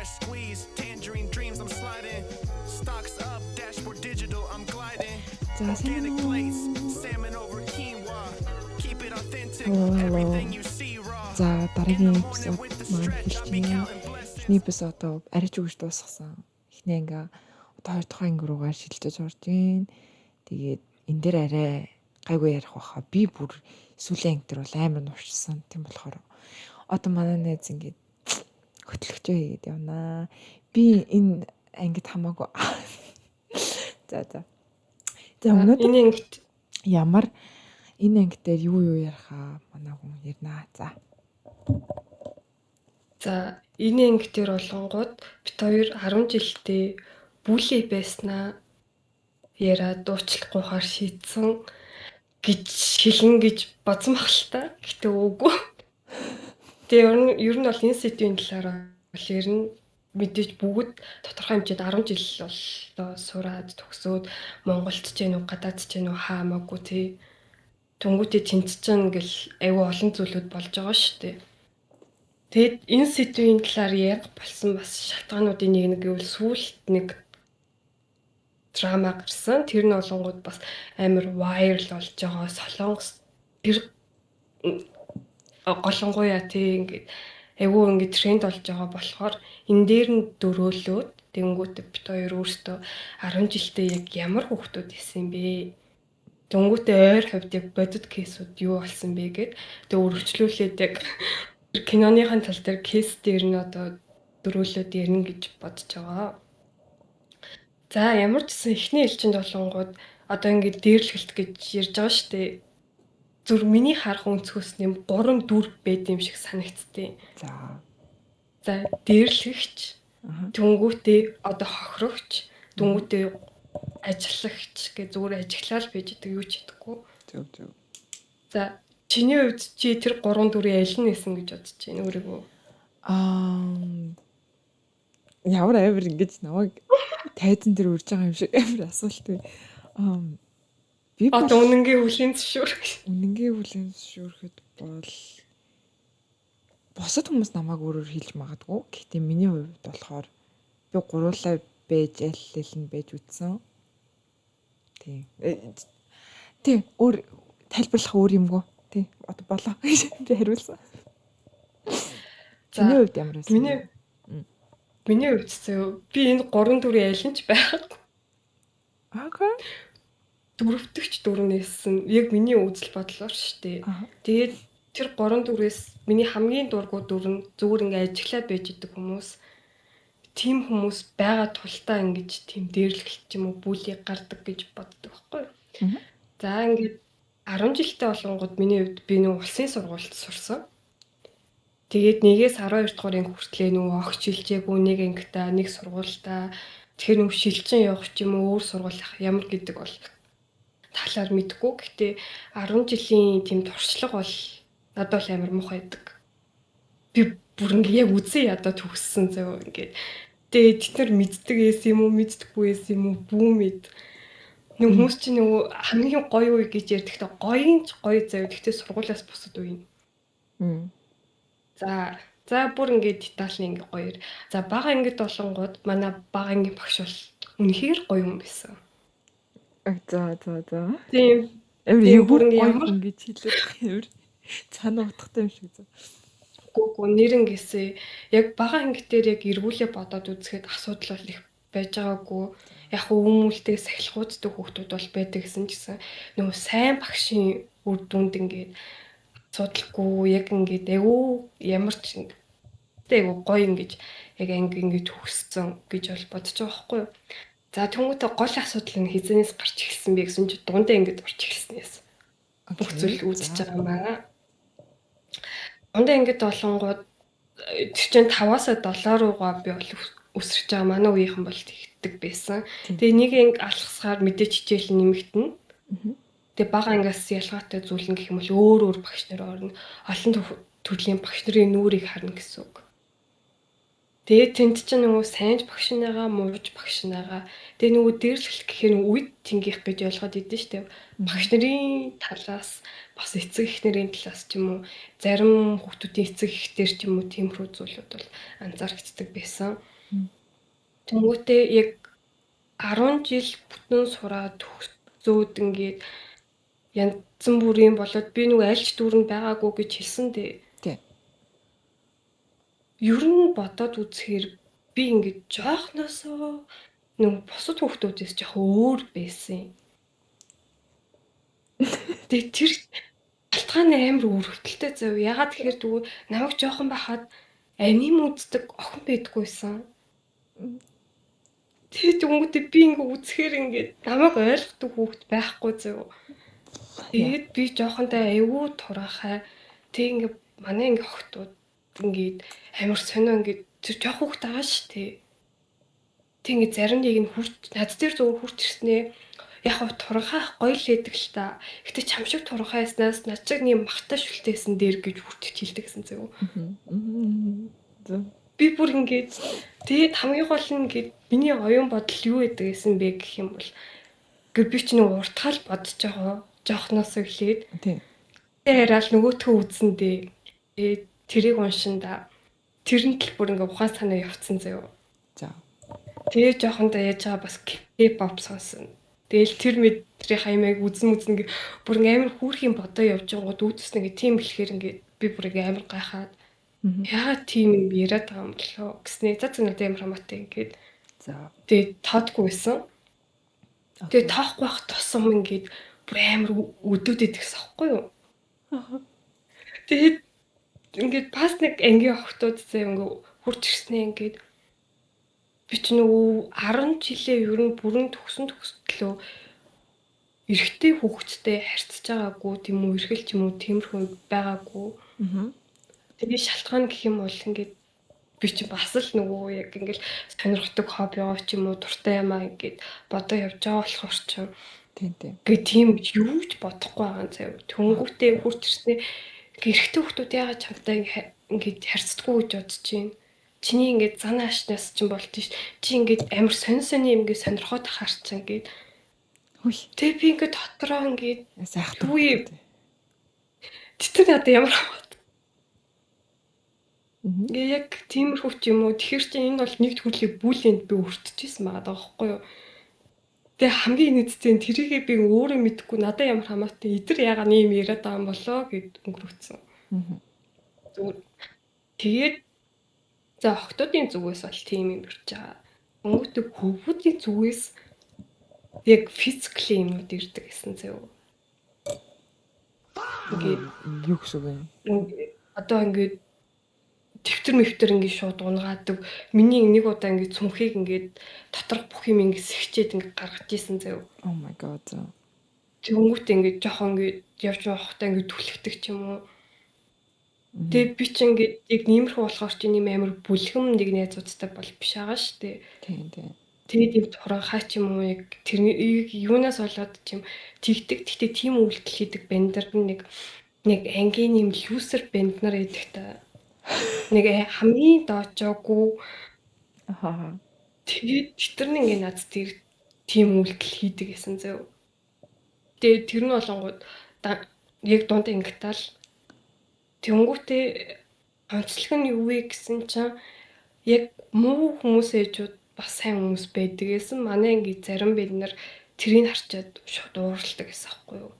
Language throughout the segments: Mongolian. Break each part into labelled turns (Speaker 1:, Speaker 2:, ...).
Speaker 1: Fresh squeeze, tangerine dreams, I'm sliding. Stocks up, dashboard digital, I'm gliding.
Speaker 2: За сайн
Speaker 1: Organic
Speaker 2: уу?
Speaker 1: plates, salmon over quinoa. Keep it authentic,
Speaker 2: Hello, hello.
Speaker 1: everything you see raw.
Speaker 2: За
Speaker 1: In the
Speaker 2: дараагийн
Speaker 1: morning
Speaker 2: эпизод
Speaker 1: with the
Speaker 2: маань
Speaker 1: stretch,
Speaker 2: эхэлж
Speaker 1: I'll be
Speaker 2: байна.
Speaker 1: counting blessings.
Speaker 2: Эхний эпизодоо арай ч үгж дуусгасан. Эхний анги одоо хоёр дахь анги руугаа шилжиж орж ийн. Тэгээд энэ дээр арай гайгүй ярих баха. Би бүр сүүлийн анги дээр бол амар нуршсан. Тийм болохоор одоо манай найз ингээд хөтлөгчөө хийгээд явнаа. Би энэ ангид хамаагүй. За за. За өнөөдөр
Speaker 3: Энэ ангит
Speaker 2: ямар энэ анги дээр юу юу ярих аа манай хүн ярина. За.
Speaker 3: За, энэ анги дээр болонгууд бид хоёр 10 жилдээ bully байснаа яриад дуучлахгүйгээр шийдсэн гэж хэлнэ гэж бодсон байх л та. Гэтэ үгүй. Тэгээ ер нь бол энэ сэдвийн талаар бол ер нь мэдээж бүгд тодорхой хэмжээнд 10 жил боллоо сураад төгсөөд Монголд ч гэнэ үү, гадаад ч гэнэ үү хаамаагүй тий. Түнгүүтээ тэнд чинь ингээл айгүй олон зүйлүүд болж байгаа шүү дээ. Тэгэд энэ сэдвийн талаар ярих болсон бас шалтгаануудын нэг нь гэвэл сүүлд нэг драма гарсан. Тэр нь болонгууд бас амар viral болж байгаа. Солонгос тэр голонгуяа тий ингээд айгүй ингээд тренд болж байгаа болохоор энэ дээр нь дөрөөлөөд тэнгүүтээ бид хоёр өөрсдөө 10 жилдээ яг ямар хүүхдүүд исэн бэ? Тэнгүүтээ ойр хавьд яг бодит case үүд юу болсон бэ гэд тэг өргөжлүүлээд яг киноныхын тал дээр case дээр нь одоо дөрөөлөөд ярина гэж бодож байгаа. За, ямар ч гэсэн эхний ээлжинд болонгууд одоо ингээд дээрлэхэлт гэж ярьж байгаа шүү дээ. Зүр миний харах өнцгөөс нэм 3 4 байд юм шиг санагдтыг.
Speaker 2: За.
Speaker 3: За, дээрлэгч, тэнгүүтээ одоо хохирогч, тэнгүүтээ ажиллагч гэ зүгээр ажиглал байж идэг, юу ч хийдэггүй.
Speaker 2: Зөв зөв.
Speaker 3: За, чиний хувьд чи тэр 3 4-ийн аль нь нэсэн гэж бодож байна өөрийгөө?
Speaker 2: Аа, ямар амар ингэж намайг тайзан дээр урьж байгаа юм шиг амар асуулт бай. Аа, би бол
Speaker 3: Одоо үнэнгээ хүлийн зөвшөөрөх.
Speaker 2: Үнэнгээ хүлийн зөвшөөрөхөд бол бусад хүмүүс намайг өөрөөр хэлж магадгүй. Гэхдээ миний хувьд болохоор би гуруулаа байж аль аль нь байж үзсэн. Тийм. Тийм, өөр тайлбарлах өөр юмгүй. Тийм, одоо болоо. Би хариулсан.
Speaker 3: За,
Speaker 2: Чиний хувьд ямар байсан?
Speaker 3: Миний хувьд зөө би энэ 3 4-ийн аль нь ч байхгүй.
Speaker 2: Okay.
Speaker 3: Дөрөвдөгч дөрөвнөөс нь яг миний үзэл бодлоор шүү дээ. Тэгээд тэр 3 4-ээс миний хамгийн дургу дүр нь зүгээр ингээ ажиглаад байж идэг хүмүүс. Тийм хүмүүс байгаа тултаа ингэж тийм дээрлэхэлт ч юм уу bully гардаг гэж боддог байхгүй юу? За, ингээд 10 жилдээ болонгууд миний хувьд би нэг улсын сургуульд сурсан. Тэгээд 1-ээс 12 дугаар анги хүртлээ нөгөө огт шилжээгүй нэг ангитай, нэг сургуультай. Тэгэхээр нөгөө шилжин явах ч юм уу өөр сургууль авах ямар гэдэг бол талаар мэдэхгүй. Гэхдээ 10 жилийн тийм туршлага бол надад бол амар муухай байдаг. Би бүр ингээ яг үзэн ядаа төгссөн зөө ингээд. Тэгээд тэд нар мэддэг байсан юм уу, мэддэггүй байсан юм уу, бүү мэд. Нэг хүмүүс чинь нөгөө хамгийн гоё үе гэж ярьдагта гоё ч гоё заяа. Гэхдээ сургуулиас бусад үе. За за, бүр ингээд детальны ингээ гоёор. За, бага ангид болонгууд манай бага ангийн багш бол үнэхээр гоё юм байсан.
Speaker 2: За за за.
Speaker 3: Тийм.
Speaker 2: Амар
Speaker 3: Тийм
Speaker 2: эвгүй
Speaker 3: бүр ингээ
Speaker 2: гоё
Speaker 3: ямар
Speaker 2: хүн гэж хэлээд байгаа юм. Амар цаана утгатай юм шиг зөө.
Speaker 3: Гүү гүү, нэрнгээсээ яг бага анги дээр яг эргүүлээ бодоод үзэхэд асуудал бол их байж байгаагүй. Яг хүмүүлтэй сахилгуудтай хүүхдүүд бол байдаг гэсэн ч гэсэн нөгөө сайн багшийн үр дүнд ингээд асуудалгүй яг ингээд айгүй ямар ч айгүй гоё ингэж яг анги ингэж төгссөн гэж бол бодож байгаа байхгүй юу. За, тэнгуүтэ гол асуудал нь хизэнээс гарч эхэлсэн бэ гэсэн чи дундаа ингэж орч эхэлснээс бүх зүйл үүдэж байгаа юм аа. Дундаа ингэж болонгууд тэр чинь 5-аас 7 руугаа би бол өсөрч байгаа. Манай үеийнхэн бол тэгдэг байсан. Тэгээ нэг анги алхасгаар мэдээч хичээл нэмэгдэнэ. Тэгээ бага ангиас ялгаатай зүйл нь гэх юм бол өөр өөр багш нар орно. Олон төрлийн багш нарын нүрийг харна гэсэн үг. Тэгээд тэнд чинь нөгөө сайн ч багш нэгаа, мууч багш нэгаа. Тэгээ нөгөө дээрлэх гэхээр нөгөө үед тэнгийнх гэж ойлгоод идэв штэ. Багш нарын талаас бас эцэг их нарын талаас ч юм уу, зарим хүүхдүүдийн эцэг ихтер ч юм уу тиймэрхүү зүйлүүд бол анзаарэгддэг байсан. Тэнгүүтээ яг 10 жил бүтэн сураад төгсөөд ингээд янз бүрийн болоод би нөгөө альч дүүрэнд байгаагүй гэж хэлсэн дээ.
Speaker 2: Тий.
Speaker 3: Ер нь бодоод үзэхээр би ингээд жоохносоо нөгөө бусад хүүхдүүдээс жоох өөр байсан юм. Тэгээ тэр шалтгаан амар өрөвдөлтэй зав. Ягаад тэгэхээр тэгвэл намайг жоохон байхад аним үздэг охин байдгүйсэн. Тэгээ тэнгүүтээ би ингээ үзэхээр ингээд намайг ойлгодог хүүхэд байхгүй зав. Тэгээд би жоохондоо айгүй туранхай. Тэг ингээ манай ингээ охтууд ингээд амар сонио ингээд тэр жоох хүүхэд байгаа шүү дээ. Тэг ингээ зарим нэг нь хурц над дээр зүгээр хурц ирснээ. Яг хав туранхай гоё л хэдэг л та. Гэтэ чам шиг туранхай яснаас над чиг нэг махтай шүлтээсэн дээр гэж хурц хэлдэг гэсэн зөө.
Speaker 2: Зөв.
Speaker 3: Би бүр ингээд тэгээд хамгийн гол нь ингээд миний оюун бодол юу гэдэг гэсэн бэ гэх юм бол гэ би ч нэг уртгаал бодож байгаа. Жоохноос эхлээд.
Speaker 2: Тийм.
Speaker 3: Яриад нөгөөтгөө үзсэн дээ. Тэгээд тэрийг уншин да. Тэр нь л бүр ингээ ухаан санаа явцсан заяо.
Speaker 2: За.
Speaker 3: Тэгээ жоохондоо яаж байгаа бас K-pop сонсон. Тэгэл тэр мэдрийн хаймыг үзэн үзэн ингээ бүр ингээ амар хүүрхийн бодоо явж байгууд үүдс ингээ тийм хэлэхээр ингээ би бүр ингээ амар гайхаад яагаад тийм юм яриад байгаа юм болоо гэснээ. За за надад амар хамаатай ингээд.
Speaker 2: За.
Speaker 3: Тэгээ тоодгүй байсан. Тэгээ тоохгүй байх тусам ингээд бүр амар өдөөд идэгсэн аахгүй юу? Тэгээд ингээд бас нэг ангийн охтууд зэ ингээ хурж ирснээ ингээд би ч нөгөө 10 жилээ ер нь бүрэн төгсөн төгсдлөө эрэгтэй хүүхэдтэй харьцаж байгаагүй тийм үү эрхэл ч юм уу тиймэрхүү байгаагүй. Тэгээ шалтгаан гэх юм бол ингээд би чи бас л нөгөө яг ингээл сонирхдаг хоббигоо ч юм уу дуртай юмаа ингээд бодоо явж байгаа болохоор ч
Speaker 2: Тийм тийм.
Speaker 3: Гэ тийм юу ч бодохгүй байгаа юм заяа. Тэнгүүтээ хурц ирснээ эрэгтэй хүүхдүүд яагаад чамтай ингээд харьцдаггүй гэж бодож чинь. Чиний ингээд зан аашнаас чинь болд ш. Чи ингээд амар сонь сони юм ингээд сонирхоод ахаар чинь ингээд.
Speaker 2: Хүй.
Speaker 3: Тэгээ би ингээд дотроо ингээд
Speaker 2: Сайхан.
Speaker 3: юу юм. Тэтгэр надад ямар хамаад. Ингээ яг тиймэрхүү ч юм уу. Тэгэхээр чи энэ бол нэг төрлийн бүлэнд би өртөжсэн байгаа байхгүй юу? Тэгээ хамгийн нийтдээ тэрийгээ би өөрөө мэдэхгүй надад ямар хамаатай эдэр яагаад ийм яриад байгаа юм болоо гэд өнгөрөөцсөн. Зүгээр. Тэгээд за охтуудын зүгээс бол тийм юм ирж байгаа. Өнгөтэй хөвгүүдийн зүгээс яг физикли юмнууд ирдэг гэсэн зөө. Ингээд
Speaker 2: Юу гэсэн үг юм?
Speaker 3: Одоо ингээд дэвтэр мэвтэр ингээд шууд унгаадаг. Миний нэг удаа ингээд цүнхийг ингээд доторх бүх юм ингээд сэгчээд ингээд гаргаж исэн заяа.
Speaker 2: Oh my god.
Speaker 3: Тэнгүүт ингээд жоохон ингээд явж явахдаа ингээд түлхдэг ч юм уу. Тэгээ би чи ингээд яг иймэрхүү болохоор чи нэм амар бүлхэм нэг найзуудтай бол биш байгаа шүү дээ.
Speaker 2: Тийм тийм.
Speaker 3: Тэгээд юм туранхай ч юм уу яг тэрний юунаас болоод ч юм тэгдэг. Гэхдээ тийм үйлдэл хийдэг бандер нэг нэг ангийн юм лүүсер банд нар байдаг та. Нэг хамгийн доочоогүй.
Speaker 2: Ахаа.
Speaker 3: Тэгээд тэр нь ингээ над тэр тийм үйлдэл хийдэг гэсэн зөө. Тэгээд тэр нь болонгууд яг дунд ангитал тэнгүүтээ онцлог нь юу вэ гэсэн чинь яг муу хүмүүс ээжүүд бас сайн хүмүүс байдаг гэсэн. Манай анги зарим бид нар тэрийг харчаад шууд ууралдаг гэсэн аахгүй юу?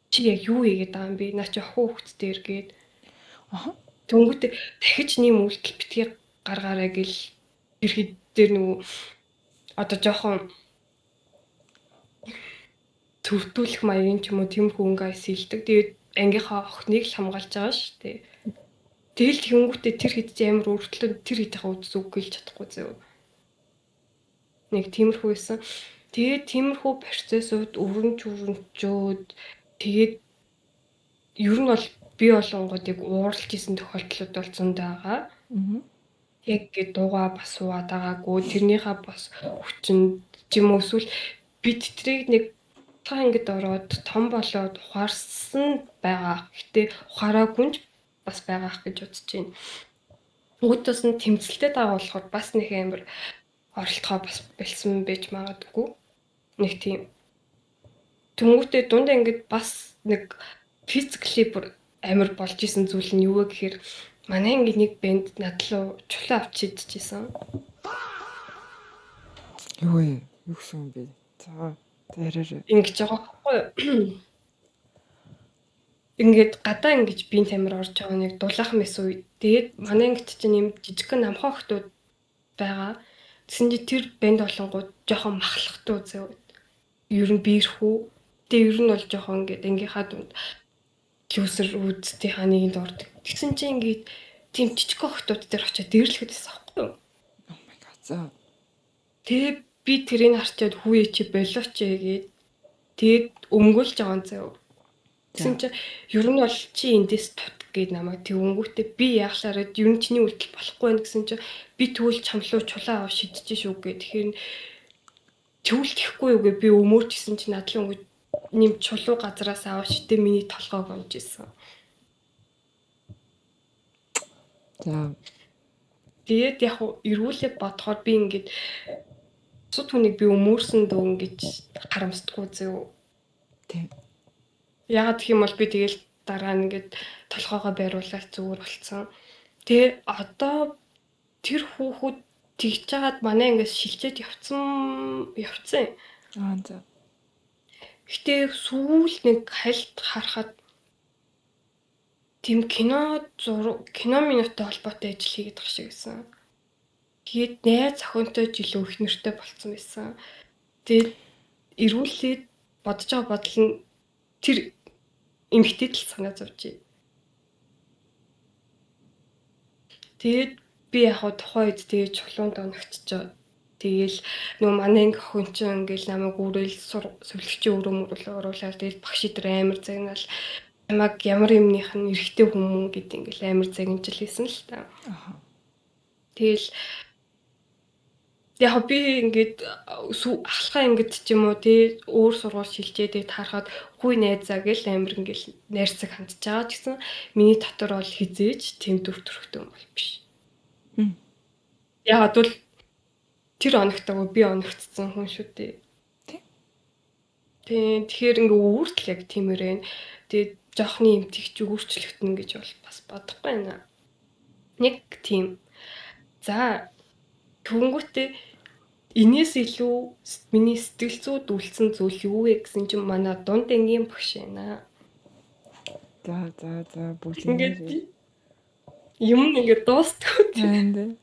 Speaker 3: Чи яг юу хийгээд байгаа юм бэ? Наа чи охин хүүхэд дээр гээд.
Speaker 2: Аха.
Speaker 3: Тэнгүүтээ дахиж нэм үйлдэл битгий гаргаарай гэл тэр хэд дээр нөгөө одоо жоохон төвтүүлэх маягийн ч юм уу тиймэрхүү өнгө айс хилдэг. Тэгээд ангийнхаа охиныг л хамгаалж байгаа шүү дээ. Тэгэл тэнгүүтээ тэр хэд чи амар өргөтлөө тэр хэдийнхээ үдс үг гэлж чадахгүй зөө. Нэг тиймэрхүү байсан. Тэгээд тиймэрхүү процессууд өрнж өрнжөөд тэгээд ер нь бол би болонгууд яг ууралж исэн тохиолдлууд бол зөндөө байгаа. Яг ингэ дуугаа бас суугаад байгаагүй тэрнийхээ бас хүчинд ч юм уу эсвэл би тэтрийг нэг та ангид ороод том болоод ухаарсан байгаа. Гэтэ ухаараагүй ч бас байгаа ах гэж бодож байна. Үүдээс нь тэмцэлтэй байгаа болохоор бас нэг амар оролдохоо бас болсон байж магадгүй. Нэг тийм. Тэнгүүтээ дунд ангид бас нэг physically бүр амар болж исэн зүйл нь юу вэ гэхээр манай анги нэг бэнд надлуу чулуу авч идчихсэн.
Speaker 2: Юу вэ? Юу гэсэн юм бэ? За яриарай.
Speaker 3: Ингэж байгаа байхгүй юу? Ингээд гадаа ингэж биеийн тамир орж байгаа нэг дулаахан байсан үе. Тэгээд манай ангид чинь юм жижигхэн намхан охтууд байгаа. Тэгсэн чинь тэр бэнд болонгууд жоохон махлахтуу зөө. Ер нь биерхүү. Тэгээ ер нь бол жоохон ингээд ангийнхаа дунд лүүсэр үүдтийнхаа нэгэнд ордог. Тэгсэн чинь ингээд тийм жижиг охтууд дээр очиод дээрлэхэд байсан байхгүй юу?
Speaker 2: Oh my god. За.
Speaker 3: Тэгээ би тэрийг харчаад хүүе чи болооч гээд тэгээд өмгөөлж байгаа юм зөө. Тэгсэн чинь ер нь бол чи эндээс тут гээд намайг тэгвэнгүүтээ би яахлаараа ер нь чиний үйлдэл болохгүй байх гэсэн чинь би тэгвэл чамлуу чулаа аваа шидэж шүү гээ. Тэгэхээр тэгвэл тэхгүй юу гээ би өмөөрчсэн чинь надлын өнгө нэм чулуу газараас аваа шидэ миний толгойг унж исэн.
Speaker 2: За.
Speaker 3: Тэгээд яг эргүүлээ бодохоор би ингээд бусад хүнийг би өмөөрсөн дөө ингэж харамсдаггүй зөө.
Speaker 2: Тийм.
Speaker 3: Яагаад гэх юм бол би тэгэл дараа нь ингээд толгоогоо байруулаад зүгээр болцсон. Тэгээ одоо тэр хүүхэд тэгж жагаад манай ангиас шилжээд явцсан.
Speaker 2: Аа за.
Speaker 3: Гэтэ сүүл нэг хальт харахад тийм кино кино минуттай холбоотой ажил хийгээд байгаа шиг байсан. Тэгээд найз охинтой жилөө их нэртэй болцсон байсан. Тэгээд эргүүлээд бодож байгаа бодол нь тэр эмэгтэйд л санаа зовж. Тэгээд би яг хаа тухайн үед тэгээд чулуунд оногдчихоо. Тэгээл нөгөө манай анги охин чинь ингээл намайг үрэл сүлэгчийн өрөө мөрөл оруулаад тэгэл багш идэр амар загнаал намайг ямар юмных нь эрэгтэй хүмүүн гэд ингээл амар загнажил хийсэн л та. Тэгэл яг би ингээд ахлахаа ингээд ч юм уу тий өөр сургууль шилжээ тэгээд харахад хүй найзаа гэл амар ингээл найрсаг хандж байгаа ч гэсэн миний дотор бол хизээж тийм дүр төрхтэй юм бол биш. Яг бол тэр оногтойгоо би оногдсон хүн шүү дээ. Тий. Тэгэхээр ингээ өөртөл яг тиймэр байна. Тэгээд жоохны юм тэгч өөрчлөгдөнө гэж бол бас бодохгүй байна. Нэг тийм. За тэгэнгүүтээ энээс илүү миний сэтгэл зүйд үлдсэн зүйл юу вэ гэсэн чинь манай дунд ангийн багш байна.
Speaker 2: За за за бүгд
Speaker 3: ингээд юм ингээд дуустгүй тийм.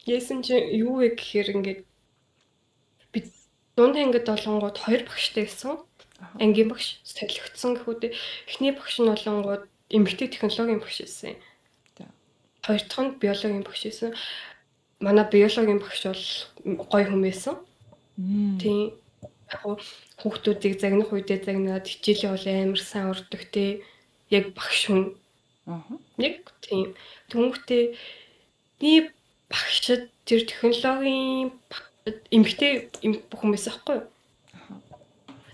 Speaker 3: Яасан чинь юу вэ гэхээр ингээд би дунд ангид болонгууд 2 багштай байсан. Ангийн багш солигдсон гэхүүдээ эхний багш нь болонгууд эмэгтэй технологийн багш байсан. Хоёр дахь нь биологийн багш байсан. Манай биологийн багш бол гоё хүн байсан. Тийм. Яг хүүхдүүдийг загнах үедээ загнаад хичээлээ бол амар сайн урддаг тий. Яг багш хүн. Яг тийм. Тэнгүүтээ миний багшид тэр технологийн эмэгтэй хүн байсан байхгүй юу?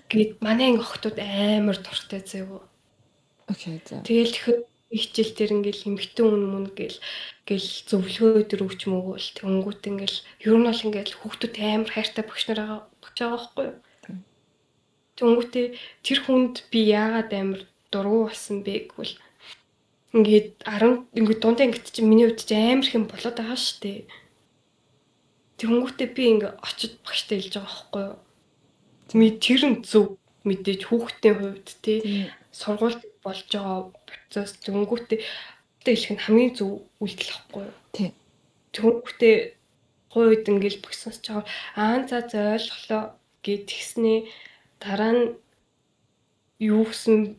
Speaker 3: Гээд манай анги охтууд амар дуртай заяа.
Speaker 2: Окей за.
Speaker 3: Тэгэл хичээл дээр ингээл эмэгтэй хүн мөн гэл зөвлөгөө өдр өгч мөгөөл тэнгүүт ингээл ер нь бол ингээл хүүхдүүд амар хайртай багш нар байгаа багш байгаа байхгүй юу? Тэнгүүтээ тэр хүнд би яагаад амар дургу болсон бэ гэвэл ингээд 10 ингээд дунд ангид чинь миний хувьд чинь амар их юм болоод байгаа шүү дээ. Тэнгүүтээ би ингээ очиж багштай хэлж байгаа байхгүй юу? Тэр нь зөв мэдээж хүүхдийн хувьд тий сургуульд болж байгаа процесс тэнгүүтээ хэлэх нь хамгийн зөв үйлдэл байхгүй юу?
Speaker 2: Тий.
Speaker 3: Тэнгүүтээ хувьд ингээл багш сонсож байгаа аа за за ойлголоо гэд тэгснээ дараа нь юу гэсэн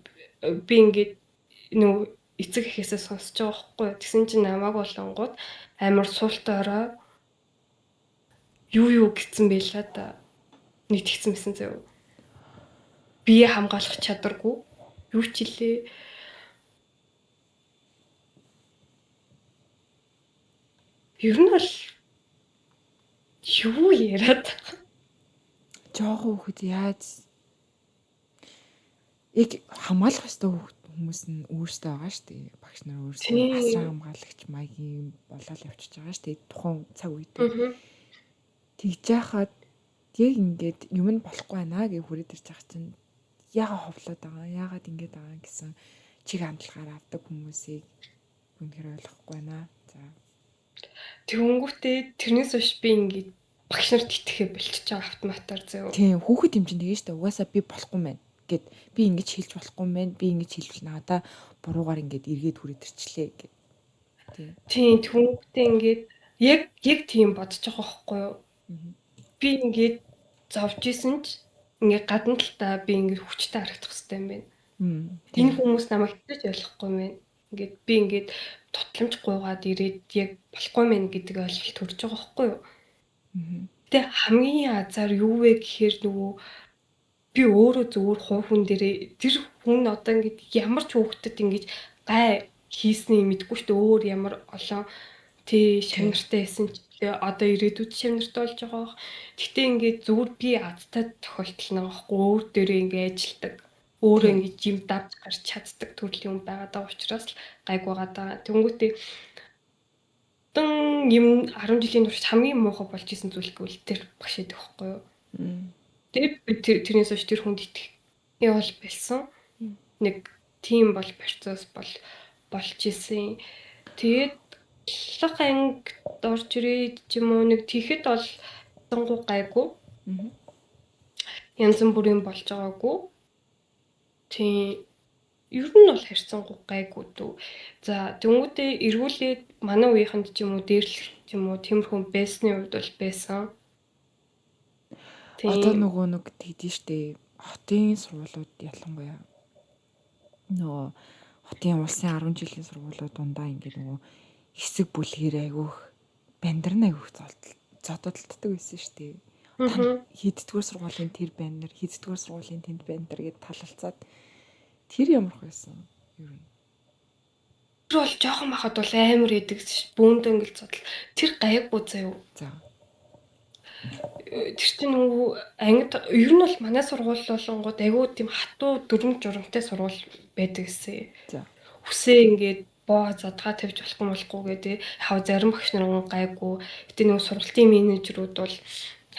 Speaker 3: би ингээд нөө эцэг эхээсээ сонсож байгаа байхгүй юу? Тэгсэн чинь намайг болонгууд амар суултай ороо юу гэсэн байлаа да. Нэг тэгсэн байсан зөө. Бие хамгаалах чадваргүй. Юу ч илээ. Ер нь бол юу яриад
Speaker 2: жоохон хүүхэд яаж яг хамгаалах ёстой хүүхэд хүмүүс нь өөрсдөө байгаа шүү дээ. Багш нар өөрсдөө асран хамгаалагч маягийн болоод явчихж байгаа шүү дээ. Тухайн цаг үед. Тэгж яхад яг ингээд юм нь болохгүй байна гэж хүрээд ирж байгаа чинь яагаад ховлоод байгаа, яагаад ингэж байгаа гэсэн чиг хандлагаар авдаг хүмүүсийг үнэхээр ойлгохгүй байна. За.
Speaker 3: Тэгэнгүүтээ тэрнээс хойш би ингээд багш нарт итгэхээ болчихж байгаа автоматар зөө.
Speaker 2: Тийм, хүүхэд юм чинь тэгээ штэ. Угаасаа би болохгүй мэн гэд би ингэж хэлж болохгүй мэн, би ингэж хэлвэл надаа буруугаар ингээд эргээд хүрээд ирчлээ гэд.
Speaker 3: Тийм. Тийм, тэгэнгүүтээ ингээд яг тийм бодож байгаа байхгүй юу? Би ингээд зовж исэн ч ингээд гадна талдаа би ингээд хүчтэй харагдах хэрэгтэй юм байна. Энэ хүмүүс намайг хэвчээж ойлгохгүй юм байна. Ингээд би ингээд тутламж гуйгаад ирээд яг болохгүй мэн гэдэг ойлголт төрж байгаа байхгүй юу? Гэтэ хамгийн азар юу вэ гэхээр нөгөө би өөрөө зөвхөн хувь хүн дээрээ тэр хүн одоо ингээд ямар ч хүүхдэд ингэж гай хийснийг мэдэхгүй шүү дээ. Өөр ямар олон тий шавнартай байсан ч одоо ирээдүйд шавнартай болж байгаа бох. Гэтэ ингээд зүгээр би азтай тохиолдол нэг байхгүй өөр дээрээ ингээд ажилдаг. Өөрөө ингээд юм давж гарч чаддаг төрлийн юм байгаад байгаа учраас л гайг байгаад байгаа. Тэнгүүтээ тэн юм 10 жилийн турш хамгийн муухай болж исэн зүйл гэвэл тэр багш байдаг байхгүй юу. Тэгээд би тэрнээс хойш тэр хүнд итгэх явал болсон. Нэг тийм бол процесс бол болж исэн. Тэгээд лаг ангид орж ирээд ч юм уу нэг тэгэхэд бол зангуу гайгүй. Янз бүрийн болж байгаагүй. Тийм. Ер нь бол харьцангуй гайгүй дүү. За тэнгуүтээ эргүүлээд манай үеийнхэнд ч юм уу дээрлэх ч юм уу тиймэрхүү байсны хувьд бол байсан.
Speaker 2: Тийм. Одоо нөгөө нэг тэгдэж штэ. Хотын сургуулиуд ялангуяа нөгөө хотын улсын 10 жилийн сургуулиуд дундаа ингээд нөгөө хэсэг бүлгээр айгүйх бандар нь айгүйх зодтолддог байсан шүү дээ. Хэддүгээр сургуулийн тэр баннер, хэддүгээр сургуулийн тэнд баннер гэд талалцаад тэр ямар байсан ер нь.
Speaker 3: Тэр бол жоохон бахад бол амар идэг бүүндээ ингээл зодол. Тэр гайгүй заяа.
Speaker 2: За.
Speaker 3: Тэр чинь нөгөө ангид ер нь бол манай сургууль болонгууд айгүй тийм хатуу дүрм журамтай сургууль байдаг гэсэн.
Speaker 2: За.
Speaker 3: Үсээ ингээд боо задгаа тавьж болохгүй болохгүй гэдэг. Яг зарим багш нар гайгүй. Гэтэ нөгөө сургалтын менежерүүд бол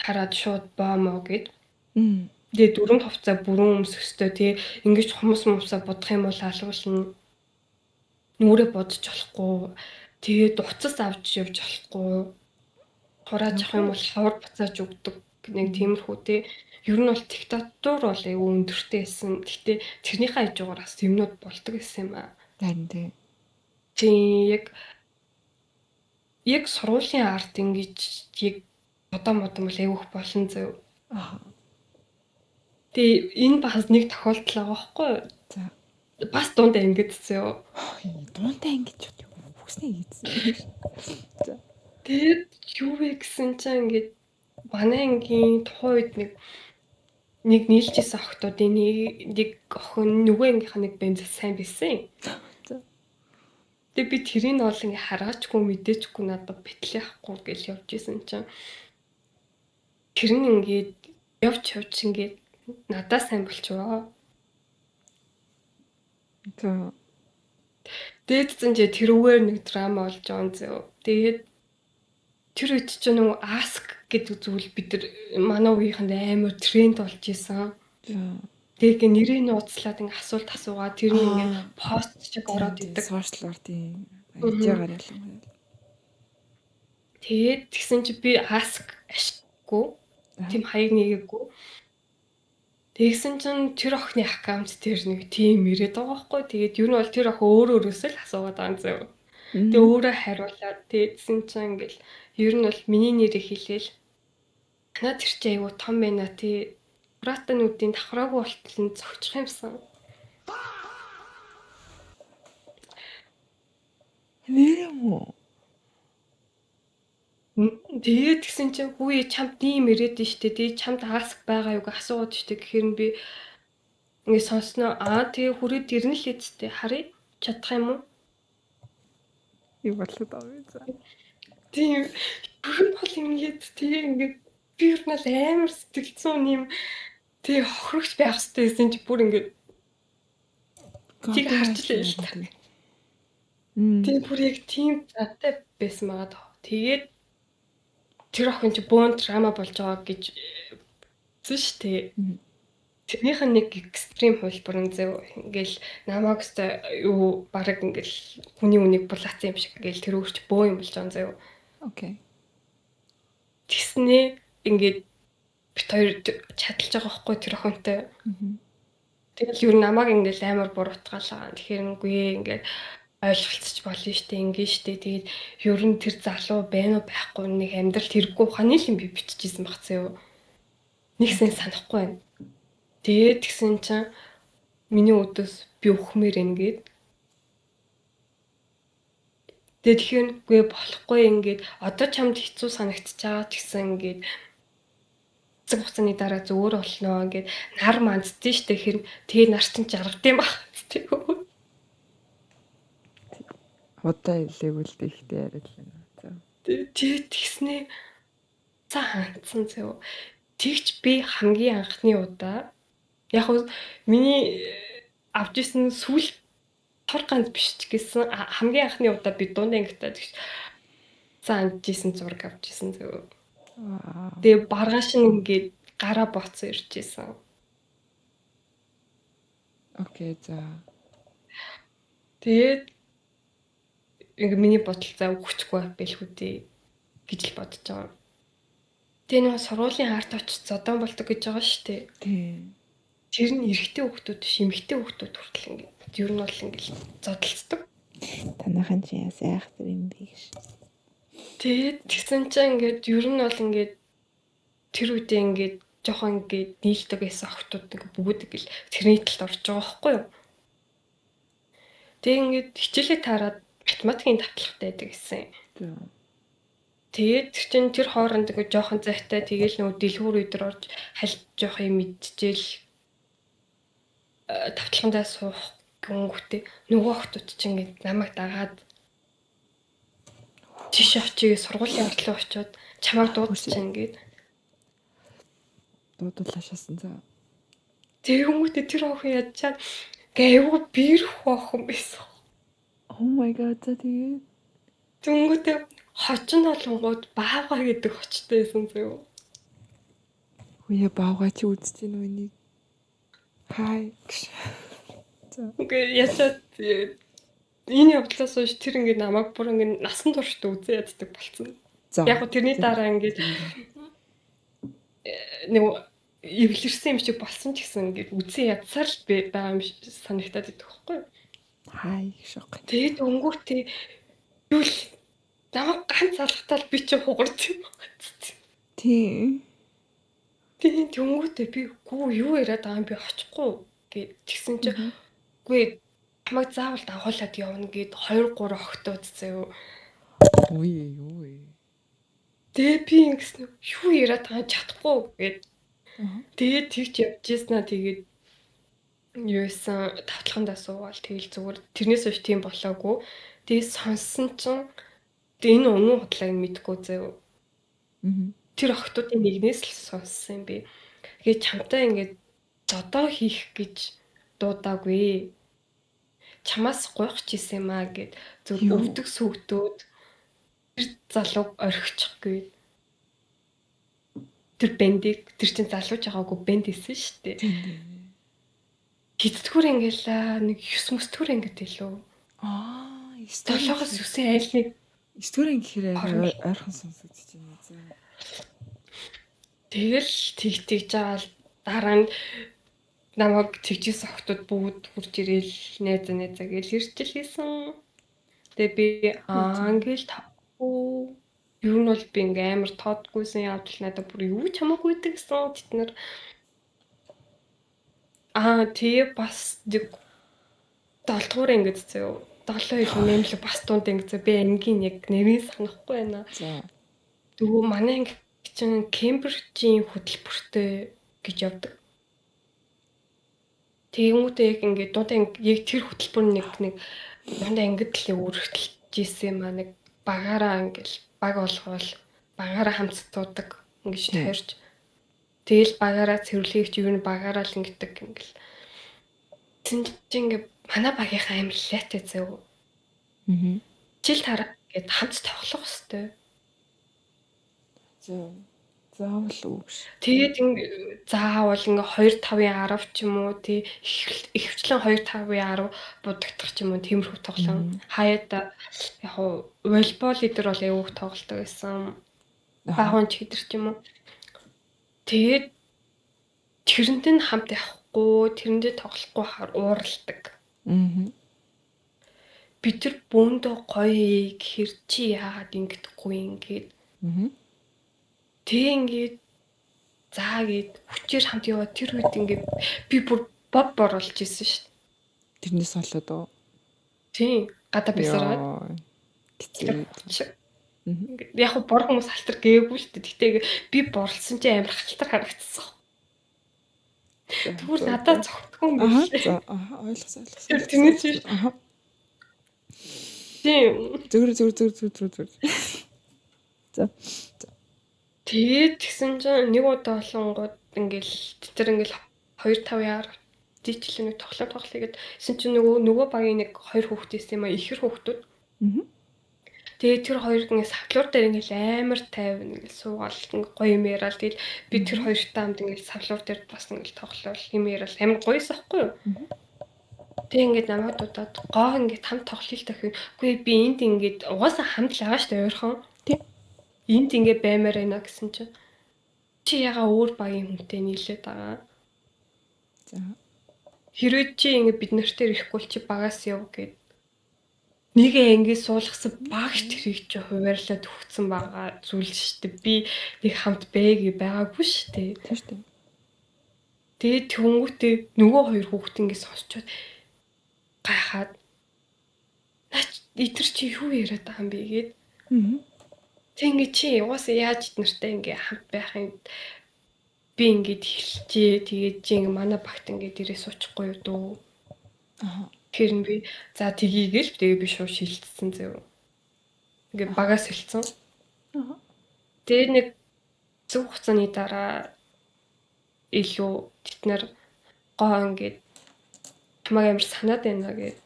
Speaker 3: хараад шууд боо моо гэд. Тэгээ дүрм хувцаа бүрэн өмсөх ёстой тий. Ингэж хумс мумсаа будах юм бол алуулна. Нүрээ бодож болохгүй. Тэгээд уцас авч явж болохгүй. Хурааж авах юм бол ховор буцааж өгдөг. Нэг тиймэрхүү тий. Ер нь бол диктатур бол айгүй өндөртэй байсан. Гэтэ тэрнийхээ хажуугаар бас юмнууд болдог гэсэн юм аа.
Speaker 2: Харин тий.
Speaker 3: Тийм яг сургуулийн арт ингэж яг одоо модон бол айгүйх болон зөв.
Speaker 2: Аа.
Speaker 3: Тэгээ энэ бас нэг тохиолдол байгаа байхгүй юу?
Speaker 2: За.
Speaker 3: Бас дунд ангид зөө.
Speaker 2: Дундаа ангид ч юм уу? Бүхсний хийсэн. За.
Speaker 3: Тэгээд юу вэ гэсэн чинь ингээд манай ангийн тухайн үед нэг нийлжсэн охтуудын нэг охин нөгөө ангийнхаа нэг бенз сайн байсан.
Speaker 2: За.
Speaker 3: Тэгээ би тэрийг бол ингээ хараачгүй мэдээчгүй надад бэтлэхгүй гэж явж исэн чинь тэр нь ингээд явж явж ингээд надаа сайн болчихвоо.
Speaker 2: За.
Speaker 3: Тэгээд зэн чи тэрүүгээр нэг драма болж байгаа юм зөө. Тэгээд тэр үед чинь нөгөө ask гэдэг зүйл бид нар манай үеийнхэнд амар тренд болж исэн.
Speaker 2: За.
Speaker 3: Тэгээд ингээ нэрийг нь ууцлаад ингээ асуулт асуугаа тэр нь ингээ пост шиг ороод идэг.
Speaker 2: Сошиалар тийм. Ажиагаар ялангуяа.
Speaker 3: Тэгээд тэгсэн чи би ask ашиггүй. Тийм хаяг нэгээгүй. Тэгсэн чинь тэр охины аккаунт дээр нэг тийм ирээд байгаа байхгүй. Тэгээд ер нь бол тэр охин өөр өөрөөсөө л асуугаад байгаа юм зөө. Тэгээ өөрөө хариулаад тэгсэн чинь ингээл ер нь бол миний нэрийг хэлээл танаа тэр чи айгу том байна тий. Братануудын давхраагүй болтол нь зогчих юмсан.
Speaker 2: Нэр юм уу?
Speaker 3: Тэгээд тэгсэн чинь хүү чамд ийм ирээд нь штэ тий чамд аск байгаа юу гэж асуугаад штэ гэхээр нь би ингэ сонсноо аа тэгээ хүрээд ирнэ л эцтэй харъя чадах юм уу?
Speaker 2: Юу болоод байгаа юм за.
Speaker 3: Тийм ер нь бол ингээд тий ингээд би ер нь бол амар сэтгэл зүйн юм тий хохирогч байх хэрэгтэй гэсэн чи бүр ингээд Тийг харж лээ л та. Тийм бүр яг тийм задтай байсан байгаа даа. Тэгээд тэр охин чи бөөн драма болж байгаа гэж үзсэн шүү дээ. Тэрнийх нь нэг экстрим хувилбар нь зөв ингээл намайг өстой юу бараг ингээл хүний үнийг булаацсан юм шиг ингээл тэр өөрч бөө юм болж байгаа заяа.
Speaker 2: Окей.
Speaker 3: Тэгснээ ингээд бит хоёр чадалж байгаа байхгүй тэр охинтой. Тэгэл ер нь намайг ингээл амар буруутгаалаа. Тэгэхээр үгүй ээ ингээд ойлголцож болно штэ ингэ штэ. Тэгээд ер нь тэр залуу байна уу байхгүй нэг амьдралд хэрэггүй ухааны л юм би биччихсэн баг заяа. Нэг сэн санахгүй байна. Тэгээд тэгсэн чинь миний өдөөс би өхмөр юм гээд. Тэгээд тэгэхээр үгүй болохгүй ингээд одоо чамд хэцүү санагдчихж байгаа ч гэсэн ингээд цаг хугацааны дараа зүгээр болно ингээд нар манддээ штэ хэр тэгээ нар чинь жаргад юм баг тийм.
Speaker 2: Удаа илээгүй л дээ ихтэй яриад л байна. За.
Speaker 3: Тэгээд тэгснээ за хандсан зөө. Тэгч би хамгийн анхны удаа яг хөө миний авч исэн сүүл тор ганц биш ч гэсэн хамгийн анхны удаа би дунд ангитаа тэгч за андж исэн зураг авч исэн зөө. Тэгээ баргааш нь ингээд гараа боцсон ирж исэн.
Speaker 2: Окей, за.
Speaker 3: Тэгээд ингээ миний бодол за өгөхгүй байлгүй дээ гэж л бодож байгаа. Тэгээ нөгөө сургуулийн арт очиж зодон болдог гэж байгаа шүү дээ.
Speaker 2: Тийм.
Speaker 3: Тэр нь эрэгтэй хүүхдүүд биш эмэгтэй хүүхдүүд хүртэл ингээд ер нь бол ингээд зодолцдог.
Speaker 2: Танайхан чи яа сайхтар юм бэ гэж.
Speaker 3: Тэгээд тэгсэн чинь ингээд ер нь бол ингээд тэр үедээ ингээд жоохон ингээд нийлдэг байсан охтууд ингээд бүгд ингээд тэрний талд орж байгаа байхгүй юу. Тэгээ ингээд хичээлээ таарад математикийн давтлагатай байдаг гэсэн. Тэгээд тэр чинь тэр хооронд ингээд жоохон зайтай тэгээл нөгөө дэлгүүр өдр орж хальт жоох юм идчихэл давтлагандаа суух гүнгүүтээ нөгөө охтууд чинь ингээд намайг дагаад тийш очие сургуулийн ард руу очиод чамайг дуудаж чинь ингээд
Speaker 2: дуудуулаа шаасан за.
Speaker 3: Тэгэнгүүтээ тэр охин ядчаад гээ айгүй бирх охин байсан.
Speaker 2: Oh my god за тэгээд
Speaker 3: Тэнгүүтээ хочин болонгууд баавга гэдэг хочтой байсан зөө.
Speaker 2: Үе баавга чи үзэж гин үү энийг? Хай.
Speaker 3: За. Үгүй ячаад энэ явдлаас хойш тэр ингээд намайг бүр ингээд насан туршид үзэн яддаг болсон.
Speaker 2: За.
Speaker 3: Яг гоо тэрний дараа ингээд нэг эвлэрсэн юм шиг болсон ч гэсэн ингээд үзэн ядсаар л байгаа юм санагтаад идэх байхгүй юу?
Speaker 2: Хай шок.
Speaker 3: Тэгээд өнгөтэй юу л намайг ганц алгатаа л би чи хугарч юм байна.
Speaker 2: Тийм.
Speaker 3: Тийм тэнгүүтээ би гүү юу яриад байгаа юм би очихгүй гэд тэгсэн чи үгүй чамайг заавал дагуулад явна гэд 2 3 охтууд заяо.
Speaker 2: Үе юу вэ?
Speaker 3: Тэгээ би ингэсэн юу яриад байгаа чадахгүй гэд. Тэгээд тэгч явж ийсэн аа тэгээд юу исэн тавталхандаа суугаал тэгэл зүгээр тэрнээс хойш тийм болоогүй. Тэгээд сонссон чинь энэ үнэн худлааг мэдэхгүй заяо. Тэр охтуудын нэгнээс л сонссон юм би. Тэгээд чамтай ингээд зодоо хийх гэж дуудаагүй. Чамаас гуйх ч исэн юм аа гэд зөв өвдөг сүгдөөд тэр залууг орхичих гээд. Тэр бэндийг тэр чин залууж байгаагүй бэнд исэн шүү дээ. Хэддүгээр ингээл нэг 9 мөстгөр ангид илүү.
Speaker 2: Аа,
Speaker 3: 9 7-оос 9 айл нэг
Speaker 2: 9 дугаар анги гэхээр ойрхон сонсогдож байна. За.
Speaker 3: Тэгэл тэг тэгж байгаа л дараа нь намайг тэгжээс охтууд бүгд хурж ирээл найзаа найзаа гэж ирчил хийсэн. Тэгээ би аа ингээл тавгүй. Ер нь бол би ингээм амар тоодгүйсэн явдал надад бүр юу ч хамаагүй гэдэг гэсэн тэд нар аа тэгээ бас нэг 7 дугаар ангид заяо 7 илүү 8 л бас дунд анги заяа би ангийн яг нэрийг санахгүй байна.
Speaker 2: За.
Speaker 3: Тэгвэл манай анги чинь Кембрижийн хөтөлбөртэй гэж явдаг. Тэгэнгүүтээ яг ингээд дунд анги яг тэр хөтөлбөр нэг нэг дунд ангид л өргөтөлж исэн юм аа нэг багаараа ингээл баг олгоол багаараа хамт суудаг ингэж тойрч. Тэгэл багаараа цэвэрлэгийг чи юу н багаараа л ингэдэг ингээл. Тэгсэн чинь ингээ манай багийнхаа амар лайтай зөө.
Speaker 2: Аа.
Speaker 3: Жил тараа гээд хамт тоглох хэвээр.
Speaker 2: Зөв. Заавал үг ш.
Speaker 3: Тэгээд ингээ заавал ингээ 2 5-ын 10 ч юм уу тий ихэвчлэн 2 5-ын 10 будагдах ч юм уу тиймэрхүү тоглоом. Хаяада яг уу волейбол эдэр бол аягүй тоглолдог байсан. Багуун ч хэдэр ч юм уу. Тэгээд тэрнтэй нь хамт явахгүй, тэрэндээ тоглохгүй хаар ууралдаг.
Speaker 2: Аа.
Speaker 3: Бид нар бөөндөө гоё гэхэр чи яагаад ингэдэггүй ингээд.
Speaker 2: Аа.
Speaker 3: Тэгээ ингээд заа гээд хүчээр хамт яваа тэр үед ингээд би бүр боб боруулж исэн шүү дээ.
Speaker 2: Тэрнээс болоод уу?
Speaker 3: Тийм, гадаа бисараад.
Speaker 2: Хэцүү.
Speaker 3: Ингээд яг хөө бор хүмүүс халтар гээгүй л дээ. Гэтэ би борлсон чи амар халтар харагдсан. Тэгвэл надад цогтгүй юм
Speaker 2: байна. За, аа, ойлгосон, ойлгосон.
Speaker 3: Тэрнээс биш.
Speaker 2: Аа.
Speaker 3: Тийм.
Speaker 2: Зүгээр зүгээр зүгээр зүгээр зүгээр. За.
Speaker 3: Тэгээд тэгсэн чинь нэг удаа болонгууд ингээл тэр ингээл 2 5-аар дийчлээ нэг тоглоом тоглоё гэд гэсэн чинь нөгөө багийн нэг хоёр хүүхэд байсан юм а ихэр хүүхдүүд.
Speaker 2: Аа.
Speaker 3: Тэгээд тэр хоёр ингээ савлуур дээр ингээл амар тайван ингээл суугаал ингээ гоё юм яриад тэгэл би тэр хоёртай хамт ингээл савлуур дээр бас ингээл тоглоол юм яриад амар гоёс ахгүй юу? Тэг ингээд намайг дуудаад гоо ингээд хамт тоглоё л тах. Үгүй би энд ингээд угаасаа хамт л байгаа шүү дээ ойрхон.
Speaker 2: Тий.
Speaker 3: Энд ингээ баймаар байна гэсэн чинь чи яга өөр багийн хүнтэй нийлээд байгаа.
Speaker 2: За.
Speaker 3: Хэрвээ чи ингээ бид нартай ирэхгүй чи багаас яв гэд. Нэг анги суулгасан багш тэрийг чи хуваарлаад өгсөн байгаа зүйл шүү дээ. Би нэг хамт бэги байгаагүй шүү дээ.
Speaker 2: Тийм шүү дээ.
Speaker 3: Тэгээд тэнгүүтээ нөгөө хоёр хүүхэд ингээ сонсчоод гайхаад наач итэр чи юу яриад байгаа юм бэ гэд.
Speaker 2: Аа.
Speaker 3: Тэг ингээ чи угаасаа яаж эд нартай ингээ хамт байх юм би ингээд хэлчихээ. Тэгээд чи ингээ манай багт ингээ дээрээ суучихгүй юу дөө.
Speaker 2: Аа.
Speaker 3: Тэр нь би за тгийгээл тэгээ би шууд шилжсэн зөө. Ингээ багаас хэлсэн.
Speaker 2: Аа.
Speaker 3: Тэгээд нэг зөв хугацааны дараа илүү тэт нар гоо ингээд чамайг амар санаад байна гэд.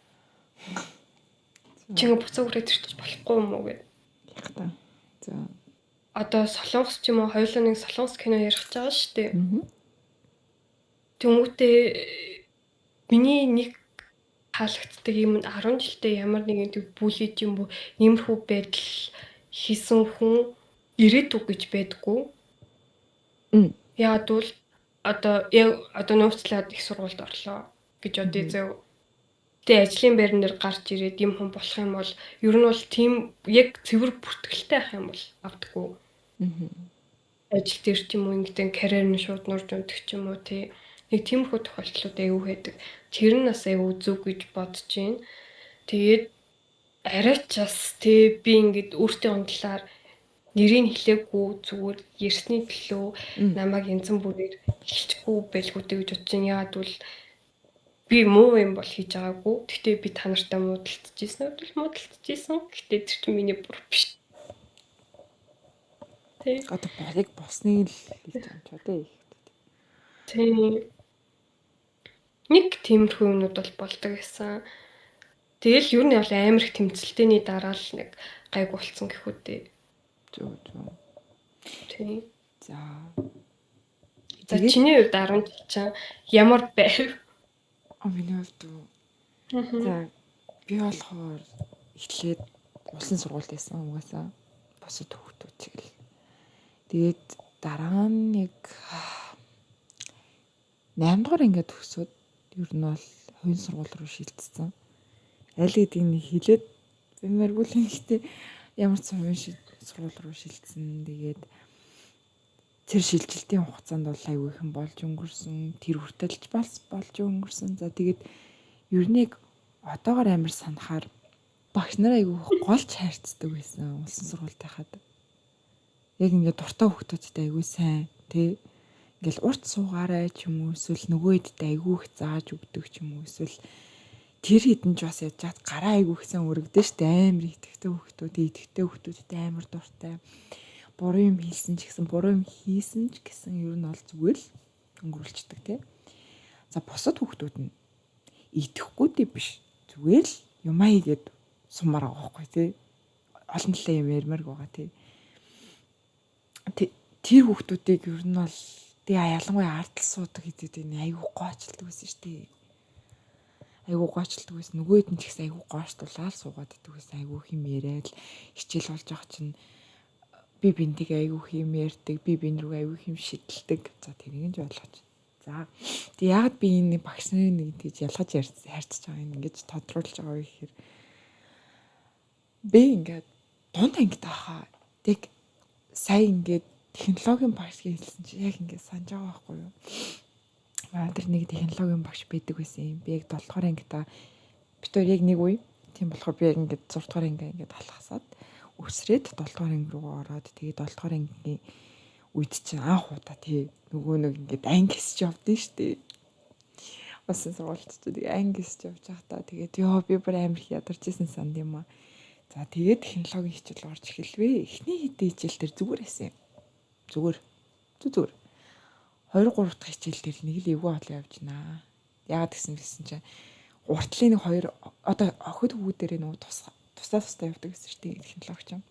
Speaker 3: Чи ингээ буцаа үрээд ирчих болохгүй юм уу гэд.
Speaker 2: Яг та. За.
Speaker 3: Одоо солонгос ч юм уу хоёулаа нэг солонгос кино ярих гэж байгаа шүү дээ.
Speaker 2: Аа.
Speaker 3: Тэнгүүтээ миний нэг таалагддаг юм нь 10 жилдээ ямар нэгэн тэг бүлийд юм бүү нэмэрхүү байдал хийсэн хүн ирээдүг гэж байдаггүй. Яагаад гэвэл одоо яг одоо нууцлаад их сургуульд орлоо гэж бодъё зөө. Тэгээ ажлын байран дээр гарч ирээд юм хүн болох юм бол ер нь бол тийм яг цэвэр бүртгэлтэй байх юм бол авдаггүй. Ажил дээр ч юм уу ингэдэн карьер нь шууд нурж ундаг ч юм уу тий. Нэг тиймэрхүү тохиолдлууд аягүй байдаг. Тэр нь бас аягүй зүг гэж бодож байна. Тэгээд арай ч бас тий би ингээд өөртөө талаар нэрийг хэлээгүй зүгээр ярьсны төлөө намайг янз бүрээр хэлчихгүй байлгүй дээ гэж бодож байна. Яагаад гэвэл би муу юм бол хийж байгаагүй. Гэхдээ би та нартай муудалцчихсэн бол муудалцчихсэн. Гэхдээ тэр чинь миний буруу биш. Тий.
Speaker 2: Одоо болыг босныг л хэлж байгаа юм ч тий.
Speaker 3: Тий. Нэг тиймэрхүү юмнууд бол болдог гэсэн. Тэгэл ер нь бол амар их тэмцэлтээний дараа л нэг гайг болцсон гэх үү дээ.
Speaker 2: Зөв зөв.
Speaker 3: Тий.
Speaker 2: За.
Speaker 3: За чиний хувьд 10 жил чинь ямар байв?
Speaker 2: А миний хувьд үү? За би болохоор эхлээд улсын сургуульд байсан угаасаа босод хүүхдүүд чиглэл. Тэгээд дараа нь нэг 8 дугаар ингээд төгсөөд ер нь бол хувийн сургууль руу шилжсэн. Аль гэдгийг нэг хэлээд бимэргүй л юм гэхдээ ямар ч хувийн сургууль руу шилжсэн. Тэгээд тэр шилжилтийн хугацаанд бол аягүй ихэн болж өнгөрсөн. Тэр хүртэл ч бас болж өнгөрсөн. За тэгээд ер нь яг одоогор амар санахаар багш нар аягүй голч хайрцдаг байсан улсын сургуульд байхад. Яг ингээд дуртай хүүхдүүдтэй аягүй сайн тий. Ингээл урт суугаарай ч юм уу эсвэл нөгөө хэдтэй аягүй их зааж өгдөг ч юм уу эсвэл тэр хэдэн ч бас яаж чад гараа аягүй ихсэн өргөдөн штэ амар итгэвтэй хүүхдүүд итгэвтэй хүүхдүүдтэй амар дуртай. Буруу юм хийсэн ч гэсэн буруу юм хийсэн ч гэсэн ер нь бол зүгээр л өнгөрүүлчихдэг тий. За бусад хүүхдүүд нь Идэхгүй дээ биш. Зүгээр л юмаа хийгээд сумаар байгаа байхгүй тий. Олон талын юм ярмаар байгаа тий. Тэр хүүхдүүдийг ер нь бол тэгээ ялангуяа ардл суудаг хэдийд энэ айгүй гоочилдаг байсан шүү дээ. Айгүй гоочилдаг байсан. Нөгөөд нь ч гэсэн айгүй гоочлуулаад суугаад идэг байсан. Айгүй хим яриад хичээл болж байгаа чинь би бинтийг айгүй хим ярьдаг, би бин рүү айгүй хим шидэлдэг. За тэрийг нь ч ойлгож. За тэг яагаад би энэ багш нарын нэг тэгж ялгаж харьцаж байгаа юм ингэж тодруулж байгаа вэ гэхээр би ингээд дунд ангид байхаа тэг сая ингээд технологийн багш гэж хэлсэн чи яг ингээд санаж байгаа байхгүй юу? Манай тэр нэг технологийн багш байдаг байсан юм. Би яг 7 дугаар ангидаа бид хоёр яг нэг үе. Тийм болохоор би яг ингээд 6 дугаар анги ингээд алхасаад өсрээд 7 дугаар анги руу ороод тэгээд 7 дугаар ангийн үед чинь анх удаа тий нөгөө нэг ингээд анги хэсэж явдсан шүү дээ. Усын сургуульд чи тэгээ анги хэсэж явж байхдаа тэгээд ёо би бүр амар их ядарч исэн санд юм аа. За тэгээд технологийн хичээл орж эхэлвэ. Эхний хэдэн хичээл дээр зүгээр байсан юм. Зүгээр. Зүг зүгээр. 2 3 дахь хичээл дээр нэг л эвгүй хоол явж наа. Яагаад гэсэн гэсэн чинь уртлын нэг хоёр одоо охид хүүдэрээ нөгөө тусдаа тусдаа явдаг гэсэн шүү дээ технологич юм.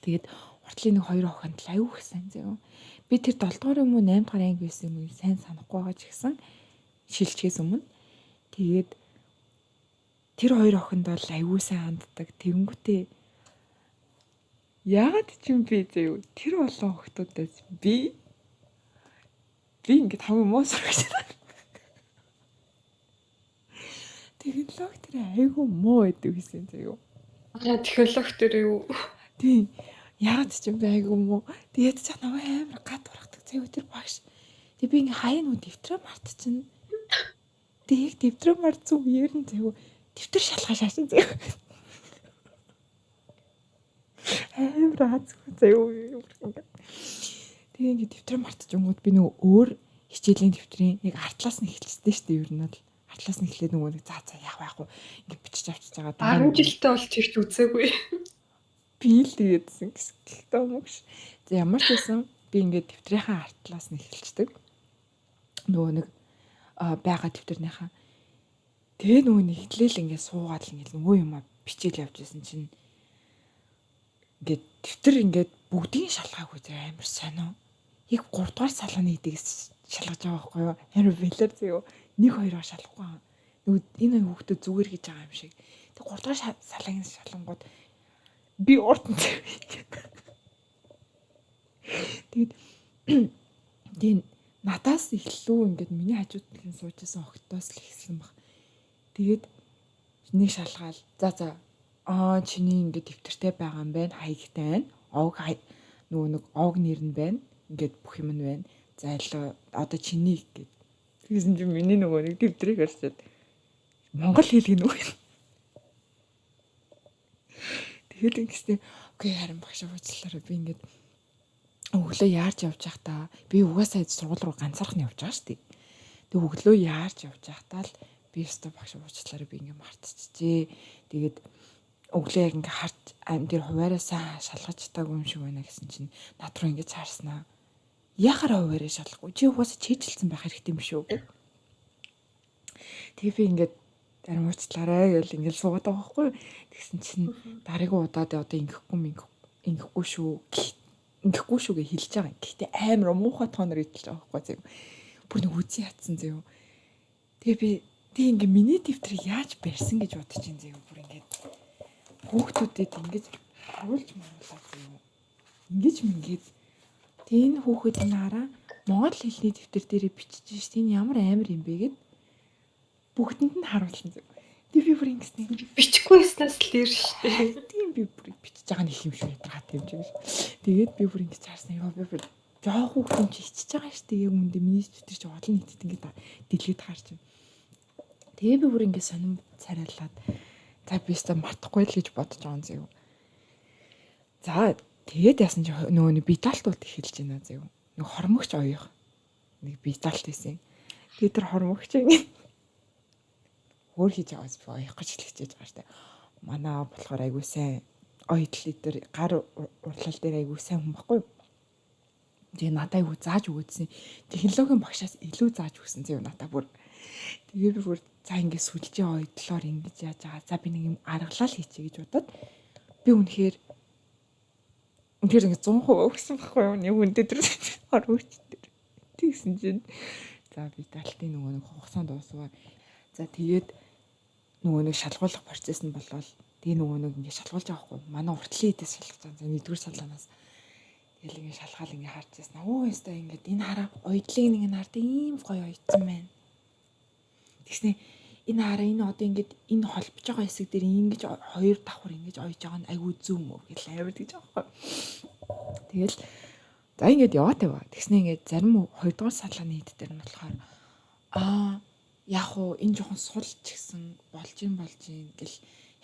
Speaker 2: Тэгээд уртлын нэг хоёр охинд л аюу их сайн заяа. Би тэр 7 дугаар юм уу 8 дугаар анги байсан юм уу сайн санахгүй байгаа ч гэсэн шилжихээс өмнө тэгээд тэр хоёр охинд бол аюу сайн ханддаг. Тэнгүүтээ яагаад ч юм би заяа тэр олон охтуудаас би ингээд хамгийн муу сурагч. Технологи тэр айгүй муу байдаг гэсэн заяа.
Speaker 3: Аа технологи тэр юу?
Speaker 2: Тийм. Яагаад ч юм бэ айгүй муу. Тэгээд ч намайг амар гад ургадаг заяа тэр багш. Тэг би ингээ хаяа нүү дэвтрээ мартчихна. Тэг яг дэвтрээ мартсан үеэр нь заяа дэвтэр шалгаа шаашин заяа. Амар азгүй заяа ингээ. Тэг ингээ дэвтрээ мартчихэнгүүд би нөгөө өөр хичээлийн дэвтрийн яг артлаас нь эхэлчихсэн шүү дээ ер нь бол. Артлаас нь эхлээд нөгөө нэг за за яах вэ яах вэ ингээ бичиж авчиж байгаа.
Speaker 3: 10 жилдээ бол тэгч үзээгүй.
Speaker 2: Би л тэгээдсэн гэсэн гэхдээ мөгш. За ямар ч байсан би ингээд дэвтрийнхаа артлаас нь эхэлчихдэг. Нөгөө нэг байгаа дэвтэрнийхаа. Тэгээ нөгөө нэг эхлээл ингээд суугаад л ингээд нөгөө юмаа бичээл явж исэн чинь ингээд дэвтэр ингээд бүгдийг шалгаагүй зэ амар сонио. Яг 3 дугаар салааны эдгээс шалгаж байгаа байхгүй юу? Амар бэлэр зөө. 1 2-оор шалгахгүй. Нөгөө энэ хоёр хүүхдүүд зүгээр гэж байгаа юм шиг. Тэг 3 дугаар салааны шалгангууд би урд нь тэгээд тэгээд надаас эхлүү ингээд миний хажууд нь сууж исэн охтоос л эхэлсэн баг. Тэгээд нэг шалгаал за за аа чиний ингээд дэвтэртэй байгаа юм байна, хаягтай байна. Овг нөгөө нэг овг нэр нь байна. Ингээд бүх юм нь байна. За илүү одоо чиний гэд. Тэгсэн чинь миний нөгөө нэг дэвтрийг харчаад монгол хэл гэнэ үү. Тэгэл ингэстэй үгүй харин багш уучлаарай би ингээд өглөө яарч явж байхдаа би угаасаа сургууль руу ганцаархан явж байгаа шүү дээ. Тэг өглөө яарч явж байхдаа л би өстө багш уучлаарай би ингээд мартчихжээ. Тэгээд өглөө яг ингээд харж ам тэр хуваараа сайн шалгаж чадаагүй юм шиг байна гэсэн чинь над руу ингээд цаарснаа. Яхаараа хуваараа шалгахгүй. Чи угаасаа чийжилсэн байх хэрэгтэй юм шүү гэх. Тэгээ би ингээд зарим уучлаарай гэж ингээд суугаад байгаа байхгүй юу. Тэгсэн чинь дараагийн удаад одоо ингэхгүй шүү. Ингэхгүй шүү гэж хэлж байгаа. Гэхдээ амар муухай тооноор хэлж байгаа байхгүй заяа. Бүр нэг үзий ятсан заяа. Тэгээ би тэг ингээ миний дэвтрийг яаж барьсан гэж бодож чинь заяа. Бүр ингээд хүүхдүүдэд ингэж харуулж маруулаа заяа. Ингэж мингээд тэг энэ хүүхэд энэ хараа монгол хэлний дэвтэр дээрээ бичиж шít энэ ямар амар юм бэ гэд бүгдэнд нь харуулсан заяа. Тэг би бүр ингэсэн
Speaker 3: бичихгүй байснаас л тэр шүү дээ.
Speaker 2: Тийм би бүр бичиж байгаа нэг юм шүү ядаргаа тийм ч юм. Тэгээд би бүр ингэж харсан. Йоо би бүр жоох хүүхдэн чи ичиж байгаа шүү дээ. Яг үндэ миний дэвтэр чи олон нийтэд ингэж дэлгээд харч юм. Тэгээ би бүр ингэ сонин царайлаад за би өстө мартахгүй л гэж бодож байгаа юм заяа. За тэгээд яасан чи нөгөө нэг биталтууд эхэлж байна заяа. Нэг хормогч оёох. Нэг биталт байсан. Тэгээд тэр хормогч ингэ өөр хийж байгаас би оёх гэж хэлчихэж байгаа штэ. Манай болохоор айгуу сайн оёдлын дээр гар урлал дээр айгуу сайн хүн баггүй. Тэгээ надад айгуу зааж өгөөдсөн. Технологийн багшаас илүү зааж өгсөн заяа надад бүр. Тэгээ би бүр За ингээд сүлжээ ойдлоор ингэж яаж байгаа. За би нэг юм аргалал хийчихье гэж бодоод би үнэхээр ингээд 100% өгсөн байхгүй юу? Нэг хүн дээр оруулж дээр. Тэгсэн чинь за би далтын нөгөө нэг хугацаанд дуусваа. За тэгээд нөгөө нэг шалгуулах процесс нь болвол тэгээ нөгөө нэг ингээд шалгуулж байгаа байхгүй. Манай уртлын эдээс шалгаж байгаа. За нэгдүгээр салаанаас тэгэл ингээд шалгаал ингээд харж байсан. Өө яста ингээд энэ хараа ойдлыг нэг нь хардаа ийм гоё ойдсон байна. Тэгснэ энэ хараа энэ одоо ингээд энэ холбож байгаа хэсэг дээр ингэж хоёр давхар ингэж ойж байгаа нь айгүй зөв мөө гэл амар гэж байгаа байхгүй. Тэгэл за ингээд яваа тавиа. Тэгснэ ингээд зарим хоёрдугаар салааны хэд дээр нь болохоор аа яг уу энэ жоохон сул ч гэсэн болж ин болж ин гэл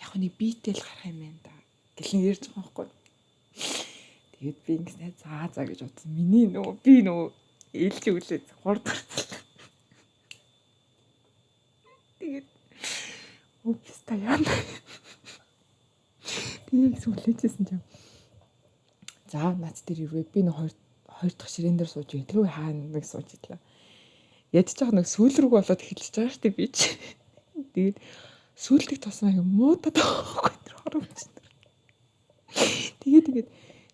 Speaker 2: яг нэг битэл гарах юм байна да гэл нэг ярьж байгаа байхгүй. Тэгээд би ингэснэ заа заа гэж бодсон. Миний нөгөө би нөгөө ээлж өглөө 3 дахь. Тэгээд упс та яана. Тэгээд сүлээжсэн чинь. За над дээр ирвэ би нөгөө хоёр дахь ширээн дээр сууж идлээ хаана нэг сууж идлээ. Ядчих нэг сүүл рүү болоод эхэлж байгаа шүү дээ би чи. Тэгээд сүүлдэх тусмаа юм муудаад байгаа байхгүй тэр хоромч. Тэгээд ингээд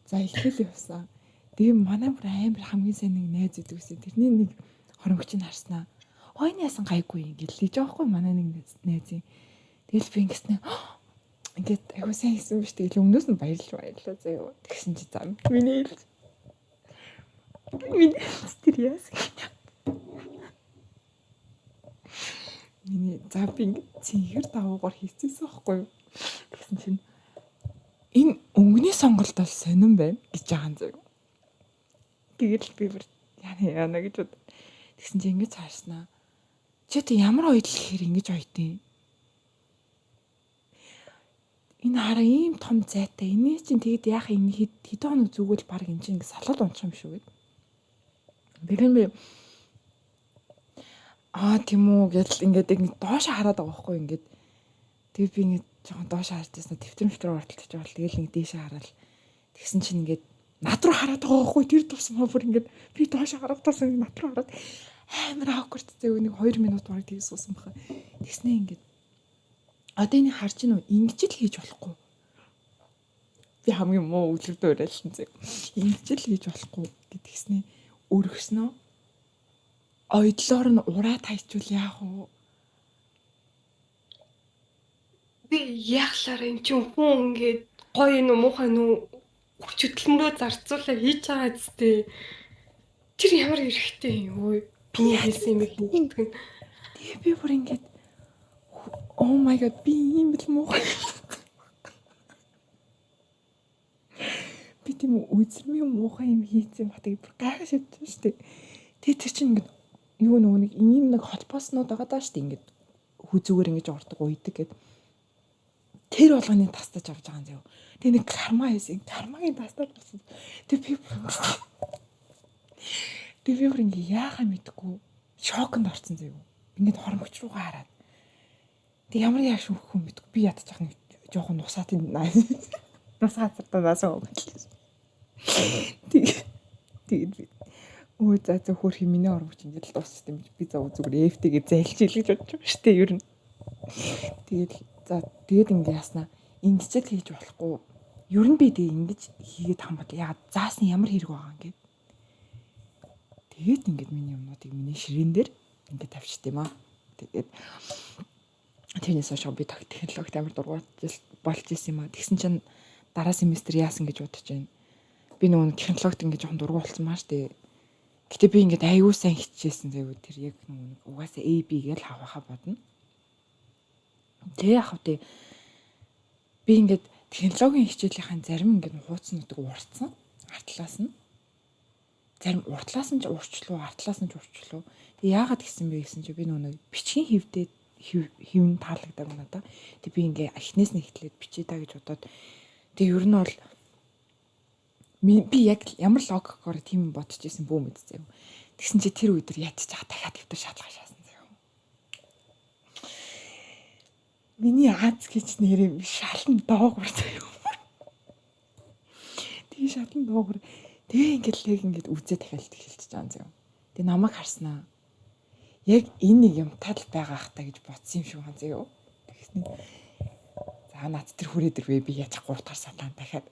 Speaker 2: за эхлэл явсан. Тэгээ манай бүр амар хамгийн сайн нэг найз идэг гэсэн. Тэрний нэг хоромгч нь харснаа. Ой энэ ясан гайгүй юм гэл хийж байгаа байхгүй манай нэг найзын. Тэгэл би ингэснэ ингээд айгуу сайн хийсэн биш тэгэл өмнөөс нь баярлж баярлаа заяа. Тэгсэн чи за миний ээлж. Миний тэр яасан гэж. Миний за би ингээд цэнхэр давуугаар хийчихсэн байхгүй юу. Тэгсэн чинь энэ өнгөний сонголт бол сонирн байна гэж байгаа юм заяа. Тэгэл би бүр яана яана гэж бод. Тэгсэн чинь ингэж цаарснаа. Чи одоо ямар оёдол гэхээр ингэж оёдیں۔ Энэ хараа ийм том зайтай. Эний чинь тэгэд яах юм хэд хэдэн хоног зүгэл баг эн чинь ингэ салаад унчих юм шүү гэд. Тэгэхээр би аа тийм үү гэл ингээд ингэ доош хараад байгаа байхгүй ингээд. Тэгээд би ингээд жоохон доош харж байсан. Тэвтэр ортолтож байгаа. Тэгэл ингэ дээшээ хараад тэгсэн чинь ингээд над руу хараад байгаа байхгүй тэр тусмаа бүр ингээд би доош харах тусам над руу хараад амар awkward зөө нэг 2 минут бараг тийг суусан баха. Тэгснээ ингээд одоо энийг харж гин үү ингэж л хийж болохгүй. Би хамгийн муу өглөвдөө уриалсан зөө. Ингэж л хийж болохгүй гэдгснээ өргөснөө ойдлоор нь ураа тайчвал яах вэ?
Speaker 3: Би яахлаар эн чинь хүн ингээд гоё юм уу муухай нү хүч хөдөлмөрөө зарцуулаа хийж байгаа зү. Тэр ямар хэрэгтэй юм вэ? Би хийсэн юм хийдэг нь.
Speaker 2: Тэгээ би бүр ингээд oh my god би ийм л муухай. Би тийм үзэрмийн муухай юм хийсэн ба тэгээ бүр гайхаж шивдсэн шүү дээ. Тэгээ тэр чинь ингээд юу нөгөө нэг ийм нэг холбооснууд байгаа даа шүү дээ. Ингээд хүзүүгээр ингэж ордог уйдаг гэд. Тэр болгоны тастаж авч байгаа юм заяа. Тэгээ нэг карма хийсэн. Кармагийн тастаж болсон. Тэгээ би Тэгээ би бүр ингээ яахаа мэдэхгүй шоконд орсон заяа. Ингээд хоромгч руугаа хараад. Тэг ямар яаш өгөх юм мэдэхгүй. Би ядчих нэг жоохон нусаад энэ нусаа цартаа наасан өгөл. Тэгээд би өө за за хөөрхи миний оромгч ингээд л дуусчихсан юм. Би зав зүгээр эфтэйгээ зайлж ил гэж бодож байгаа шүү дээ ер нь. Тэгээд за тэгээд ингээ яснаа ингэж л хийж болохгүй. Ер нь би тэг ингэж хийгээд хамбат яагаад заасан ямар хэрэг байгаа юм гээд. Тэгээд ингээд миний юмнуудыг миний ширээн дээр ингээд тавьчихд юм аа. Тэгээд тэрнээс хойш би технологид амар дургуй болж исэн юм аа. Тэгсэн чинь дараа семестр яасан гэж бодож байна. Би нөгөө технологид ингээд жоохон дургуй болсон маа штэ. Гэтэ би ингээд аюу сайн хичээсэн заяа тэр яг нөгөө нэг угаасаа A B гэж хавахаа бодно. Тэгээ яг тэ би ингээд технологийн хичээлийнхаа зарим ингээд хууцнуудыг уртсан. Артлаас нь зарим уртлаас нь ч уурчлуу, артлаас нь ч уурчлуу. Тэг яагаад гэсэн бэ гэсэн чи би нөгөө нэг бичгийн хэвдээ хэвн таалагдаагүй надаа. Тэг би ингээ эхнээс нь эхлээд бичээ та гэж бодоод тэг ер нь бол би яг ямар логикоор тийм бодож исэн бүү мэдсэн юм. Тэгсэн чи тэр үед ядчих дахиад дэвтэр шалгаа шаасан заяа. Миний Аз гэж нэрээ шалан доогуур заяа. Тэгээ шалан доогуур. Тэгээ ингээд л яг ингээд үзээ дахиад эхэлчихэж байгаа юм заяа. Тэгээ намайг харснаа. Яг энэ нэг юм тал байгаа хта гэж бодсон юм шиг байна заяо. Тэгсний. За над тэр хүрээд ирвэ би яаж 3 дахь сатан дахиад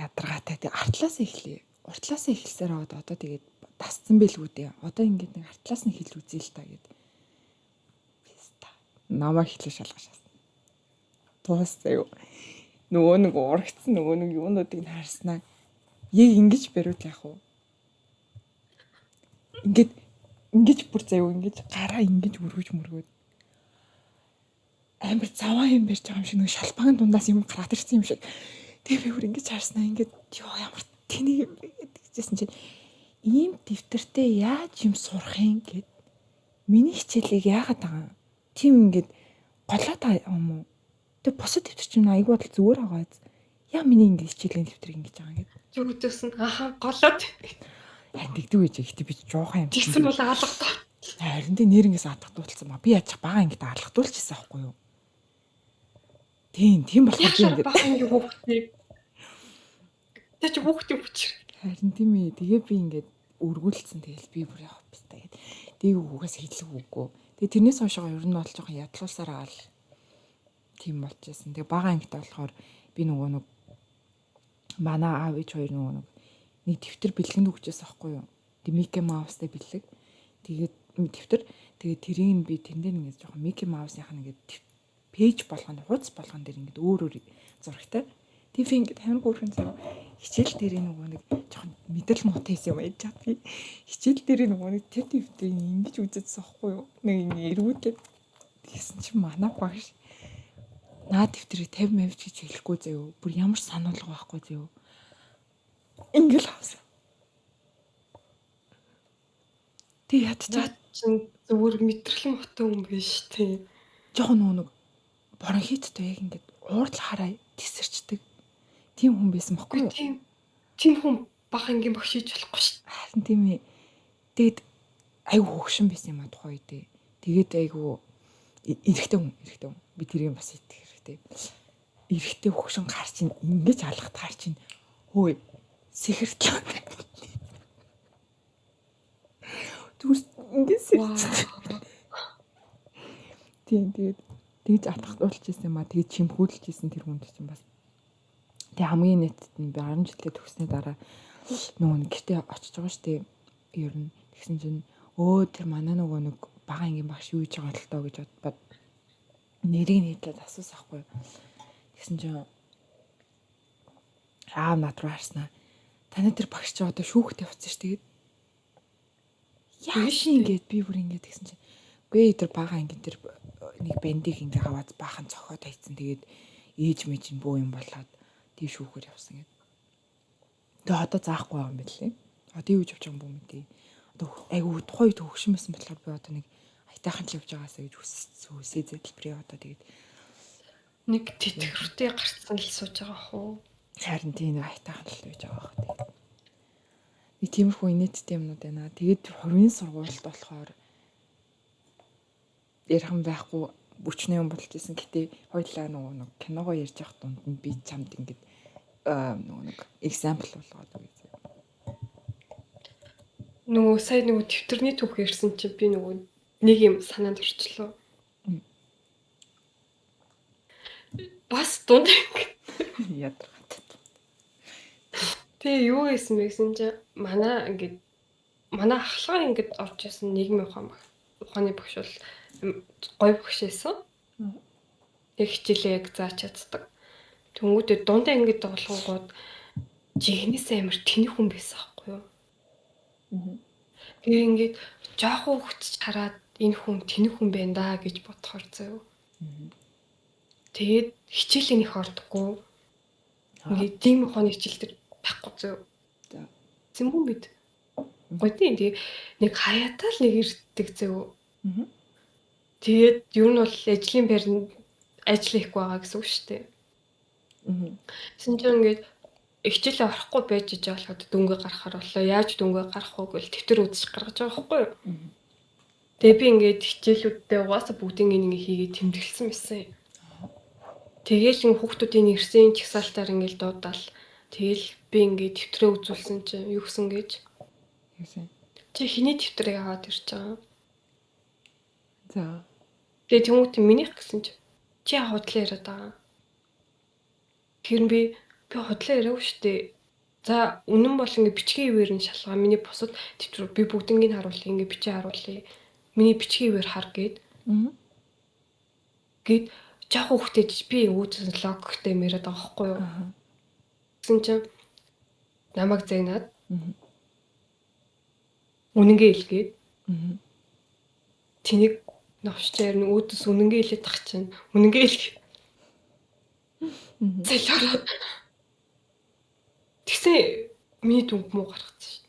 Speaker 2: ядаргаатай тэг артлаас эхлэе. Уртлаас эхэлсээр аваад одоо тэгээд тасцсан байлгүй дээ. Одоо ингээд нэг артлаас нь хэл үзье л та гэд. Писта. Намаа эхлэх шалгаж шаасан. Дууссан юу. Нөгөө нэг урагцсан нөгөө нэг юунуудыг нь харснаа. Яг ингэж бариул яах вэ? Ингээд ингэж бүр заяа ингэж гараа ингэж өргөж мөргөөд амар заваа юм барьж байгаа юм шиг нэг шалбааны дундаас юм гараад ирсэн юм шиг. Тэгээ би бүр ингэж харснаа ингээд ёо ямар тэнийг юм бэ гэдэгчээсэн чинь ийм дэвтэртэй яаж юм сурах юм гэд миний хичээлийг яагаад байгаа юм? Тийм ингээд голоод байгаа юм уу? Тэгээ бусад дэвтэр чинь айгүй бодол зүгээр байгаа биз. Яа миний ингээд хичээлийн дэвтэр ингэж байгаа юм гэд.
Speaker 3: Зүгдээс нь аха голоод
Speaker 2: Харин тэгдэг байж. Гэтэ би жоохон юм.
Speaker 3: Тэгсэн бол алгадаа.
Speaker 2: Харин тэ нэрнгээс алгадуулсан ба. Би яачих бага ангид алгадуулчихсан аахгүй юу? Тийм, тийм болохоор
Speaker 3: би ингээд бага ангийн хүүхдийг Тэ чи хүүхдийн хүч.
Speaker 2: Харин тийм ээ. Тэгээ би ингээд өргүүлсэн. Тэгэл би бүр явах бистаа гэд. Тэгээ хүүгээс хэлэх үггүй. Тэгээ тэрнээс хойшоо ер нь бол жоохон ядлуулсаар аал тийм болчихсон. Тэгээ бага ангитай болохоор би нөгөө нэг манай аав ээж хоёр нөгөө нэг дэвтэр бэлгэнд өгчээсэн аахгүй юу? Тэг Микки Маустай бэлэг. Тэгээд дэвтэр тэгээд тэрийг нь би тэн дээр ингээд жоохон Микки Маусынх нь ингээд пэйж болгоно, хуудас болгон дээр ингээд өөр өөр зурагтай. Тэг би ингээд амар хөөрхөн заяа хичээл дээр нөгөө нэг жоохон мэдрэл муутай байсан юм яаж чад би хичээл дээр нөгөө нэг тэр дэвтрийг ингэж үзээдсэн аахгүй юу? Нэг ингэ эргүүлээд тэгсэн чинь манай багш наа дэвтрийг 50 мавж гэж хэлэхгүй заяа. Бүр ямар сануулга байхгүй заяа. Ингээл авсан. Тэг ядчаад
Speaker 3: чинь зүгээр мэдрэл муутай хүн биш тий.
Speaker 2: Жоохон нөгөө нэг бронхиттэй яг ингээд уурдл хараа тесэрчдэг. Тийм хүн байсан бохгүй юу?
Speaker 3: Тийм. Тийм хүн бага ангийн багш хийж болохгүй шүү.
Speaker 2: Харин тийм ээ. Тэгэд айгу хөгшин байсан юм а тухайн үед. Тэгээд айгу эрэгтэй хүн, эрэгтэй хүн. Би тэрийг бас итгэх хэрэгтэй. Эрэгтэй хөгшин гар чинь ингэж алгадахаар чинь хөөе сэхэртлээ. Зүгээр ингэж сэрчдэг. Тийм тэгээд тэгж атгуулчихсан юм а. Тэгээд чимхүүлчихсэн тэр хүнд чинь бас. Тэгээ хамгийн нийтэд нь би 10 жилдээ төгссөний дараа нөгөө нэг гэртээ очиж байгаа шүү дээ. Ер нь тэгсэн чинь өө тэр манай нөгөө нэг бага ангийн багш юу хийж байгаа л доо гэж бодбод нэрийг нийтлээд асуусан хгүй. Тэгсэн чинь аав над руу харснаа. Таны тэр багш чи одоо шүүхт явцсан шүү тэгээд яаж ингээд би бүр ингээд тэгсэн чинь үгүй тэр бага ангийн тэр нэг бандыг ингээ аваад баахан цохоод хайцсан. Тэгээд ээж мэж нь бөө юм болоод тий шүүхээр явсан гэд. Тэгээ одоо заахгүй байгаа юм билээ. Одоо юу гэж явж байгаа юм бүү мэдээ. Одоо айгу тухайн үед хөгшин байсан болохоор би одоо нэг аятайхан л явж байгаасаа гэж хүсээ зэдэлбэрээ одоо тэгээд
Speaker 3: нэг тэтгэвртэй гарцсан л сууж байгаа ах уу.
Speaker 2: Харин тийм нэг аятайхан л байж байгаа ах тэгээд. Нэг тиймэрхүү инээдтэй юмнууд байна. Тэгээд хувийн сургуульд болохоор ярих юм байхгүй бүчнэ юм болж исэн. Гэтэ хоёлаа нөгөө нэг киногоо ярьж явах дунд нь би чамд ингээд нөгөө нэг example болгоод өгье.
Speaker 3: Нөгөө сая нөгөө тэмдэрний түүх ярьсан чинь би нөгөө нэг юм санаанд орчлоо. Бас дунд
Speaker 2: ядаргатай.
Speaker 3: Тэгээ юу хийсэн бэ гэсэн чинь манай ингээд манай ахлагаар ингээд орж исэн нийгмийн ухааны багш бол гоё багш байсан. Яг хичээлээ яг зааж чаддаг. Тэнгүүдээ дундаа ингээд тоглонгууд жигнэс амар тэнэг хүн байсан аахгүй юу? Тэгээ ингээд жоохон хөвгч хараад энэ хүн тэнэг хүн байна да гэж бодохоор заяа. Тэгээд хичээлийн их ордоггүй. Ингээд нийгмийн ухааны хичээл төр байхгүй заяа.
Speaker 2: За.
Speaker 3: Зэм хүн бид. Гоё тийм тэгээ нэг хаяатаа л нэг ирдэг заяа. Тэгээд ер нь бол ажлын байранд ажил хийхгүй байгаа гэсэн үг шүү дээ. Тэгсэн чинь ингээд хичээлээ орохгүй байж иж болоход дүнгээ гаргахаар боллоо. Яаж дүнгээ гаргах вэ гэвэл дэвтэр үзэж гаргаж байгаа байхгүй юу? Тэгээ би ингээд хичээлүүддээ угаасаа бүгдийг ингээ хийгээд тэмдэглэсэн байсан. Тэгээл ин хүүхдүүдийн ирсэн чагсаалтаар ингээл дуудаал. Тэгэл би ингээд дэвтрээ үзүүлсэн чинь юу гэсэн гэж.
Speaker 2: Юусэн?
Speaker 3: Чи хиний дэвтрийг аваад ирж байгаа.
Speaker 2: За.
Speaker 3: Тэгээ тэмүүт минийх гэсэн чи чи худлаа яриад байгаа. Тэр би би худлаа яриагүй шүү дээ. За үнэн бол ингээ бичгийн ивэр нь шалгаа. Миний бусад дэвтэр би бүгднийг харуулъя. Ингээ бичээ харуулъя. Миний бичгийн ивэр хар гээд. Гээд жоох хүүхдээ би өөдөөс логиктэй юм яриад байгаа байхгүй юу? Гэсэн чинь намайг зэгнаад үнэнгээ илгээд тэнийг новшчаар нь өөдөөс үнэнгээ илээд тах чинь үнэнгээ илгээ. Зэлороо. Тэгсэн миний дүнг муу гаргацсан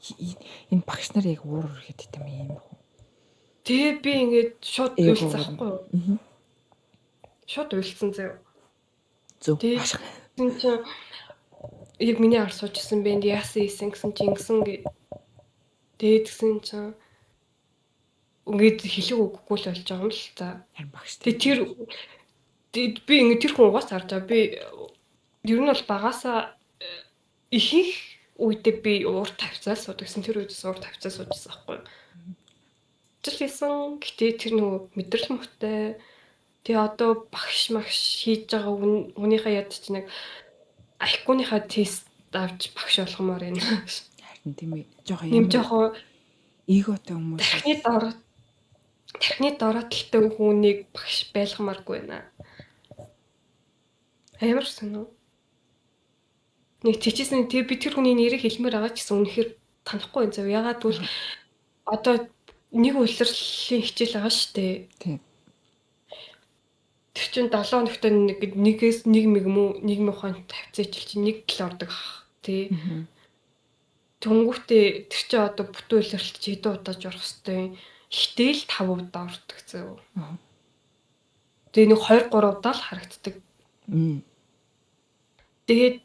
Speaker 2: шүү. Энэ багш нар яг уур үргээд идэм юм уу?
Speaker 3: Тэгээ би ингээд шууд уйлсан байхгүй юу? Шууд уйлсан заяа.
Speaker 2: Зөв.
Speaker 3: Тэгсэн чинь яг миний ар суужсэн бэ? Яасан ийсэн гэсэн чинь ингэсэн гэ. Тэгээд тэгсэн чинь ингээд хэлэг өгөхгүй л болж байгаа юм л та.
Speaker 2: Харин багш.
Speaker 3: Тэгээ тэр би ингээд тэр хүн угаас харж байгаа. Би ер нь бол багасаа ихэнх үедээ би уур тавьцаал суудаг гэсэн. Тэр үедээс уур тавьцаал суужсэн байхгүй юу? Ажил хийсэн. Гэтэ тэр нөгөө мэдрэл муутай. Тэгээ одоо багш магш хийж байгаа хүнийхээ яд чи нэг IQ-ныхаа тест авч багш болгомоор байна.
Speaker 2: Харин тийм ээ. Жохоо
Speaker 3: юм. Жохоо
Speaker 2: эготой хүмүүс.
Speaker 3: Тархины дорооталтай хүнийг багш байлгамааргүй байна. Амар сонь. Нэг тийчсэн тэг би тэр хүний нэрийг хэлмээр байгаа ч гэсэн үнэхээр танихгүй юм зав. Ягаад гэвэл одоо нэг улирлын хичээл байгаа шүү дээ.
Speaker 2: Тийм.
Speaker 3: Тэр чинь 7 хоногт нэг нэгээс нэг мэг мүү нийгмийн ухаанд тавьцаа хичээл чинь нэг л ордог ах тий. Тэнгүүтээ тэр чинь одоо бүтэн улиралд чи хэдэн удааж орох хэвтэй. Ихтэй л 5 удаа ордог зөө. Тэгээ нэг 2 3 удаа л харагддаг. Тэгээд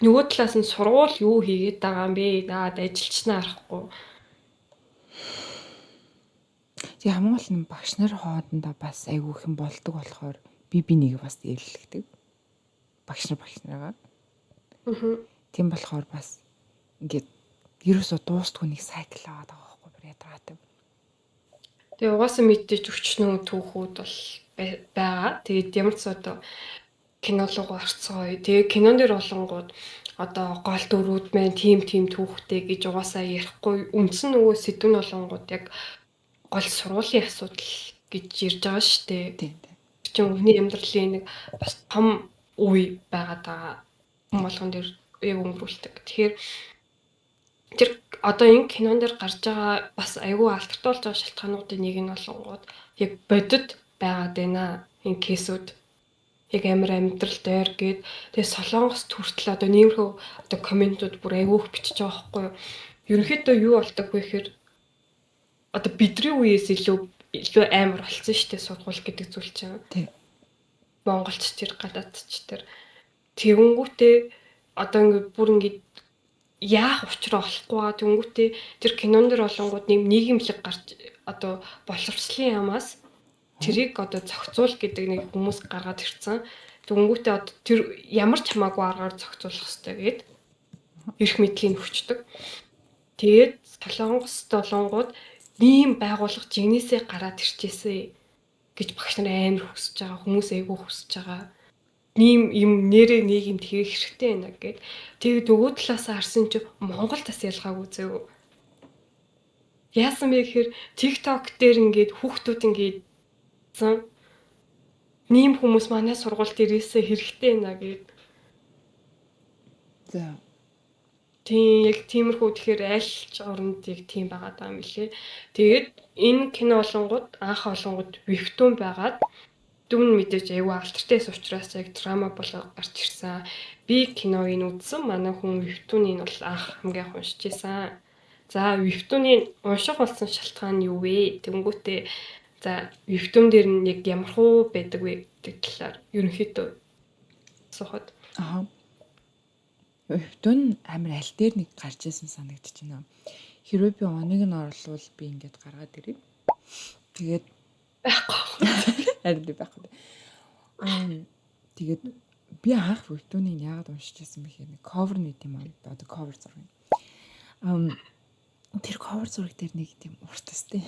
Speaker 3: нөгөө талаас нь сургууль юу хийгээд байгаа юм бэ? Наад ажилчнаа харахгүй.
Speaker 2: Тэгээ хамгийн гол нь багш нар хоорондоо бас айгүй их юм болдог болохоор би нэг бас эвлэгдэг. Багш нар багш нараа. Тийм болохоор бас ингээд ерөөсөө дуустгүй нэг сайкл аваад байгаа байхгүй бүр ядаргаатай.
Speaker 3: Тэгээ угаасаа мэдээж өчнөө түүхүүд бол байгаа. Тэгээд ямар ч одоо кино руу орцгоё. Тэгээ кинон дээр болонгууд одоо гол дүрүүд маань тим тим түүхтэй гэж угаасаа ярихгүй. Үндсэн нөгөө сэдв нь болонгууд яг гол сургуулийн асуудал гэж ярьж байгаа шүү дээ.
Speaker 2: Тийм.
Speaker 3: Чинь хүний амьдралын нэг бас том үе байгаад байгаа. Хүн болгон дээр яг өнгөрүүлдэг. Тэгэхээр тэр одоо энэ кинон дээр гарч байгаа бас айгүй алдартай болж байгаа шалтгаануудын нэг нь болонгууд яг бодит байгаад байна. Энэ кейсүүд яг амар амьдрал дээр гээд тэгээ Солонгос төртөл одоо нийгэмхүү одоо комментууд бүр айгүй их бичиж байгаа байхгүй юу. Ерөнхийдөө юу болдог вэ гэхээр одоо бидний үеэс илүү амар болсон шүү дээ сургууль гэдэг зүйл чинь.
Speaker 2: Тийм.
Speaker 3: Монголч тэр гадаадч тэр тэгэнгүүтээ одоо ингээ бүр ингээ яах учраа олохгүй байгаа. Тэнгүүтээ тэр кинон дэр болонгууд нэм нийгэмлэг гарч одоо боловсролын яамаас тэрийг одоо зохицуул гэдэг нэг хүмүүс гаргаад ирсэн. Тэнгүүтээ одоо тэр ямар ч хамаагүй аргаар зохицуулах хэрэгтэй гээд эрх мэдлийг хүчдэг. Тэгээд Солонгост болонгууд ийм байгууллага жигнэсээ гараад ирчээсэ гэж багш нар амар хүсэж байгаа, хүмүүс айгүй хүсэж байгаа. Ийм юм нэрээ нийгэмд хийх хэрэгтэй байна гэд. Тэгээд нөгөө талаас харсан чинь Монгол тас ялгаагүй зөө. Яасан бэ гэхээр TikTok дээр ингээд хүүхдүүд ингээд нийм хүмүүс манай сургуульд ирээсээ хэрэгтэй байна гэд.
Speaker 2: За.
Speaker 3: Тийм яг тиймэрхүү тэгэхээр аль ч оронд яг тийм байгаа даа юм билээ. Тэгээд энэ кино олонгууд анх олонгууд webtoon байгаад дүүн мэдээж айгүй алдартай учраас яг драма болоо гарч ирсэн. Би киног нь үзсэн. Манай хүн webtoon-ыг бол анх хамгийн анх уншиж байсан. За webtoon-ыг унших болсон шалтгаан нь юу вэ? Тэнгүүтээ за webtoon дээр нь яг ямархуу байдаг вэ гэдэг талаар ерөнхийдөө асуухад.
Speaker 2: Аа. Webtoon амар аль дээр нэг гарч ирсэн санагдаж байна. Хэрвээ би оныг нь орлуул би ингээд гаргаад ирээ. Тэгээд
Speaker 3: байхгүй.
Speaker 2: Харин би байхгүй. Тэгээд би анх webtoon-ыг яагаад уншиж байсан бэ гэхээр нэг cover нэг юм аа. Одоо cover зураг. Тэр cover зураг дээр нэг тийм урт өстэй.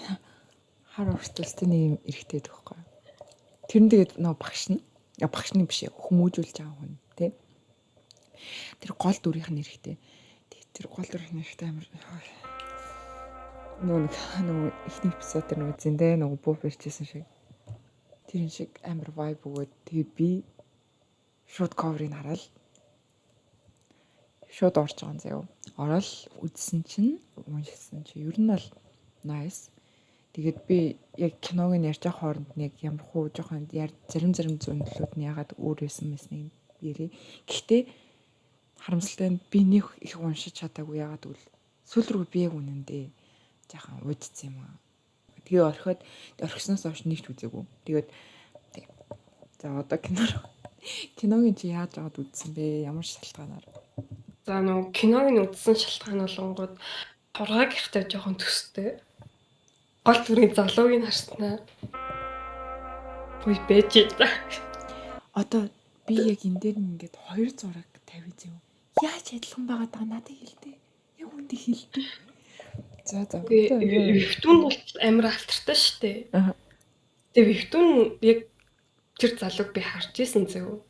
Speaker 2: Хар урт өстэй нэг юм эрэгтэй байдаг байхгүй. Тэр нь тэгээд нөө багш нь багш нь биш хүмүүжүүлж байгаа хүн тий. Тэр гол дүрийнх нь эрэгтэй. Тэгээд тэр гол дүрийнх нь эрэгтэй амар нөгөө эхний эпизод дээр нөгөө зэндээ нөгөө буу барьжсэн шиг. Тэр шиг амар vibe өгөөд тэгээд би шууд cover-ыг хараад шууд орж байгаа юм заяо. Ороод үзсэн чинь уншсан чи ер нь бол nice. Тэгээд би яг киног нь ярьж байгаа хооронд нь яг ямар хуу жоохон зарим зарим зүйлүүд нь ягаад өөр байсан мэснийг ярив. Гэхдээ харамсалтай нь би нэг их уншиж чадаагүй, ягаад гэвэл сүүл рүү би яг үнэндээ жаахан уйдсан юм аа. Тэгээ орхиод орхисноос хойш нэг ч үзээгүй. Тэгээд за одоо киног чи яаж аваад үзсэн бэ? Ямар шалтгаанаар?
Speaker 3: За нөгөө киног нь үзсэн шалтгаан болонгууд тургаагийнхтай жоохон төстэй. Гол дүрийн залууг нь харснаа. Үгүй байж та.
Speaker 2: Одоо би яг энэ дээр ингээд хоёр зураг тавьж юм. Яаж адилхан байгаа даа надад хэлдэ. Яг үндэ хэлдэ. За за.
Speaker 3: Вебтун бол амар алтартай шүү дээ. Тэгээ вебтун яг тэр залууг би харж исэн зөө.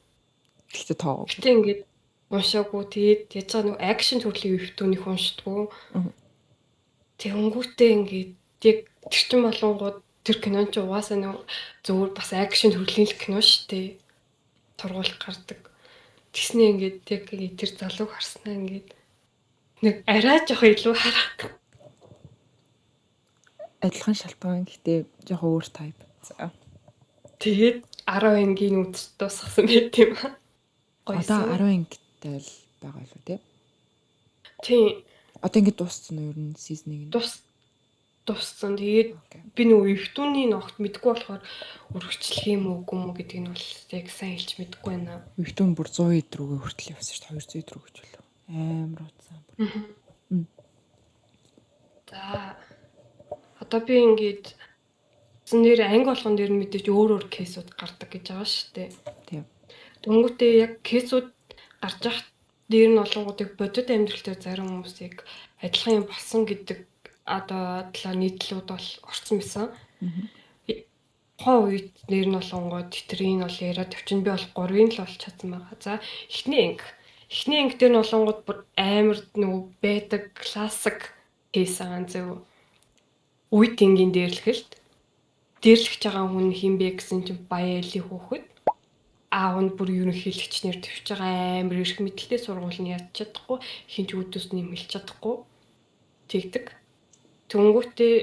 Speaker 2: Гэхдээ тоо.
Speaker 3: Гэтэ ингээд уншаагүй. Тэгээд яаж байгаа нэг акшн төрлийн вебтүнийг уншдаггүй. Тэгэнгүүтээ ингээд яг тэр чин болонгууд тэр кинон ч угаасаа нэг зөвөр бас акшн төрлийн л кино шүү дээ. Тургуул гардаг. Тэгснээ ингээд яг тэр залууг харснаа ингээд нэг арай жоох илүү хараад.
Speaker 2: Адилхан шалтгаан гэхдээ жоох өөр type. За.
Speaker 3: Тэгээд 10 ангийн үзэж дуусгасан байт юм аа.
Speaker 2: Одоо 10 ангитай л байгаа л үү те?
Speaker 3: Тийм.
Speaker 2: Одоо ингэ дууссан уу ер нь season-ыг?
Speaker 3: Дууссан. Тэгээд би нөгөө webtoon-ы ногт мэдгүй болохоор үргэлжлэх юм уу үгүй юм уу гэдгийг нь бол яг сайн хэлж мэдэхгүй байна.
Speaker 2: Webtoon бүр 100 хэд рүүгээ хүртэл явсан шүү дээ. 200 хэд рүү гэж болов. Амар удсан.
Speaker 3: За. Одоо би ингээд нэр анги болгон дээр нь мэдээж өөр өөр case-үүд гардаг гэж байгаа шүү дээ.
Speaker 2: Тийм.
Speaker 3: Тэнгүүтээ яг case-үүд гарч явах дээр нь болонгуудыг бодит амьдрал дээр зарим хүмүүсийг адилхан юм болсон гэдэг одоо талаар нийтлүүд бол орсон байсан. Тухайн үед нэр нь болонгууд тэтрийн бол яриад явчин би бол 3-ын л болж чадсан байгаа. За эхний анги. Эхний анги дээр нь болонгууд бүр амар нөгөө байдаг классик case байгаа зөв. Үе тэнгийн дээрлэхэлт дээрлэж байгаа хүн хэн бэ гэсэн чинь Баялын хүүхэд. Аав нь бүр ерөнхийлөгчнэр төвч байгаа амар эрх мэдэлтэй сургууль нь ядч чадахгүй, хин ч үүдээс нэм хэлж чадахгүй тэгдэг. Тэнгүүтээ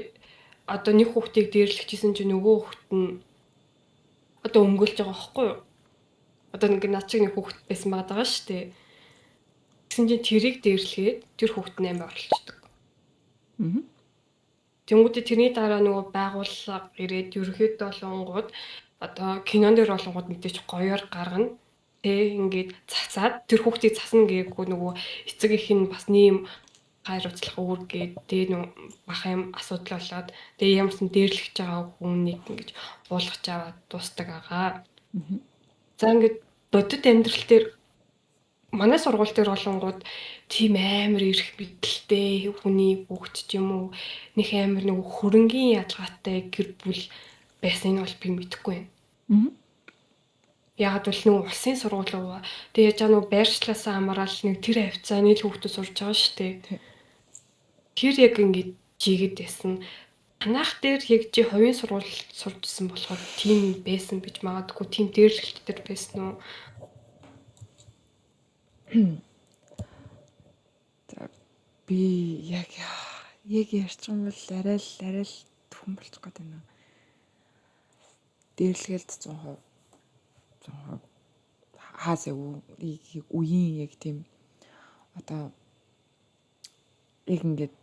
Speaker 3: одоо нэг хүүхдийг дээрлэжсэн чинь нөгөө хүүхэд нь одоо өмгөөлж байгаа байхгүй юу? Одоо нэг над шиг нэг хүүхэд байсан байгаа шүү дээ. Тэгсэн чинь тэрийг дээрлэгээд тэр хүүхэд нь амар оролцдог. Тэнгүүтээ тэрний дараа нөгөө байгууллага ирээд ерөнхийдөө болонгууд одоо кинон дээр болонгууд мэдээж гоёор гаргана. Тэ ингээд цацаад тэр хүүхдийг цасна гээгүй нөгөө эцэг их нь бас нэм хариуцлага үүргээд тэ нөө бах юм асуудал болоод тэгээ ямарсан дээрлэж байгаа хүнийг ингэж буулгаж аваад дуустдаг агаа. За ингээд бодит амьдрал дээр манай сургууль дээр болонгууд тийм амар эрх мэдэлтэй хүний хүүхд ч юм уу нэг амар нэг хөрөнгийн ялгаатай гэр бүл байсан нь бол би мэдэхгүй байна. Яагаад бол нэг улсын сургууль уу. Тэгээ яаж нөгөө байршлаасаа хамаарал нэг тэр хавцааны л хүүхдүүд сурж байгаа шүү дээ. Тэр яг ингэж жигэд байсан. Танах дээр яг чи хувийн сургууль сурчсан болохоор тийм байсан гэж магадгүй тийм дээрлэлт дээр байсан уу?
Speaker 2: За би яг ярьчих юм бол арай л түхэн болчих гээд байна. Дээрлэгэлд 100% 100% хааз яг үеийн яг тийм одоо яг ингээд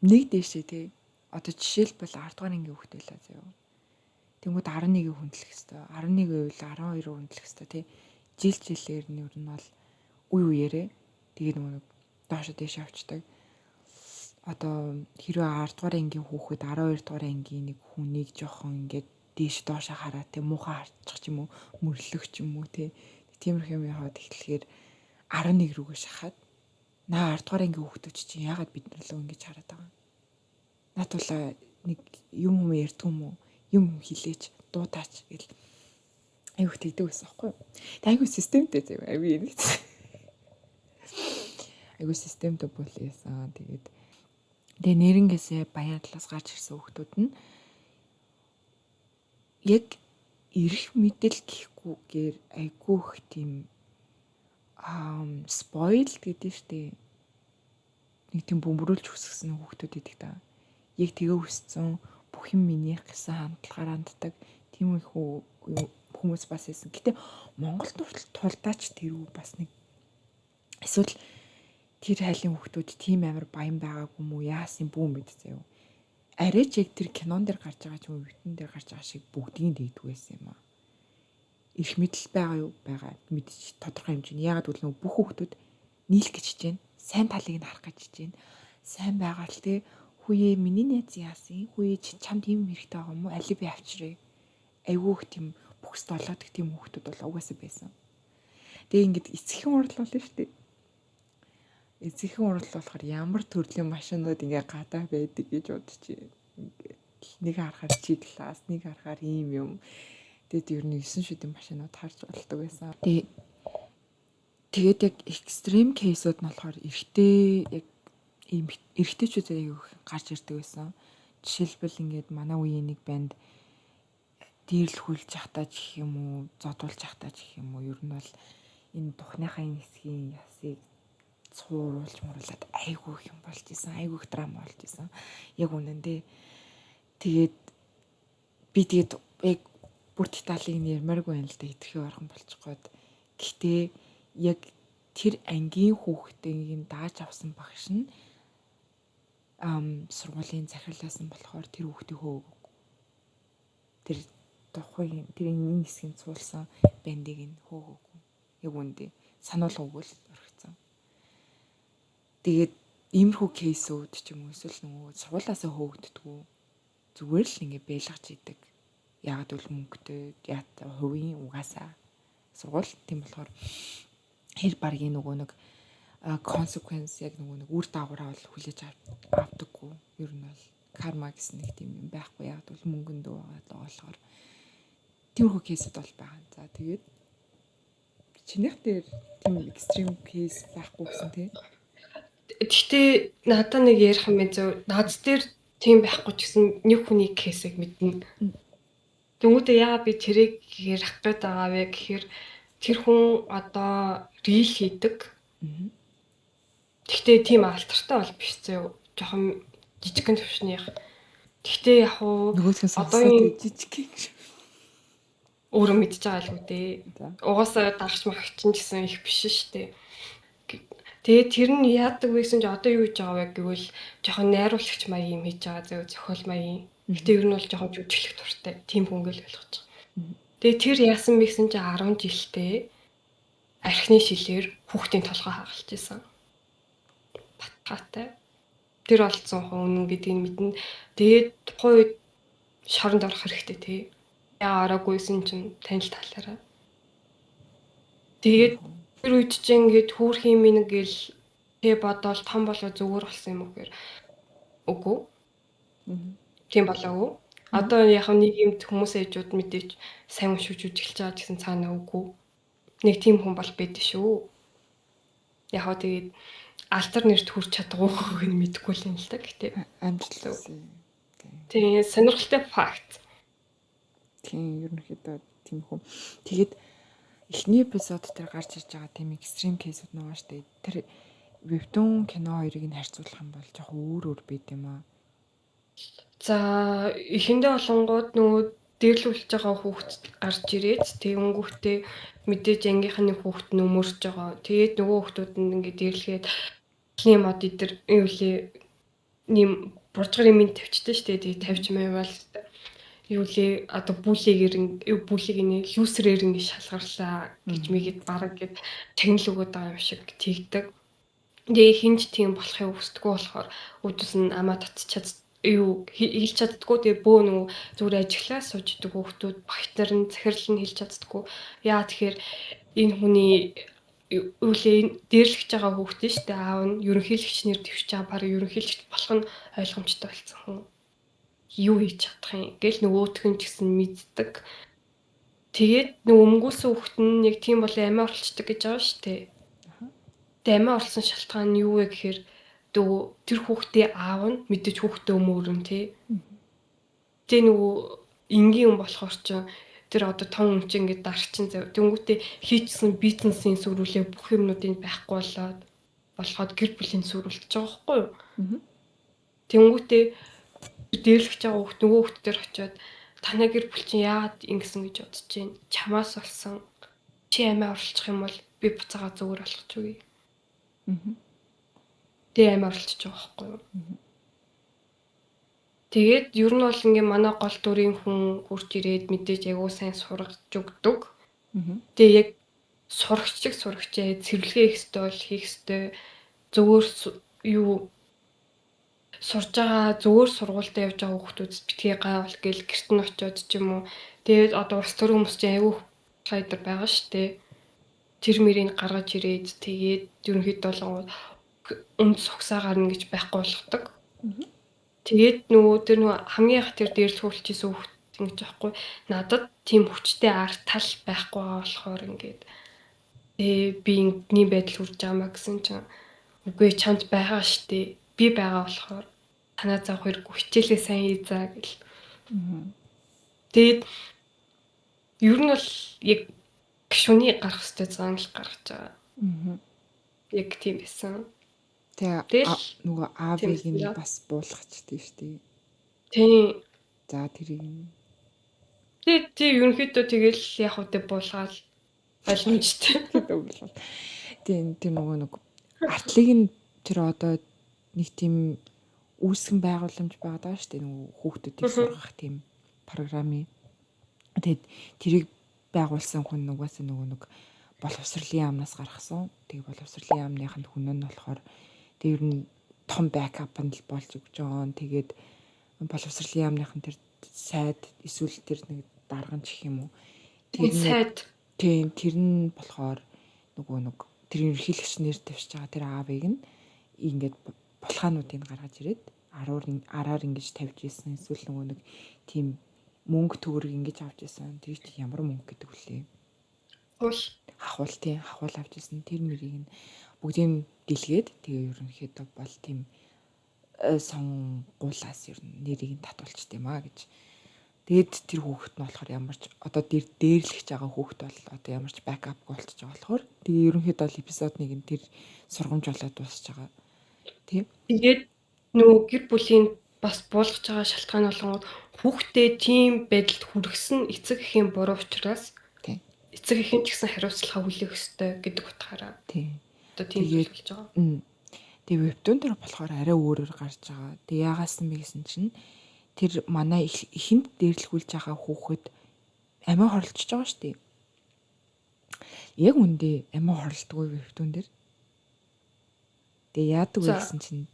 Speaker 2: нэг дээшээ тий. Одоо жишээлбэл 10 дугаар ангийн хүүхэд байлаа заяа. Тэнгүүд 11-ийг хүндлэх хэвээр 11 байвал 12 хүндлэх хэвээр тий. Жил жилээр нь ер нь бол үе үеэрээ тэгээ нөгөө доошо дээшээ авчдаг. Одоо хэрвээ 10 дугаар ангийн хүүхэд 12 дугаар ангийн нэг хүнийг жоохон ингээд дээш доошо хараа тий муухай харчих ч юм уу мөрлөх ч юм уу тий. Тиймэрхүү юм яваад эхлэхээр 11 рүүгээ шахаад Наа 10 дугаар ангийн хүүхдүүд чинь яагаад бид нар лөө ингэж хараад байгаа юм? Наад бол нэг юм юм ярьдгүй юм уу? Юм хилээч, дуудаач гэл айгүйх тэгдэг байсан байхгүй юу? Тэг айгүй системтэй заяа. Айгүй нэг. Айгүй системтэй бол яасан. Тэгээд тэгээ нэрнгээсээ баян талаас гарч ирсэн хүүхдүүд нь яг эрх мэдэл гэхгүйгээр айгүйх тийм spoiled гэдэг штэ. Нэг тийм бөмбөрүүлж өсгсөн хүүхдүүд идэг та. Яг тэгээ өссөн, бүх юм минийх гэсэн хандлагаар ханддаг тийм их хүмүүс бас байсан. Гэтэ Монголд хүртэл тулдаач тэр үү бас нэг эсвэл тэр хайлын хүүхдүүд тийм амар баян байгаагүй мүү, яасан бүү мэд заяа. Арай ч яг тэр кинон дээр гарч байгаа ч юм уу, вебтэн дээр гарч байгаа шиг бүгдийг тэгдэг байсан юм аа. Эрх мэдэл байгаа юу? Байгаа. Мэдчих тодорхой хэмжээний. Яагаад гэвэл нөгөө бүх хүүхдүүд нийлэх гэж хичээнэ. Сайн талыг нь харах гэж хичээнэ. Сайн байгаа л те. Хүүе, миний найз яасан? Хүүе, чамд ийм хэрэгтэй байгаа юм уу? Алийг би авчирээ. Айгүй их тийм бүхс долоодог тийм хүүхдүүд бол угаасаа байсан. Тэгээ ингээд эцэгхэн урал болно шүү дээ. Эцэгхэн урал болохоор ямар төрлийн машинууд ингээ гадаа байдаг гэж бодчих. Ингээд нэг харахаар G-класс, нэг харахаар ийм юм. Тэгээд ер нь 9 шүдэн машинууд харж болдог байсан. Тэгээд яг extreme case үүд нь болохоор эрэгтэй, яг ийм эрэгтэйчүүд аяг гарч ирдэг байсан. Жишээлбэл, ингээд манай үеийн нэг банд дээрлэхүүлж явахдаа ч гэх юм уу, зодуулж явахдаа ч гэх юм уу, ер нь бол энэ духныхаа энэ хэсгийн ясыг цууруулж мууруулад айгүй их юм болж исэн, айгүй их драма болж исэн. Яг үнэндээ тэгээд би тэгээд яг бүр деталийг нь ярмааргүй байна л да, хэтэрхий орхон болчих гээд. Гэхдээ яг тэр ангийн хүүхдийг дааж авсан багш нь сургуулийн захирлаасан болохоор тэр хүүхдийг хөөгөөгүй. Тэр тухайн тэр энэ хэсгийг цуулсан бандыг нь хөөгөөгүй. Яг үндэ сануулгаагүй л орхицсан. Тэгээд иймэрхүү case үүд ч юм уу, эсвэл нөгөө сургуулаасаа хөөгддгүү. Зүгээр л ингээ бэлгаж идэг. Яагаад гэвэл мөнгөтэй, яа хувийн угаасаа сургууль тийм болохоор хэр баргийн нөгөө нэг consequence, яг нөгөө нэг үр дагавраа бол хүлээж авдаггүй. Ер нь бол карма гэсэн нэг тийм юм байхгүй. Яг бол мөнгөндөө байгаа болохоор тиймэрхүү case үүд бол байгаа. За, тэгээд чинийх дээр тийм extreme case байхгүй гэсэн, тий?
Speaker 3: Гэхдээ надад нэг ярих юм байна зөө. Над дээр тийм байхгүй ч гэсэн нэг хүний case ийг мэднэ. Тэнгүүтээ яагаад би тэрийг ярих гээд байгаа вэ гэхээр тэр хүн одоо reel хийдэг. Гэхдээ тийм алдартай бол биш зөө. Жохон жижигхэн төвшнийх. Гэхдээ яг уу
Speaker 2: Нөгөөх нь
Speaker 3: одоо
Speaker 2: сонсоод жижиг гэж.
Speaker 3: Өөрөө мэдж байгаа л үү дээ. Угаасаа дагч магч ч гэсэн их биш шүү дээ. Тэгээд тэр нь яадаг вэ гэсэн чи одоо юу хийж байгаа вэ гэвэл жоохон найруулагч маяг юм хийж байгаа зөө, зохиол маягийн. Гэтэ ер нь бол жоохон жүжиглэх дуртай. Тийм хүн гэл ойлгож байгаа. Тэгээд тэр яасан бэ гэсэн чи 10 жилдээ архины шилээр хүүхдийн толгой хагалж исэн. Батхаатай. Тэр бол 100% үнэн гэдгийг мэднэ. Тэгээд тухайн үед шоронд орох хэрэгтэй, тий. Яа ороагүйсэн чинь танил талаараа. Тэгээд тэр үед чинь ингээд хүүрхийн минь гэл тэ бодоол том болоо зүгээр болсон юм уу гэхээр үгүй. Тийм болоогүй. Одоо яг нэг юм хүмүүс ээжүүд мэдээч сайн уншиж үжиглэж байгаа гэсэн цаана үгүй. Нэг тийм хүн бол байдэн шүү. Яг хоо тэгээд алтар нэрт хүрч чадахгүй нь мэдэхгүй л юм л та. Гэтэ
Speaker 2: амжилт.
Speaker 3: Тийм, сонирхолтой факт.
Speaker 2: Тийм, ерөнхийдөө тийм хүн. Тэгээд эхний эпизод дээр гарч ирж байгаа тийм extreme case үүд нөгөө штэ. Тэр webtoon, кино хоёрыг нь харьцуулах юм бол жоох өөр өөр байд юм аа.
Speaker 3: За, эхэндээ болонгууд нөгөө дээрлүүлж байгаа хүүхд гарч ирээд тэгэнгүүтээ мэдээж ангийнх нь хүүхд нь өмөрч байгаа. Тэгээд нөгөө хүүхдүүд нь ингээд дээрлэгээд мод идэр юу лээ нэм буржгар юм тавьчихдээ штэ. Тэгээд тавьч маягаал юу лээ одоо bully гээр, bully г нэ loser ээр ингэ шалгарлаа гэж мэгээд бараг гэд чагнал өгöd байгаа юм шиг тэгдэг. Тэгээ хинж тийм болохыг хүсдэггүй болохоор үүдээс нь амаа татчихад юу хэлж чаддггүй. Тэгээ бөө нөгөө зүгээр ажиглаа сууж идэг хүүхдүүд, багш нар нь, захирал нь хэлж чаддггүй. Яа тэгэхээр энэ хүний үлээ дээрлэгч байгаа хүүхэд нь шүү дээ. Аав нь ерөнхийлөгч нэр дэвшиж байгаа, бараг ерөнхийлөгч болох нь ойлгомжтой болсон хүн. Юу хийж чадах юм гэл нөгөөх нь ч гэсэн мэддэг. Тэгээд нөгөө өмгүүлсэн хүүхэд нь яг тийм бол амиа орлцдог гэж байгаа шүү дээ. Тэгээ амиа орлсон шалтгаан нь юу вэ гэхээр тэр хүүхдээ аав нь мэдээж хүүхдээ өмөөрөн тий. Тэгээ нөгөө энгийн хүн болохоор ч тэр одоо том хүн чинь ингээд дарчин зав. Тэнгүүтээ хийчихсэн бизнесийн сүрүүлээ бүх юмнуудыг байхгүй болоод болоход гэр бүлийн сүрүүлж байгаа байхгүй юу? Тэнгүүтээ дээрлэж байгаа хүүхд нөгөө хүүхд дээр очиод танай гэр бүл чинь яагаад ингэсэн гэж бодож чинь чамаас болсон. Чи амиа орлчих юм бол би буцаага зүгээр болгож өгье. Тэгээ амиа орлчих байгаа байхгүй юу? Тэгээд ер нь бол ингээ манай гол дүрийн хүн хурж ирээд мэдээж аягүй сайн сургаж өгдөг. Тэгээ яг сурагчиг сурагчээ цэвэрлэгээ хийх ёстой бол хийх ёстой. Зөвөр юу сурж байгаа зөвөр сургуультай явж байгаа хүүхдүүд битгий гайвал гэл гэрт нь очиод ч юм уу. Тэгээд одоо улс төрийн хүмүүс чинь аягүй слайдер байгаа шүү дээ. Тэр мөрийг гаргаж ирээд тэгээд ерөнхийдөө бол өмд сугсаа гарна гэж байхгүй болгодог. Тэгээд нөгөө тэр нөгөө хамгийн их тэр дээрлэхүүлчихсэн хүүхд ингэж аахгүй надад тийм хүчтэй арт тал байхгүй байгаа болохоор ингээд би ингэний байдал хүрж байгаа маа гэсэн чинь үгүй чамд байгаа штэ би байгаа болохоор танаа заах хэрэггүй хичээлээ сайн хий заа гэл. Тэгээд ер нь бол яг гшүний гарах ёстой зан л гаргаж байгаа. Яг тийм байсан.
Speaker 2: Тэгээ нөгөө аавыг нь бас буулгачдээ шүү дээ.
Speaker 3: Тийм.
Speaker 2: За тэрийг.
Speaker 3: Тий ерөнхийдөө тэгэл яг үедээ буулгаал боломжтой.
Speaker 2: Тийм тэр нөгөө нэг артлыг нь тэр одоо нэг тийм үүсгэн байгууламж байгаа даа шүү дээ. Нөгөө хүүхдүүдийг сургах тийм програмын. Тэгээд тэрийг байгуулсан хүн угаасаа нөгөө нэг боловсролын яамнаас гаргасан. Тэгээ боловсролын яамныханд хүн нь болохоор тэг ер нь том бэкап нь л болж өгч байгаа. Тэгээд боловсролын яамныхан тэр сайд эсвэл тэр нэг дарган ч гэх юм уу.
Speaker 3: Тэр сайд.
Speaker 2: Тийм тэр нь болохоор нөгөө нэг тэр ерөнхийлөгч нэр дэвшиж байгаа тэр аавыг нь ингээд булхаануудыг гаргаж ирээд араар ингэж тавьж исэн. Эсвэл нөгөө нэг тийм мөнгө төгрөг ингэж авч исэн. Тэр чинь ямар мөнгө гэдэг вүлээ?
Speaker 3: Хавхуул.
Speaker 2: Хавхуул тийм хавхуул авч исэн. Тэр мөрийг нь бүгдийг дэлгээд тэгээ ерөнхийдөө бол тийм сонгуулаас ер нь нэрийг нь татуулчт юм а гэж. Тэгээд тэр хүүхэд нь болохоор ямар ч одоо дээрлэгч байгаа хүүхэд бол одоо ямар ч бэкап болчихж байгаа болохоор тэгээ ерөнхийдөө бол эпизод 1 нь тэр сургамж болоод дуусч байгаа. Тийм.
Speaker 3: Тэгээд нөгөө гэр бүлийн бас буулгаж байгаа шалтгаан болгоод хүүхдээ тийм байдалд хүргэсэн эцэг эхийн буруу учраас
Speaker 2: тийм.
Speaker 3: Эцэг эхийн ч гэсэн хариуцлага хүлээх ёстой гэдэг утгаараа.
Speaker 2: Тийм.
Speaker 3: Одоо тийм зүйл болж байгаа.
Speaker 2: Тэгээ вебтун дээр болохоор арай өөрөөр гарч байгаа. Тэгээ яагаас нь бэ гэсэн чинь тэр манай ихэнд дээрлэхүүлж байгаа хүүхэд амиа хорлолцож байгаа шүү дээ. Яг үндэ амиа хорлолдгоо вебтун дээр. Тэгээ яадаг вэ гэсэн чинь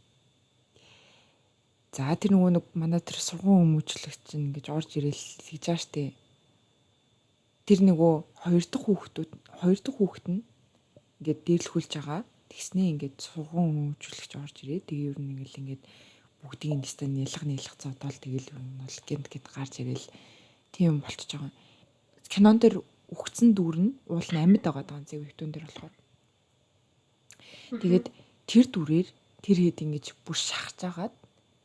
Speaker 2: за тэр нөгөө нэг манай тэр сургууль хүмүүжлэгч чинь ингэж орж ирээл хийж байгаа шүү дээ. Тэр нөгөө хоёр дахь хүүхэд нь ингээд дээрлэхүүлж байгаа. Тэгснээ ингээд сургууль хүмүүжүүлэгч орж ирээ. Тэгээ ер нь ингээл ингээд бүгдийг нэстэ нялга зодоол тэгэл ер нь бол гинт гинт гарч ирээл тийм болчихж байгаа. Кинон дээр үхсэн дүр нь уул нь амьд байгаа даа зэг вебтун дээр болохоор. Тэгээд тэр дүрээр тэр хэд ингэж бүр шахаж агаад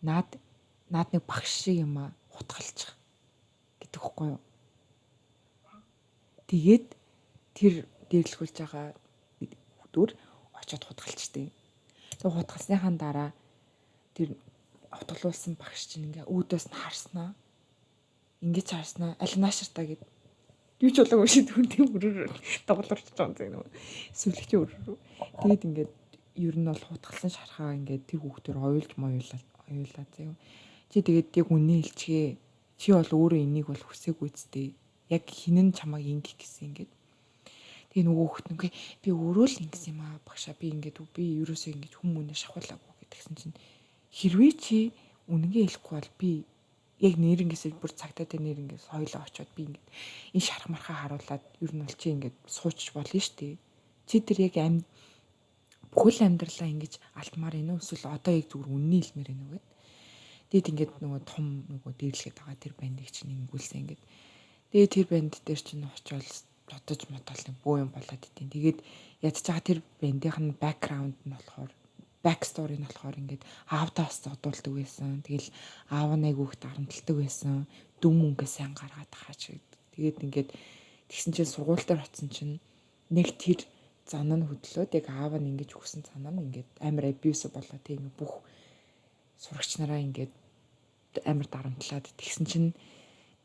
Speaker 2: наад нэг багш шиг юм а хутгалчих гэдэг үхгүй юу. Тэгээд тэр дээрлэхүүлж байгаа дүр очиод хутгалчихдээ. Тэгээ хутгалсныхаа дараа тэр хутгалуулсан багш чинь ингээ үүдээс нь харснаа. Ингэж харснаа аль нааширтаа гэд. Юу ч болоогүй шид хүн тийм өрөөр доголорч байгаа юм зэг нөгөө сүлэгчийн өрөөр. Тэгээд ингээд ер нь бол хутгалсан шархаа ингээд тэр хүүхдээр оюулж моюулаа заяа. Чи тэгээд яг үнэ хэлчихээ. Чи бол өөрөө энийг бол хүсээгүй зү. Яг хинэн чамайг ингэх гэсэн ингээд. Тэгээ нөгөө хүүхэд нүгэ би өөрөө л ингэсэн юм аа багшаа би ингээд би ерөөсөө ингэж хүм үнэ шахуулаагүй гэдгсэн чинь хэрвээ чи үнэнгээ хэлэхгүй бол би яг нэрнгээсээ бүр цагтаа дээр нэрнгээс хоёлоо очиод би ингээд энэ шарах мархаа харуулад ер нь бол чи ингээд суучч болно шүү дээ. Чи тэр яг бүхэл амьдралаа ингэж алдмаар байна уу? Эсвэл одоо яг зүгээр үнний хэлмээр байна уу гэд. Тэгэд ингээд нөгөө том нөгөө дээрлэхэд байгаа тэр бандыг чинь ингэүүлсэн ингээд. Тэгээд тэр банд дээр чинь очиод бодож мотол нэг бөө юм болоод идэв. Тэгээд ядж байгаа тэр бандийнх нь background нь болохоор back story нь болохоор ингээд аавдаа бас зодуулдаг байсан. Тэгэл аав нь айгүйх дарамталдаг байсан. Дүн мөнгө сайн гаргаад хаач. Тэгээд ингээд тэгсэн чинь сургууль дээр очсон чинь нэг тэр зан нь хөдлөөд яг аав нь ингэж өгсөн цанаа нь ингээд амар abuse болоо тэг ингээд бүх сурагч нараа ингээд амар дарамтлаад тэгсэн чинь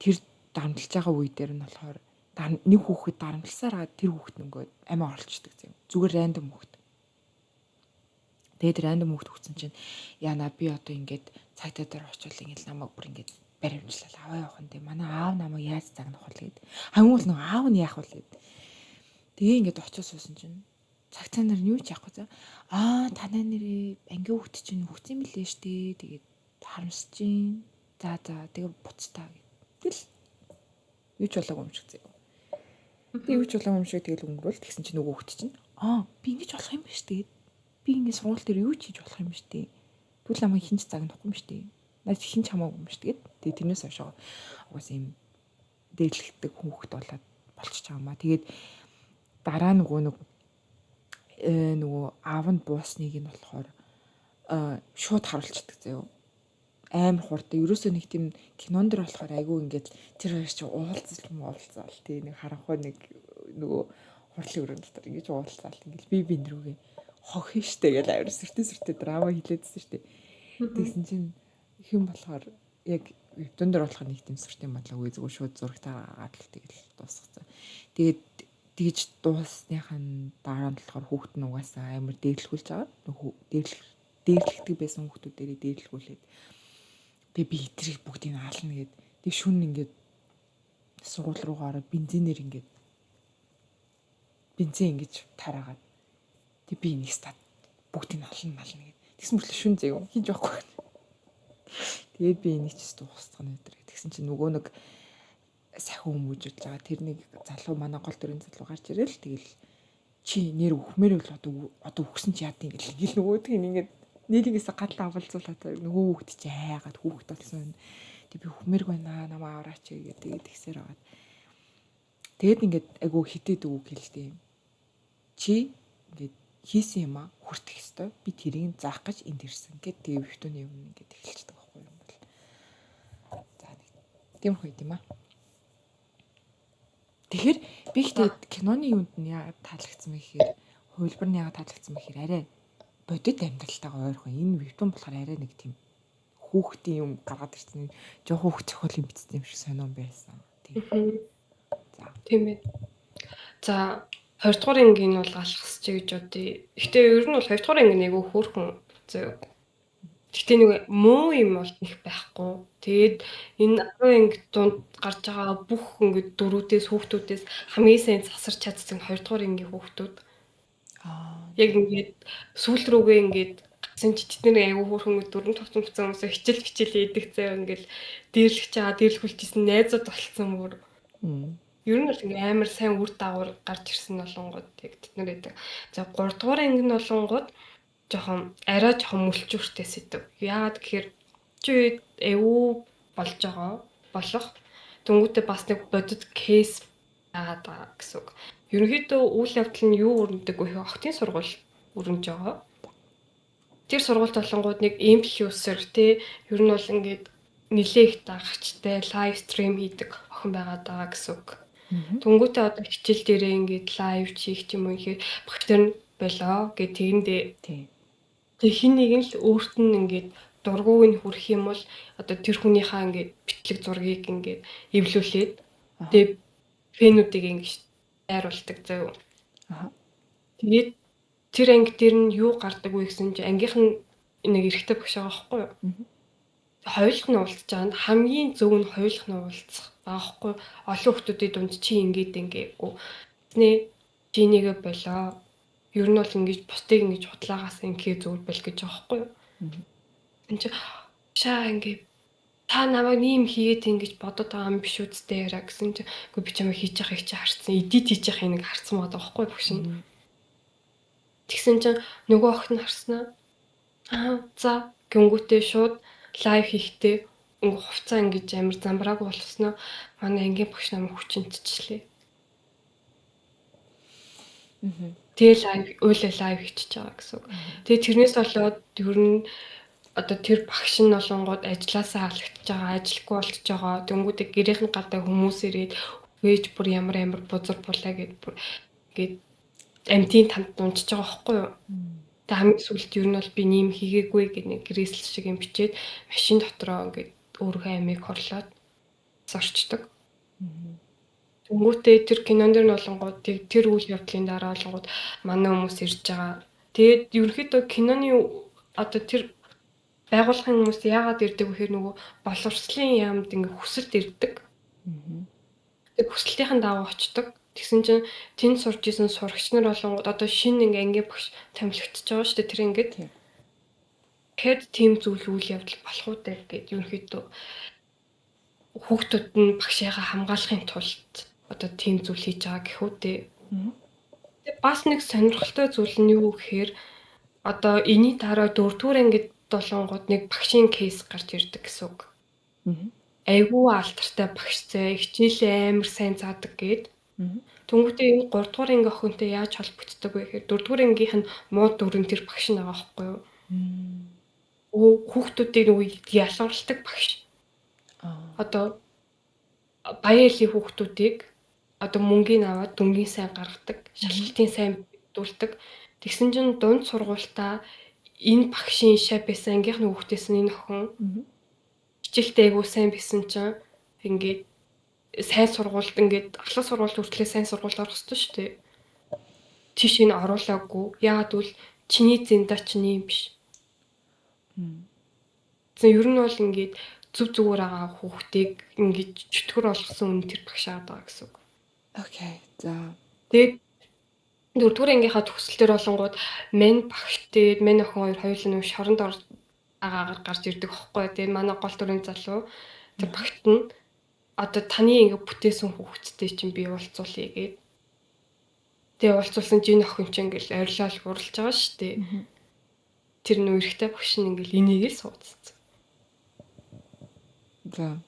Speaker 2: тэр дарамтлаж байгаа үе дээр нь болохоор нэг хүүхэд дарамтласаар тэр хүүхэд нөгөө амиа орлцдог юм. Зүгээр random хүүхэд. Тэгээд random хүүхэд өгсөн чинь яана би одоо ингээд цагтаа дээр очивол ингээд намайг бүр ингээд баримтлал аваа явах юм. Манай аав намайг яаж загнах вэ гэд. Хамгийн гол нөгөө аав нь яах вэ гэд. Тэгээ ингээд очиж суусан чинь цагтаа нар нь юу ч яахгүй за. Аа танай нэрээ ангийн хүүхэд чинь үхсэн юм лээ штэ. Тэгээд харамсаж чинь. За за тэгээ буцтаа гэд. Тэгэл юу ч болоогүй юм шиг заяа. Тэгээ юу ч болоогүй юм шиг тэгэл өнгөрөөл тэгсэн чинь нөгөө хүүхэд чинь аа би ингэж болох юм ба штэ. Би ингэ сургууль дээр юу ч хийж болох юм штэ. Тэгвэл намайг хинч загнахгүй юм штэ. Наад хинч хамаагүй юм штэ гэд. Тэгээ тэрнээс хойш угаасаа юм дээдлэгдэг хүүхэд болоод болчихж байгаа юм а. Тэгээд дараа нөгөө нэг нөгөө аав нь буусныг нь болохоор шууд харуулцдаг заяо. Амар хурдан. Ерөөсөө нэг тийм кинон дэр болохоор айгүй ингээд тэр хоёр чинь уулзал юм уулзаал тий нэг харанхуй нэг нөгөө хурлын өрөөнд дотор ингэж уулзаал ингээд би бин рүүгээ хох штэ гэж амар сүртэй сүртэй драма хилээдсэн штэ. Тэгсэн чинь хэн болохоор яг вебтун дээр болохоор нэг тийм сүртэй бодлоогүй зүгээр шууд зурагтаа гаргаад л тэгэл дуусгацсан. Тэгээд тэгж дуусныхаа дараа нь болохоор хүүхэд нь угаасаа амар дээрлэхүүлж байгаа. Нөгөө дээрлэхдэг байсан хүүхдүүдэрээ дээрлэхүүлээд тэгээ би эдрийг бүгдийг аална гэд. Тэг шүн ингээд сургууль руугаа ороод бензинээр ингээд бензин ингэж тараагаад тэг би нэг стат бүгдийг ална мална гэд. Тэгсэн мөртлөө шүн заяа хийж явахгүй. Тэгээд би энийг ч дуусгах нь өдр. Тэгсэн чинь нөгөө нэг сахиу хүмүүжүүлж байгаа. Тэр нэг залуу манай гол дүрийн залуу гарч ирэл тэгэл чи нэр өхмөр бол одоо үхсэн чи яад юм гэл ингээл нөгөөдг нь ингээд нэрийгээс гал авалзуулаад нөгөө хүүхд чи айгаад хүүхд болсон. Тэг би өхмөрг байна намаа авраач гэдэг тэгээд тэгсээр байгаад. Тэгээд ингээд айгу хитэд үг хэлдэг юм. Чи ингээд хийсэн юм а хүртэх ёстой. Би тэрийг заах гэж энд ирсэн гэд тэгээ вебтүний юм ингээд эхэлчихдэг байхгүй юм бол. За нэг тиймэрхүү юм аа. Тэгэхээр би ихтэй киноны юунд нь яагаад таалагдсан бэ гэхээр хувилбар нь яагаад таалагдсан бэ гэхээр арай бодит амьдралтайгаа ойрхон. Энэ вебтун болохоор арай нэг тийм хүүхдийн юм гаргаад ирсэн. Жохоо хүүхд зохиол юм бичсэн юм шиг сонио байсан. Тийм.
Speaker 3: За. Тийм ээ. За 20 дугаар ангийн бол алхасч гэж бодъё. Гэтэ ер нь бол 2 дугаар анги нэг хөөрхөн зөө. Гэтэ нэг муу юм бол их байхгүй. Тэгээд энэ 10 анги дунд гарч байгаа бүх ингээд дөрүүдээс хүүхдүүдээс хамгийн сайн засарч чадсан 2 дугаар ангийн хүүхдүүд.
Speaker 2: Аа.
Speaker 3: Яг ингээд сүүл рүүгээ ингээд гацсан чи тэд нэр айгүй хөөрхөн дөрөв тавцан буцсан хүмүүсээ хичээл хичээл идэх заяа ингээд дээрлэх чаа дээрлэхүүлчихсэн найзууд болцсон бүр. Ер нь бол ингээ амар сайн үр дагавар гарч ирсэн болонгууд яг тэд нар байдаг. За 3 дугаар анги нь болонгууд жоохон арай жоохон мөлчүүртэй сэдв. Яагаад гэхээр чи үед эвүү болж байгаа болох дүнгүүтээ бас нэг бодит кейс байгаад байгаа гэсэн үг. Ерөнхийдөө үйл явдал нь юу өрнөдөг вэ? Охтын сургууль өрнөж байгаа. Тэр сургуульд болонгууд нэг инфлюенсер тий ер нь бол ингээд нилээх их дагагчтай live stream хийдэг охин байгаад байгаа гэсэн үг. Түнгүүтээ одоо хичээл дээрээ ингээд live хийх юм уу гэхээр багш нар нь болоо гэ тэгэндээ. Тэг хин нэг нь л өөрт нь ингээд дургууг нь хүрэх юм бол одоо тэр хүнийхээ ингээд битлэг зургийг ингээд эвлүүлээд тэг фэнүүдийг ингээд дайруулдаг заяа. Тэгээд тэр анги дээр нь юу гардаг вэ гэсэн чинь ангийнх нь нэг эрэгтэй багш байгаа байхгүй юу? Хоёулах нь уулзж байгаа нь хамгийн зөв нь хоёулах нь уулзах байгаа байхгүй юу? Олон хүмүүсийн дунд чи ингээд ингээгүй. Тэсний чи нэгэ болоо. Ер нь бол ингэж бусдыг ингэж худлаагаас ингээ зүгээр бол гэж байгаа байхгүй юу? Энд чи шаа ингээ та намайг ийм хийгээд ингэж бодод байгаа юм биш үсттэй яриа гэсэн чи үгүй би чамайг хийж байгааг чи харсан. Эдит хийж байгааг нэг харсан байгаа байхгүй багш нь. Тэгсэн чинь нөгөө охин харснаа аа за гингүүтээ шууд live хийхдээ ингээ хувцаа ингэж амар замбраагүй болсноо манай ангийн багш намайг хүчинтчихлээ. Тэгээ live уйлаа live хийчихэж байгаа гэсэн үг. Тэгээ тэрнээс болоод ер нь одоо тэр багш нь болонгууд ажилласаа халагдчихж байгаа, ажиллахгүй болчихж байгаа. Тэнгүүдээ гэрийнх нь гадаа хүмүүс ирээд вэж бүр ямар амар бузар булаа гэд бүр гээд амтын тамд унчиж байгаа байхгүй юу? Тэгээ хамгийн сүүлд ер нь бол би нийм хийгээгүй гэд нэг гэрээсэл шиг юм бичээд машин дотроо ингээд өөрийнхөө амийг хорлоод сорчдөг. Тэнгүүтээ тэр кинон дэр нь болонгууд тэр үйл явдлын дараа болонгууд манай хүмүүс ирж байгаа. Тэгээд ерөнхийдөө киноны одоо тэр байгууллагын хүмүүс яагаад ирдэг вэ гэхээр нөгөө боловсролын яамд ингээ хүсэлт ирдэг. Тэг хүсэлтийн дагуу очдог. Тэгсэн чинь тэнд сурж исэн сурагч нар болонгууд одоо шинэ ингээ ангийн багш томилогдож байгаа шүү дээ тэр ингээд. Тэгэхэд тийм зүйл үйл явдал болох уу дээ гэд ерөнхийдөө хүүхдүүд нь багшаагаа хамгаалахын тулд одоо тийм зүйл хийж байгаа гэх үү дээ. Тэгээ бас нэг сонирхолтой зүйл нь юу гэхээр одоо энэний дараа дөрөвдүгээр ангид болонгууд нэг багшийн кейс гарч ирдэг гэсэн үг. Айгүй алдартай багш зэ хичээлээ амар сайн заадаг гээд. Тэнгүүтээ энэ 3 дугаар анги охинтой яаж холбогддог вэ гэхээр 4 дугаар ангийнх нь муу дүрэн тэр багш нь байгаа байхгүй юу? Хүүхдүүдийг нөгөө ялгарладаг багш. Одоо баян ээлийн хүүхдүүдийг одоо мөнгийг аваад дүнгийн сайн гаргадаг, шалгалтын сайн дүүлдэг. Тэгсэн чинь дунд сургуультаа энэ багшийн шав байсан ангийнх нь хүүхдээс нь энэ охин хичээлдээ айгүй сайн байсан чинь ингээд сайн сургуульд ингээд ахлах сургуульд хүртлээ сайн сургуульд орох ёстой шүү дээ. Тийш энэ оруулаагүй. Яагаад гэвэл чиний зэнда чиний юм биш. Зэн ер нь бол ингээд зүв зүгээр байгаа хүүхдийг ингээд чөтгөр болгосон үн тэр багш аваад байгаа гэсэн үг.
Speaker 2: Окей. За.
Speaker 3: Тэгээд дөрөвдүгээр ангийнхаа төгсөл дээр болонгууд мань багш тэгээд мань охин хоёр хоёулаа нөө шоронд агаагаар гарч ирдэг аахгүй. Тэгээд манай гол дүрийн залуу тэр багт нь одоо таны ингээ бүтээсэн хүүхэдтэй чинь би уулзуулъя гээд. Тэгээ уулзуулсан чинь энэ охин чинь ингээл орилол уралж байгаа шүү дээ. Тэр нөө эрэгтэй багш нь ингээл энийг л сууцсан.
Speaker 2: За.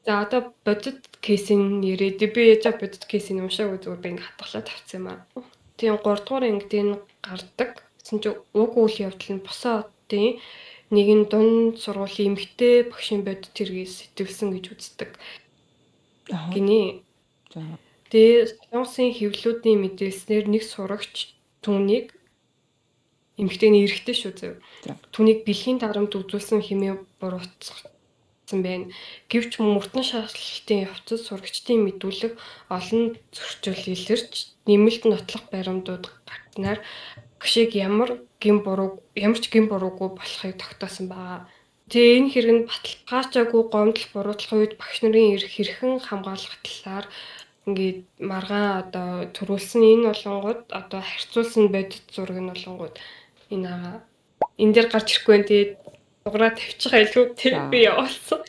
Speaker 3: За одоо бодит кейсийн яриад би яж бодит кейсийг уншаагүй зүгээр би ингээ хатгалаа тавьсан юм аа. Тийм 3 дугаар ангид энэ гардаг. Тэгсэн чинь уг үйл явдал нь босоо хотын нэгэн дунд сургуулийн эмэгтэй багшийн бодит хэргийг сэтвэлсэн гэж үздэг. Гинэ.
Speaker 2: За.
Speaker 3: Тэгээ Солонгосын хэвлэлүүдийн мэдээлснээр нэг сурагч түүнийг эмэгтэйний эрэгтэй шүү зөө. Түүнийг бэлгийн дарамт үзүүлсэн хэмээн буруутгасан байна. Гэвч мөрдөн шалгалтын явцад сурагчдын мэдүүлэг олон зөрчил илэрч нэмэлт нотлох баримтууд гарснаар багшийг ямар ч гэм буруугүй болохыг тогтоосон байгаа. Тэгээ энэ хэрэг нь баталгаажаагүй гомдол буруутгах үед багш нарын эрх хэрхэн хамгаалах талаар ингээд маргаан одоо төрүүлсэн энэ болонгууд одоо харьцуулсан бодит зураг нь болонгууд энэ аа энэ дээр гарч ирэхгүй байх. Тэгээд дугаараа тавьчих айлгүй тэр би явуулсан.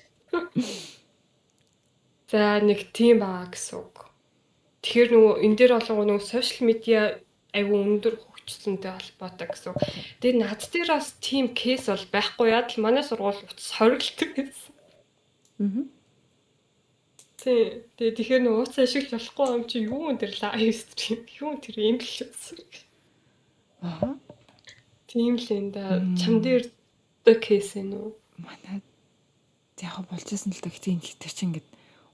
Speaker 3: За нэг тийм байгаа гэсэн үг. Тэгэхээр нөгөө энэ дээр болонгууд нөгөө сошиал медиа айгүй өндөр хөгжсөнтэй холбоотой гэсэн үг. Тэгээд над дээр бас тийм кейс бол байхгүй яа л манай сургууль утас хориглодог гэсэн. Тий. Тэгээд тэгэхээр нөгөө утас ашиглаж болохгүй юм чи юу энэ тэр live stream юу тэр юм л гэсэн.
Speaker 2: Аа.
Speaker 3: Тийм л энэ да. Чам дээр одоо кейс энэ үү?
Speaker 2: Манай яг болж исэн л да. Гэтэ энэ тэр чинь ингээд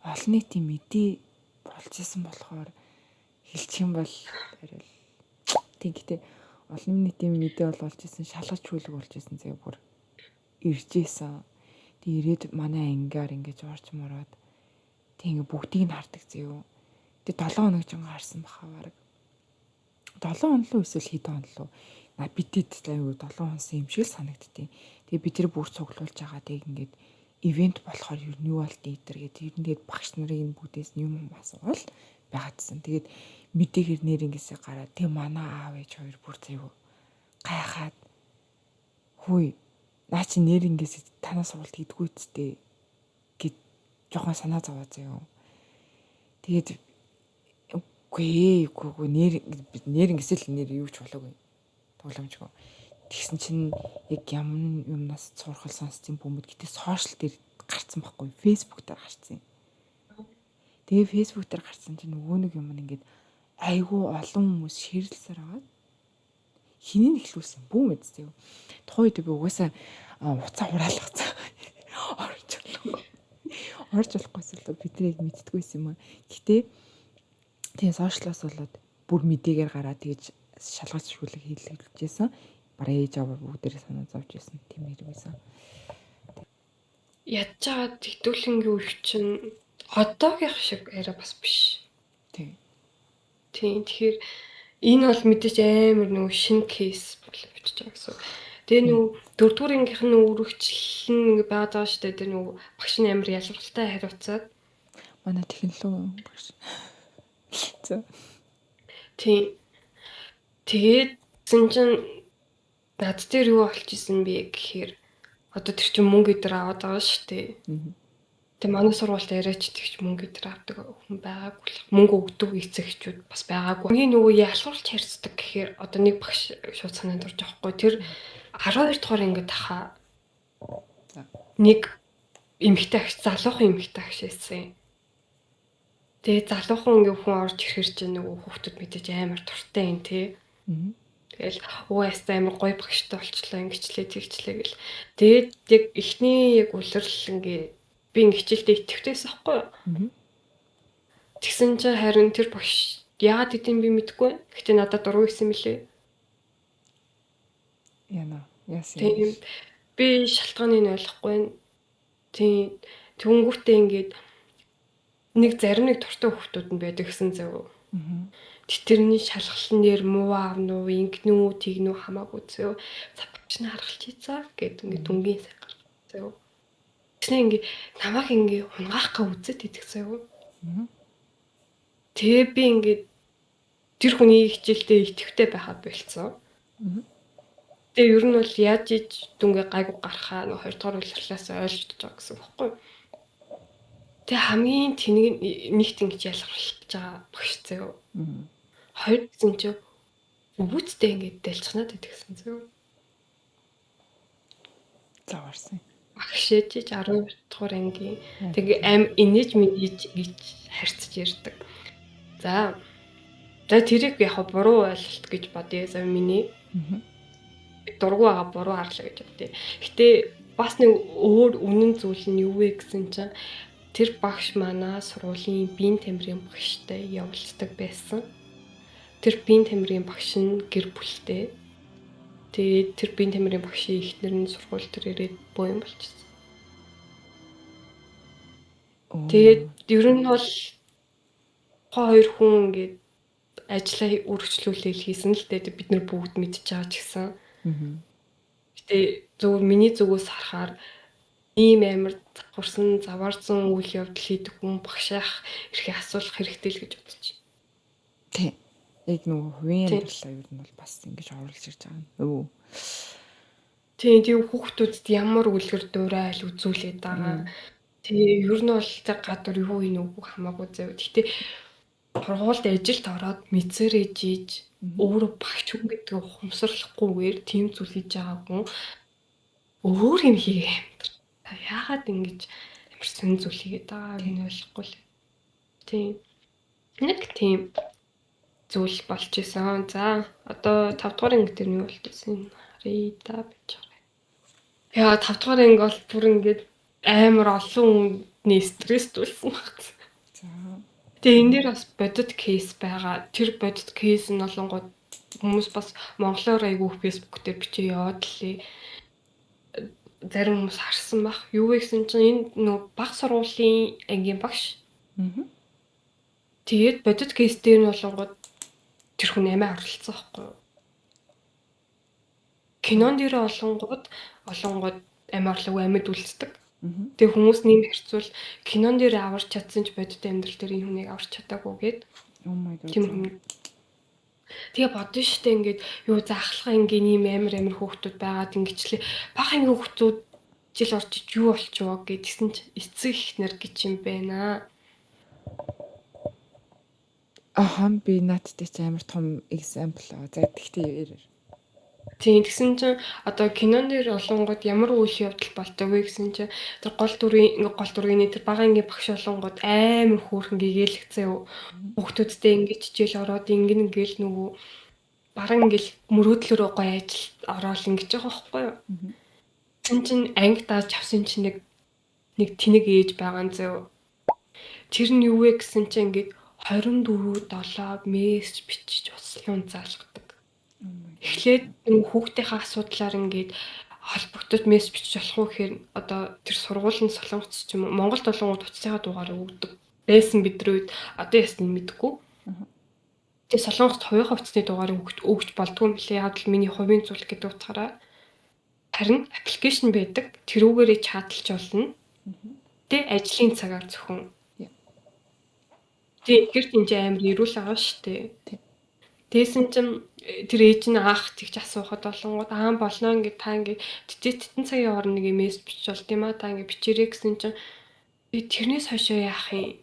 Speaker 2: олон нийтийн мэдээ болж исэн болохоор хэлчих юм бол арай л тийм. Гэтэ олон нийтийн мэдээ бол болж исэн, шалгаж шүүлэг болж исэн зэ бүр ирж исэн. Тэг ирээд манай ангиар ингэж орч мороод тэг ингээ бүгдийг нь хардаг зэ юу. Тэг 7 хоног ч ингээ харсан баха бараг. 7 хоног л эсвэл хэд хоног л на бидэд аюу 7 хонсон юм шиг л санагдтiin. Тэгээ бид тэр бүр цуглуулж байгаа. Тэг ингээд ивент болохоор ер нь юу болт ийдэр гэдэг. Ер нь тэгээд багш нарын энэ бүгдээс нь юм асуувал байгаадсан. Тэгээд мэдээгээр нэр ингээсээ гараад тэг манай аав ээж хоёр бүр заяа гайхаад хүй наа чи нэр ингээсээ танаа сургалт хийдгүү үсттэй гэд жоохон санаа зовоо заяа. Тэгээд үгүй нэр нэр ингээсээ л нэр юу ч болоогүй. Тоглоомжгүй. Тэгсэн чинь яг ямар юмнаас цуурхал сонссон бөмбөд гэтээ сошиал дээр гарцсан байхгүй. Facebook дээр гарцсан. Тэгээ Facebook дээр гарцсан чинь нөгөө нэг юм ингээд айгүй олон хүмүүс ширлсээр байгаа. Хинийг эхлүүлсэн бүүм үсттэй. Тухайн үед би угаасаа уцаа хураалгацсан. Орж болохгүй. Орж болохгүйс л бид нарыг мэддэггүйсэн юм аа. Гэтэ тэгээ сошиалоос болоод бүр мэдээгээр гараад тэгж шалгаж шүлэг хийлгэжсэн. Бараа ээж аваа бүгдээрээ санаа зовж исэн. Тийм хэрэг байсан.
Speaker 3: Ядж байгаа хэдүүлэнгийн үе чинь одоогийнх шиг арай бас биш.
Speaker 2: Тийм.
Speaker 3: Тийм. Тэгэхээр энэ бол мэдээж амар нөгөө шинэ кейс болоо бичиж байгаа гэсэн. Тэгээ нөгөө дөрөвдүгээр ангийнх нь үргэлжлэл нь ингээ байгаад байгаа шүү дээ. Тэр нөгөө багш нь амар ялгаралтай хариуцаад.
Speaker 2: Манай технологи багш. За.
Speaker 3: Тийм. Тэгээд зэн чин над дээр юу болж исэн бэ гэхээр одоо тэр чинь мөнгө өдр аваад байгаа шүү дээ. Тэгээ манай сургуульд яриач тэгч мөнгө өдр авдаг хүн байгаагүй л. Мөнгө өгдөг эцэгчүүд бас байгаагүй. Миний нөгөө ялгуурлж харьцдаг гэхээр одоо нэг багш шууд санаанд орж байгаа хгүй. Тэр 12 дугаар ангид тахаа нэг эмэгтэй агш залуухан эмэгтэй агш байсан. Тэгээ залуухан ингээ хүн орж ирэхэр чинь нөгөө хүүхдүүд мэдээж амар дуртай юм тий. Тэгэл өө яста амар гоё багштай болчлоо ингэчлээ тэгчлээ гэл. Тэгээд яг эхний яг улирал ингээ би ингээ хичээлдээ итгэвтэйсэн байхгүй юу? Тэгсэн чинь харин тэр багш яагаад гэдэм би мэдэхгүй. Гэхдээ надад дургүй байсан мөлий.
Speaker 2: Яна. Яасан.
Speaker 3: Тийм. Би шалтгааныг нь ойлгохгүй байна. Тийм. Тэнгүүтээ ингээд нэг зарим нэг дуртай хүүхдүүд нь байдаг гэсэн зөв. Тэрний шалгалт нэр муу аав нуу, ингэнүү, тэгнүү хамаагүй зөв. Багш нь харгалч ийцаа гэд ингээд дүнгийн сайн гаргав зөв. Тэгснэ ингээд намайг ингээд хунгаах га үзээд идэх зөв. Тэгээ би ингээд тэр хүний хичээлдээ итгэвтэй байхад болцсон. Тэгээ ер нь бол яаж иж дүнгээ гайгүй гарахаа нэг 2 дугаар улирлаас ойлгож байгаа гэсэн үг байхгүй юу? Тэгээ хамгийн тэнэг нэгт ингэж ялгарлаж байгаа багш зөө. Хоёр гэсэн чи өвөцтэй ингэж дэлцхнаад идэгсэн зөө.
Speaker 2: Заварсан.
Speaker 3: Багш ээж 12 дугаар ангийн тэгээ аим инээж минийж гэж харьцаж ярьдаг. За. За тэрийг яг буруу ойлголт гэж бодъё за миний. Дургу байгаа буруу харлаа гэж бодъё. Гэтэ бас нэг өөр үнэн зүйл нь юу вэ гэсэн чинь тэр багш манай сургуулийн биеийн тамирын багштай явуулцдаг байсан. Тэр биеийн тамирын багш нь гэр бүлтэй. Тэгээд тэр биеийн тамирын багшийн эхнэр нь сургууль дээр ирээд буян болчихсон. Тэгээд ер нь бол хоёр хүн ингээд ажлаа үргэлжлүүлээл хийсэн л дээ. Бид нар бүгд мэдчихэж байгаа ч гэсэн. Гэтэ зөвхөн миний зүгээс харахаар ийм амар завхарсан, заваарсан үйл явдал хийдэг хүн багшаах эрхээ асуулах хэрэгтэй л гэж бодож байна.
Speaker 2: Тийм. Яг нөгөө хувийн амьдралаа ер нь бол бас ингэж оруулж ирж байгаа юм. Өө.
Speaker 3: Тийм, тийм хүүхдүүдэд ямар үлгэр дуурайл үзүүлээд байгаа. Тэгээ ер нь бол тэг гадуур юу юм уу хамаагүй зав. Гэтэ сургуульд ажилд ороод мэдсэрээ жийж өөрөө багш хүн гэдгийг ухамсарлахгүйгээр тийм зүйл хийж байгаа хүн өөр юм хийгээ амьдрал. Яагаад ингэж амар сонь зүйл хийгээд байгааг нь ойлгохгүй л. Тийм. Нэг тийм зүйл болж исэн. За одоо 5 дугаар анги дээр нь юу болж исэн? Харъя да бич харъя. Яа 5 дугаар анги бол бүр ингээд амар олон хүний стресс тулсан баг.
Speaker 2: За.
Speaker 3: Тэгээ энэ дээр бас бодит кейс байгаа. Тэр бодит кейс нь олонгууд хүмүүс бас монголоор айгүй Facebook дээр бичээ яваад лээ. Зарим хүмүүс харсан баг. Юу вэ гэсэн чинь энэ нөө баг сургуулийн ангийн багш. Тэгээд бодит кейс дээр нь болонгууд тэр хүн амиа орлцсон байхгүй юу? Кинон дээр олонгууд амиа орлоогүй амьд үлддэг. Тэгээ хүмүүс нэм харьцуул кинон дээр аварч чадсан ч бодит амьдрал дээр энэ хүнийг аварч чадаагүй гээд.
Speaker 2: Oh my god.
Speaker 3: Тийм хүн. Тэгээ бодно штэ ингээд юу заахлахаа ингээд ийм амар амар хөөхтүүд байгаад ингэчлээ. Бага ангийн хүүхдүүд жил орж ич юу болчихвоо гэдгсэн чи эцэг ихнэр гэж юм байна.
Speaker 2: Ахан би наадтай чи амар том example. За тэгтээ ярээр.
Speaker 3: Тийм, тэгсэн чинь одоо кинон дээр олонгууд ямар үйл явдал болдог вэ гэсэн чинь тэр гол дүрийн ингээ гол дүргийн тэр бага ангийн багш олонгууд амар хөөрхөн гэгээлгцээ юу. Хүүхдүүдтэй ингээ хичээл ороод ингэн ингээл нөгөө баран ингээл мөрөөдлөөрөө гоё ажил ороод ингэж байгаа байхгүй юу. Тэгсэн чинь анги дааж авсан чинь нэг тэнэг ээж байгаа юм зөө. Тэр нь юу вэ гэсэн чинь ингээд 24/7 мессеж бичиж услан залгадаг. Эхлээд нөгөө хүүхдийнхээ асуудлаар ингээд холбогдож мессеж бичиж болох уу гэхээр одоо тэр сургууль нь Солонгоц ч юм уу Монголд болонгууд утасныхаа дугаарыг өгдөг байсан бидний үед, одоо ясна мэдэхгүй. Тэгээ Солонгост хувийнхаа утасны дугаарыг өгч болдгүй юм лээ. Яг л миний хувийн зүйл гэдэг утгаараа. Харин аппликейшн байдаг. Тэрүүгээрээ чаталж болно. Тэ ажлын цагаар зөвхөн. Тэг тэгэхээр тийм чи амар ирүүл байгаа шүү дээ. Тэгсэн чинь тэр ээж нь аах тэгч асуухад болонгууд аа болно ингээд та ингээд тэтэн цагийн хооронд нэг мессеж бичиж болд юм а та ингээд бичээрэй гэсэн чинь би тэрнээс хойшоо яах юм,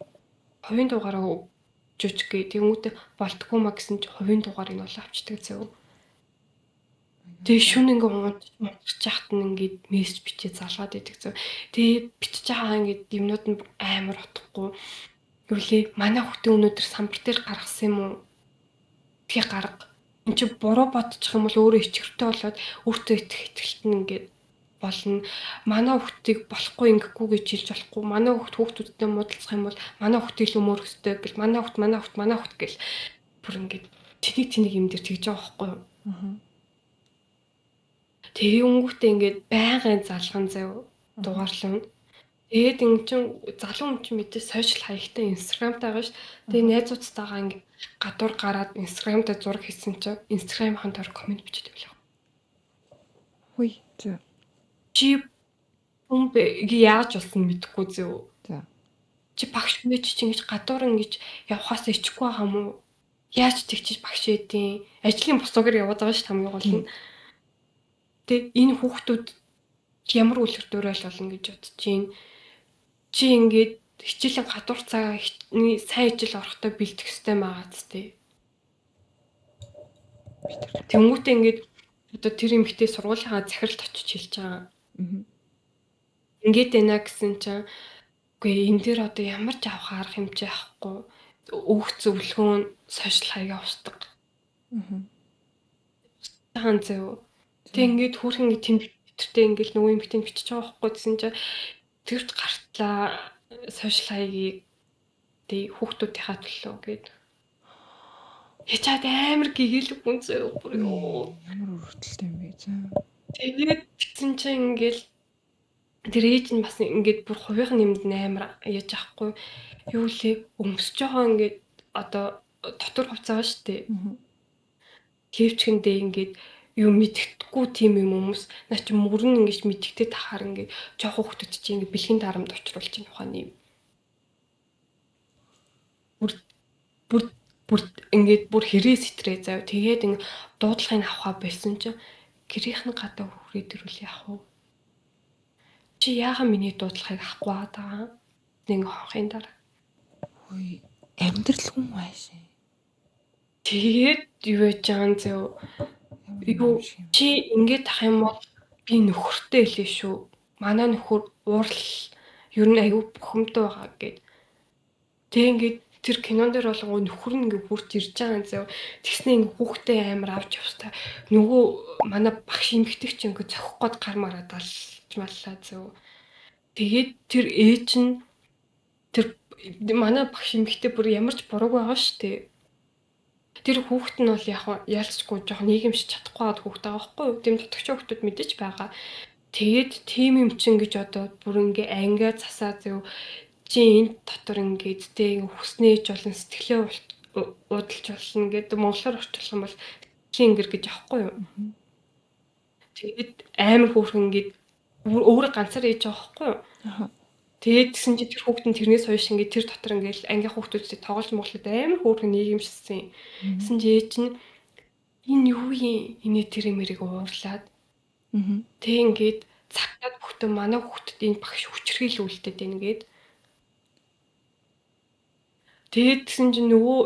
Speaker 3: хувийн дугаараа өгч гээ тэнгүүтээ болтгоо ма гэсэн чинь хувийн дугаарыг нь бол авчдаг зөө. Тэгээ шүн ингээ унтчих яхад нь ингээд мессеж бичээ залгаад идэг зөө. Тэгээ бичиж байгаа ингээд юмнууд нь амар утгагүй. Юу лээ манай хүүхдээ өнөөдөр самбар дээр гаргасан юм уу? Тэгээ гарга. Энд чи буруу бодчих юм бол өөрөө ичгэртэй болоод өөртөө итгэх итгэлт нь ингээд болно. Манай хүүхдийг болохгүй ингэхгүй гэж хэлж болохгүй. Манай хүүхд хүүхдүүдтэй муудалцах юм бол манай хүүхд илүү мөрөх ёстой гэл манай хүүхд манай хүүхд манай хүүхд гэл бүр ингээд тэнэг тэнэг юм дээр тэгж байгаа байхгүй юу? Тэгээ өнгөтэй ингээд байнгын залган зав дугаарлаа. Тэгээд ин чин залуу хүн чинь мэдээ сошиал хаягтай Instagram-тай байгаа ш. Тэгээ найзуудтайгаа ингээд гадуур гараад Instagram-тай зураг хийсэн чинь Instagram-ийн доор комент бичдэг байлаа.
Speaker 2: Хүй. За.
Speaker 3: Чи хүн бэ яаж болсон мэдэхгүй зөө.
Speaker 2: За.
Speaker 3: Чи багш мэж чи ингэж гадуур ингэж явхаас ичихгүй байгаа юм уу? Яаж тэгчиж багш эдийн? Ажлын бусуугаар яваад байгаа ш хамгийн гол нь. Тэг энэ хүүхдүүд ямар үлгэр дуурайл болно гэж бодож чинь. Чи ингээд хичээлийн гадуур цагаа сайн ижил орохдоо бэлдэх ёстой байгаа ч тий. Тэнгүүтээ ингээд одоо тэр эмэгтэй сургуулийнхаа захиралд очиж хэлж байгаа. Ингээд байна гэсэн чинь үгүй энэ дээр одоо ямар ч авах арга хэмжээ авахгүй өөх зөвлөгөө нь сошиал хаягаа устдаг. Таан зөө. Тэг ингээд хүүхэн ингээд тэмдэгтэртэй ингээд нөгөө эмэгтэй бичиж байгаа байхгүй гэсэн чинь тэрт гартлаа сошиал хаягийг тэг хүүхдүүдийнхаа төлөө гээд ячаад амар гэгээлэг хүн зөө бүр ёо.
Speaker 2: Ямар өрөвдөлтэй юм бэ зөө.
Speaker 3: Тэгээд тэгсэн чинь ингээл тэр ээж нь бас ингээд бүр хувийнх нь юмд амар яаж ахгүй юу лээ өмсөж байгаа ингээд одоо дотор хувцас байгаа шүү дээ. Левчгэндээ ингээд юу мэддэхгүй тийм юм хүмүүс наа чи мөрөн ингэж мэддэгтэй тахаар ингээд жоох хүүхдүүд чи ингээд бэлгийн дарамт учруулж байгаа ухааны юм. Бүр бүр бүр ингээд бүр хэрээ сэтрээ заяа. Тэгээд ингээд дуудлагыг авахаа болсон чинь гэрийнх нь гадаа хүрээд ирвэл яах вэ? Чи яахан миний дуудлагыг авахгүй байгаа? Нэг хонхын дараа.
Speaker 2: Хөөе, амьдрал хүн байшин.
Speaker 3: Тэгээд юу яж байгаа юм зөө? Юу чи ингээд ах юм бол би нөхөртэй хэлээ шүү. Манай нөхөр уурал ер нь аюу бухимдаа байгаа гэд. Тэг ингээд тэр кинон дээр болгоо нөхөр нь ингээ хурж ирж байгаа юм зөө. Тэгснэ ингээ хүүхдээ амар авч явстай. Нөгөө манай багш эмэгтэй чи ингээ зохих гээд гар мараа далж маллаа зөө. Тэгээд тэр ээж нь тэр манай багш эмэгтэй бүр ямар ч бурууг байгаа шүү дээ. Тэр хүүхэд нь бол яг яалцгүй жоох нийгэмшиж чадахгүй байгаад хүүхэд байгаа байхгүй юу? Тийм дутагч хүүхдүүд мэдээж байгаа. Тэгээд тим юм чин гэж одоо бүр ингээ ангиа засаа зөө чи энэ дотор ингээд тэ хүснээж болно сэтгэлээ уудалж болно гэдэг монголоор орчуулах юм бол сэтгэлийн ингэр гэж аахгүй юу? Тэгээд амар хөөрхөн ингээд өөрөө ганцаар ээж байгаа байхгүй юу? Тэгээд тэгсэн чинь тэр хүүхэд нь тэрнээс хойш ингээд тэр дотор ингээд ангийн хүүхдүүдтэй тоглож моглоод амар хөөрхөн нийгэмшсэн. Тэгсэн чинь ээж нь энэ юу юм? Инээ тэр мэрийг уурлаад. Тэг ингээд цагтаад хүүхдээ манай хүүхдэд энэ багш хүчрхийл үлдээд байна гээд. Тэгээд тэгсэн чинь нөгөө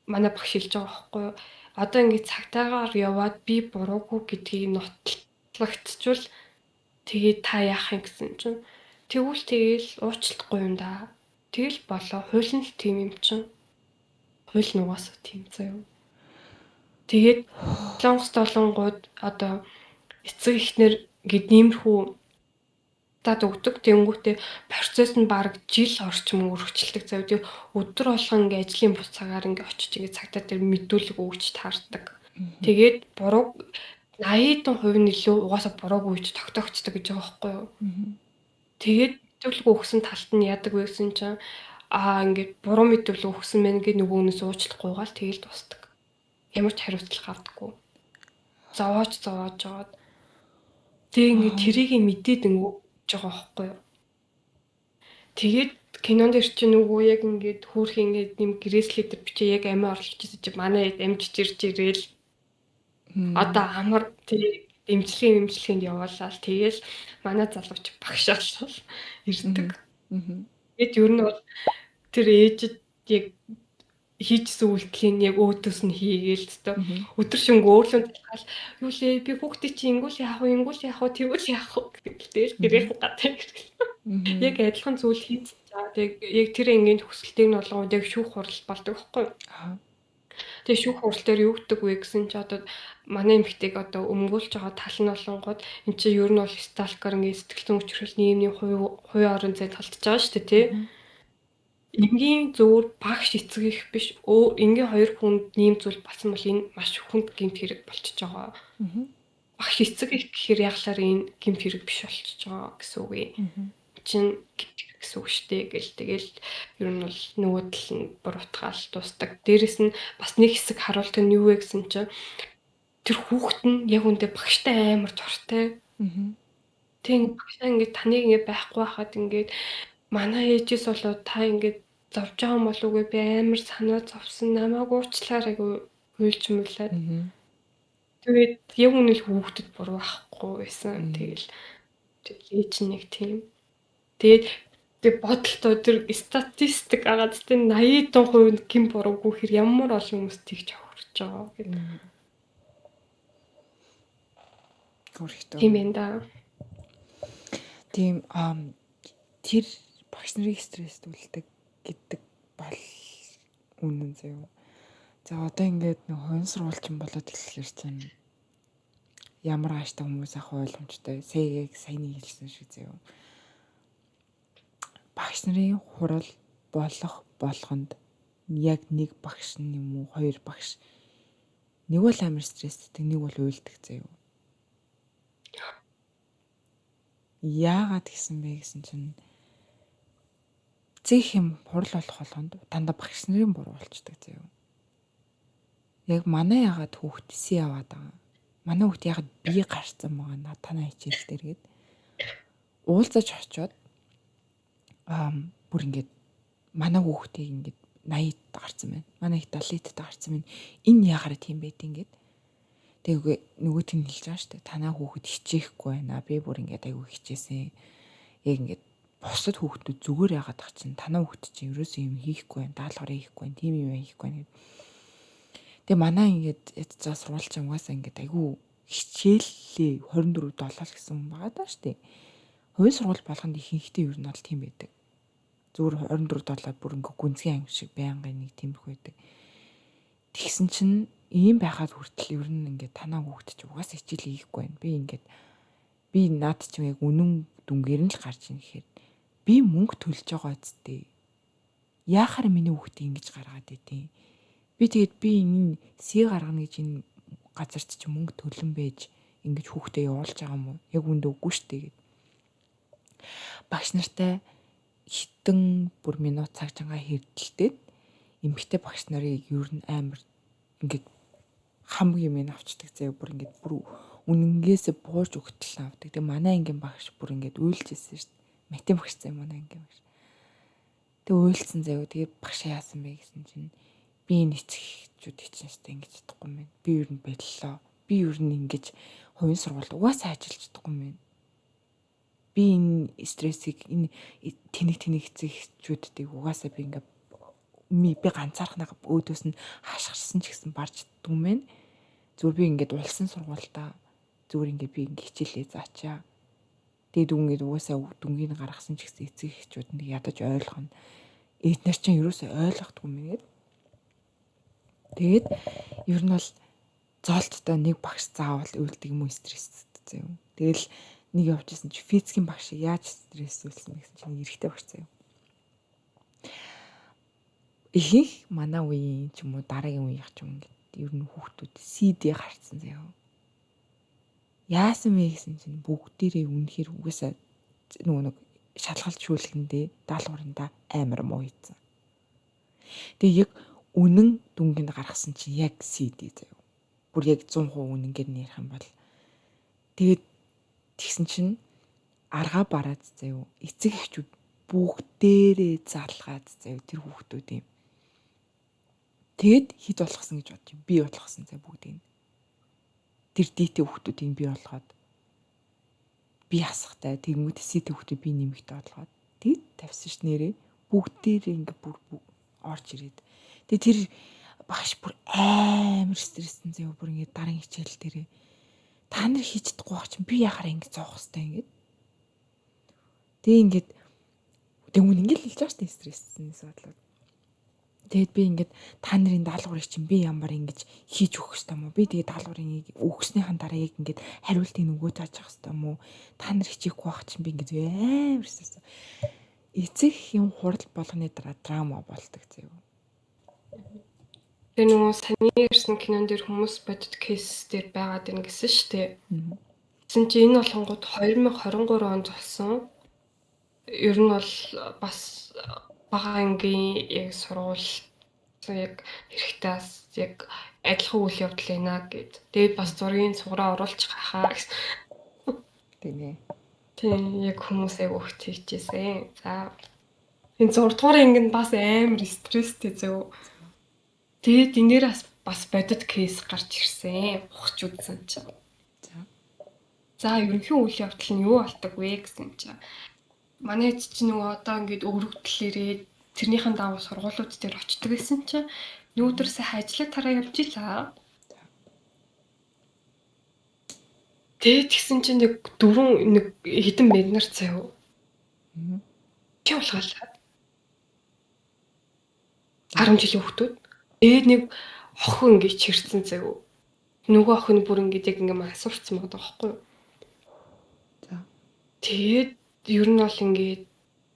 Speaker 3: манай багш хэлж байгаа байхгүй юу? Одоо ингээд цагтаагаар яваад би буруугүй гэдгийг нотлогдчихвол тэгээд та яах юм гэсэн чинь тэгвэл тэгээл уучлахгүй юм да. Тэгэл болоо, хууль нь л тийм юм чинь. Хууль нь угаасаа тийм заяа. Тэгээд Солонгост болонгууд одоо эцэг эхнэр ингээд иймэрхүү тад өгдөг. Тэнгүүтээ процесс нь бараг жил орчим өргөжлөдөг заяа. Тэгээ өдөр болгон ингээ ажлын бус цагаар ингээ очиж ингээ цагтаа дээр мэдүүлэг өгч таардаг. Тэгээд буруу 80% нь илүү угаасаа буруугүй гэж тогтоогддог гэж байгаа байхгүй юу? Тэгээд мэдүүлэг өгсөн талд нь яадаг вэ гэсэн чинь аа ингээд буруу мэдүүлэг өгсөн мэн гэж нөгөөнөөс уучлахгүйгаал тэгэл дуустдаг. Ямар ч хариуцлага авдаггүй. Зовоож зовоож жоод тэг ингээд тэрийг мэдээд ингээ байгаа байхгүй юу? Тэгээд кинон дээр чи нөгөө яг ингээд хөөх ингээд нэм грээслээ дээр бичээ яг амиа орлож чи манай амжиж ирж ирээл одоо амар тэг дэмжлэгийн явуулаад тэгэл манай залууч багшаалал ирдэг. Тэгээд ер нь бол тэр ээжид яг хийжсэн үйлдлийн яг өөдөөс нь хийгээл өстө. Өдөр шөнөгүй өөрлөн талхал юу лээ би хүүхдээ чи ингүүл яах вэ ингүүл яах вэ тэгвэл яах вэ тэгэл гэрийнхэн гадаа иргэл. Яг адилхан зүйл хийж чаа. Тэг яг тэр энгийн хүсэлтийг нь болгоод яг шүүх хурал болдог байхгүй юу? Тэгээ шүүх хурал дээр юу гэдэг вэ гэсэн чи одоо манай эмэгтэйг одоо өмгөөлж байгаа тал нь болонгууд эн чи ер нь бол сталкер ингээ сэтгэл зүйн хүчирхэл нийгмийн хувийн орон зай талдж байгаа шүү дээ тий. Энгийн зөвөр багш эцэг их биш. Энгийн хоёр хүнд ийм зүйл болсон бол энэ маш хүнд гэмт хэрэг болчихж байгаа. Багш эцэг их гэхээр яглаар энэ гэмт хэрэг биш болчихж байгаа гэсэн үг юм. Чин гэмт хэрэг гэсэн үг шүү дээ гэл тэгэл ер нь бол нөгөө тал нь буруутгаал дуустдаг. Дээрэс нь бас нэг хэсэг харуулт нь юу вэ гэсэн чинь тэр хүүхэд нь яг үндэ багштай амар дуртай. Тийм багшаа ингээд таныг ингээд байхгүй байхад ингээд манай ээжээс болоод та ингээд зовж байгаа юм болов уу гэ би амар санаа зовсон намайг уучлаарай гэж уйлж муулаад. Тэгээд яг үнэл хүүхдэд буруу байхгүй байсан. Тэгэл ээж нэг тийм. Тэгээд тэг бодолтой тэр статистик агаад тэр 80% гин буруугүй хэр ямар олон хүмүүс тэгж хохирч байгаа гэдэг.
Speaker 2: Хөрхтөө.
Speaker 3: Тийм ээ да.
Speaker 2: Тийм тэр багш нарыг стресстүүлдэг гэдэг бол үнэн заяа. За одоо ингээд нэг хувийн сургуульчин болоод эхлэхэр чинь ямар ааштай хүмүүс ах ойлгомжтой. Сая яг саяны хэлсэн шиг заяа. Багш нарын хурал болох болгонд яг нэг багш нь юм уу хоёр багш нэг бол амар стресстэй, нэг бол уйлдаг заяа. Яагаад гэсэн бэ гэсэн чинь зэх юм хурал болох болгонд дандаа багш нарын буруу болчдөг заяа. Яг манай ягаад хүүхд си яваад байгаа. Манай хүүхд ягаад би гарцсан байгаа наа танай хичээл дээр гээд уулзаж очиод бүр ингээд манай хүүхдийг ингээд 80 гарцсан байна. Манай их 70-д гарцсан байна. Энэ яхаараа тийм байд ингээд. Тэгээ нөгөөт нь хэлж байгаа шүү дээ. Танаа хүүхэд хичээхгүй байна. Би бүр ингээд айгүй хичээсэн. Яг ингээд бусад хүүхдүүд зүгээр яагаад тах чинь танаа хүүхд чинь ерөөсөө юм хийхгүй байна. Даалгавраа хийхгүй байна. Тийм юм хийхгүй байна гэд. Тэгээ манай ингээд за сургууль чинь угаасаа ингээд айгүй хичээллээ 24 7 л гэсэн юм байгаа даа шүү дээ. Хувийн сургууль болгонд ихэнхдээ ер нь бол тийм байдаг. Зүгээр 24 7 бүр ингээ гүнзгий анги шиг байнгын нэг тиймэрхүү байдаг. Тэгсэн чинь ийм байхад хүртэл ер нь ингээд танаа хүүхд чи угаасаа хичээл хийхгүй байна. Би ингээд би наад чи яг үнэн дүнгээр нь л гарч ийн гэхээр би мөнгө төлж байгаа үсттэй. Яахаар миний хүүхдийг ингэж гаргаад идэв. Би тэгээд би энэ си гаргана гэж энэ газарт чи мөнгө төлөн байж ингэж хүүхдээ явуулж байгаа юм уу? Яг үндэ үгүй шүү дээ гэд. Багш нартай хитэн бүр минут цаг чанга хэрдэлтэй эмэгтэй багш нарыг ер нь амар ингээд хамгийн юм авчдаг заяа бүр ингээд бүр үнэнгээсээ бууж өгтөл авдаг. Тэгээ манай ангийн багш бүр ингээд уйлж ирсэн шүү дээ. Матем багш заяа манай ангийн багш. Тэгээ уйлсан заяа. Тэгээ багш яасан бэ гэсэн чинь би энэ эцэгчүүдийг чинь шүү дээ ингэж чадахгүй юм байна. Би ер нь боллоо. Би ер нь ингэж хувийн сургуульд угаасаа ажиллаж чадахгүй юм байна. Би энэ стрессийг энэ тэнэг тэнэг эцэгчүүдийг угаасаа би ингээд Би ганцаархнаа өөдөөс нь хашгирсан ч гэсэн барж чаддгүй юм байна. Зүгээр би ингээд улсын сургуультай зүгээр ингээд би ингээд хичээлээ заачаа. Тэгээд дүнгээд угаасаа дүнгийг гаргасан ч гэсэн эцэг эхчүүд нэг ядаж ойлгоно. Эднэр чинь ерөөсөө ойлгохгүй юм гээд. Тэгээд ер нь бол зоолттой нэг багш заавал уйлдаг юм уу стресстэй юм. Тэгэл нэг явж исэн чи физикийн багш яаж стрессүүлсэн гэсэн чинь нэг эрэгтэй багш заяа. Ихэнх манай үеийн ч юм уу дараагийн үеийнх ч юм ингээд ер нь хүүхдүүд CD гарцсан заяа. Яасан бэ гэсэн чинь бүгдээрээ үнэхээр угаасаа нөгөө нэг шалгалт шүүлгэндээ даалгаврандаа амар муу хийцэн. Тэгээ яг үнэн дүнгийн гаргасан чинь яг CD заяа. Бүр яг 100% үнэнгээр нь ярих юм бол тэгээд тэгсэн чинь аргаа бараад заяа. Эцэг эхчүүд бүгдээрээ залгаад заяа тэр хүүхдүүдийн. Тэгэд хэд болгосон гэж бодчих. Би болгосон заяа бүгдийг. Тэр дийтэй хүүхдүүдийг би болгоод би хасахтай тэгэнгүүт эсэтэй хүүхдүүд би нэмэгтэй болгоод тэгэд тавьсан ш нэрээ бүгдээрээ ингээ бүр орж ирээд тэгээ тэр багш бүр амар стрессэн заяа бүр ингээ дарын хичээл дээрээ та нар хийж чадахгүй байх чинь би яхаараа ингэ зоох хэвтэй ингээд тэгээ ингээд тэг үн ингээ л хэлж байгаа штэ стрессээс бодлоо. Тэгээд би ингээд та нарын даалгаврыг чинь би ямар ингэж хийж өгөх ёстой юм уу? Би тэгээд даалгаврыг өгснийхэн дараа яг ингээд хариултыг өгөө тааж явах ёстой юм уу? Та нар хичээхгүй байх чинь би ингээд амар стресс. Эцэг юм хурал болгоны дараа драма болдог заяа.
Speaker 3: Тэр нөгөө саний ирсэн кинон дээр хүмүүс бодит кейс дээр байгаад байна гэсэн шүү дээ. Тэгсэн чинь энэ болонгууд 2023 онд болсон. Ер нь бол бас бага ангийн яг сургууль яг хэрэгтээс яг адилхан үйл явдал байна гэд. Тэгээд бас зургийн цуграа оруулчих хаа гэсэн.
Speaker 2: Тийм ээ.
Speaker 3: Тийм яг хүмүүс айгу их тийчээсэн. За энэ 6 дугаар анги нь бас амар стресстэй зөв. Тэгээд энэ дээр бас бодит кейс гарч ирсэн. Ухаж үзсэн чинь. За ерөнхий үйл явдал нь юу болдог вэ гэсэн чинь. Манай эд чинь нөгөө одоо ингээд өргөдлөөрээ тэрнийхэн дагуу сургуулиуд дээр очдөг гэсэн чинь нүүдэр сайхан ажиллаа тараа явж илаа. Тэгээд тэгсэн чинь нэг дөрвөн нэг хэдэн бэннэр заяа. Чи улгаалаад 10 жилийн хүүхдүүд. Тэгээд нэг охин ингээд чирсэн заяа. Нөгөө охин бүр ингээд яг ингээд мансуурсан байгаа байхгүй юу?
Speaker 2: За.
Speaker 3: Тэгээд ер нь бол ингээд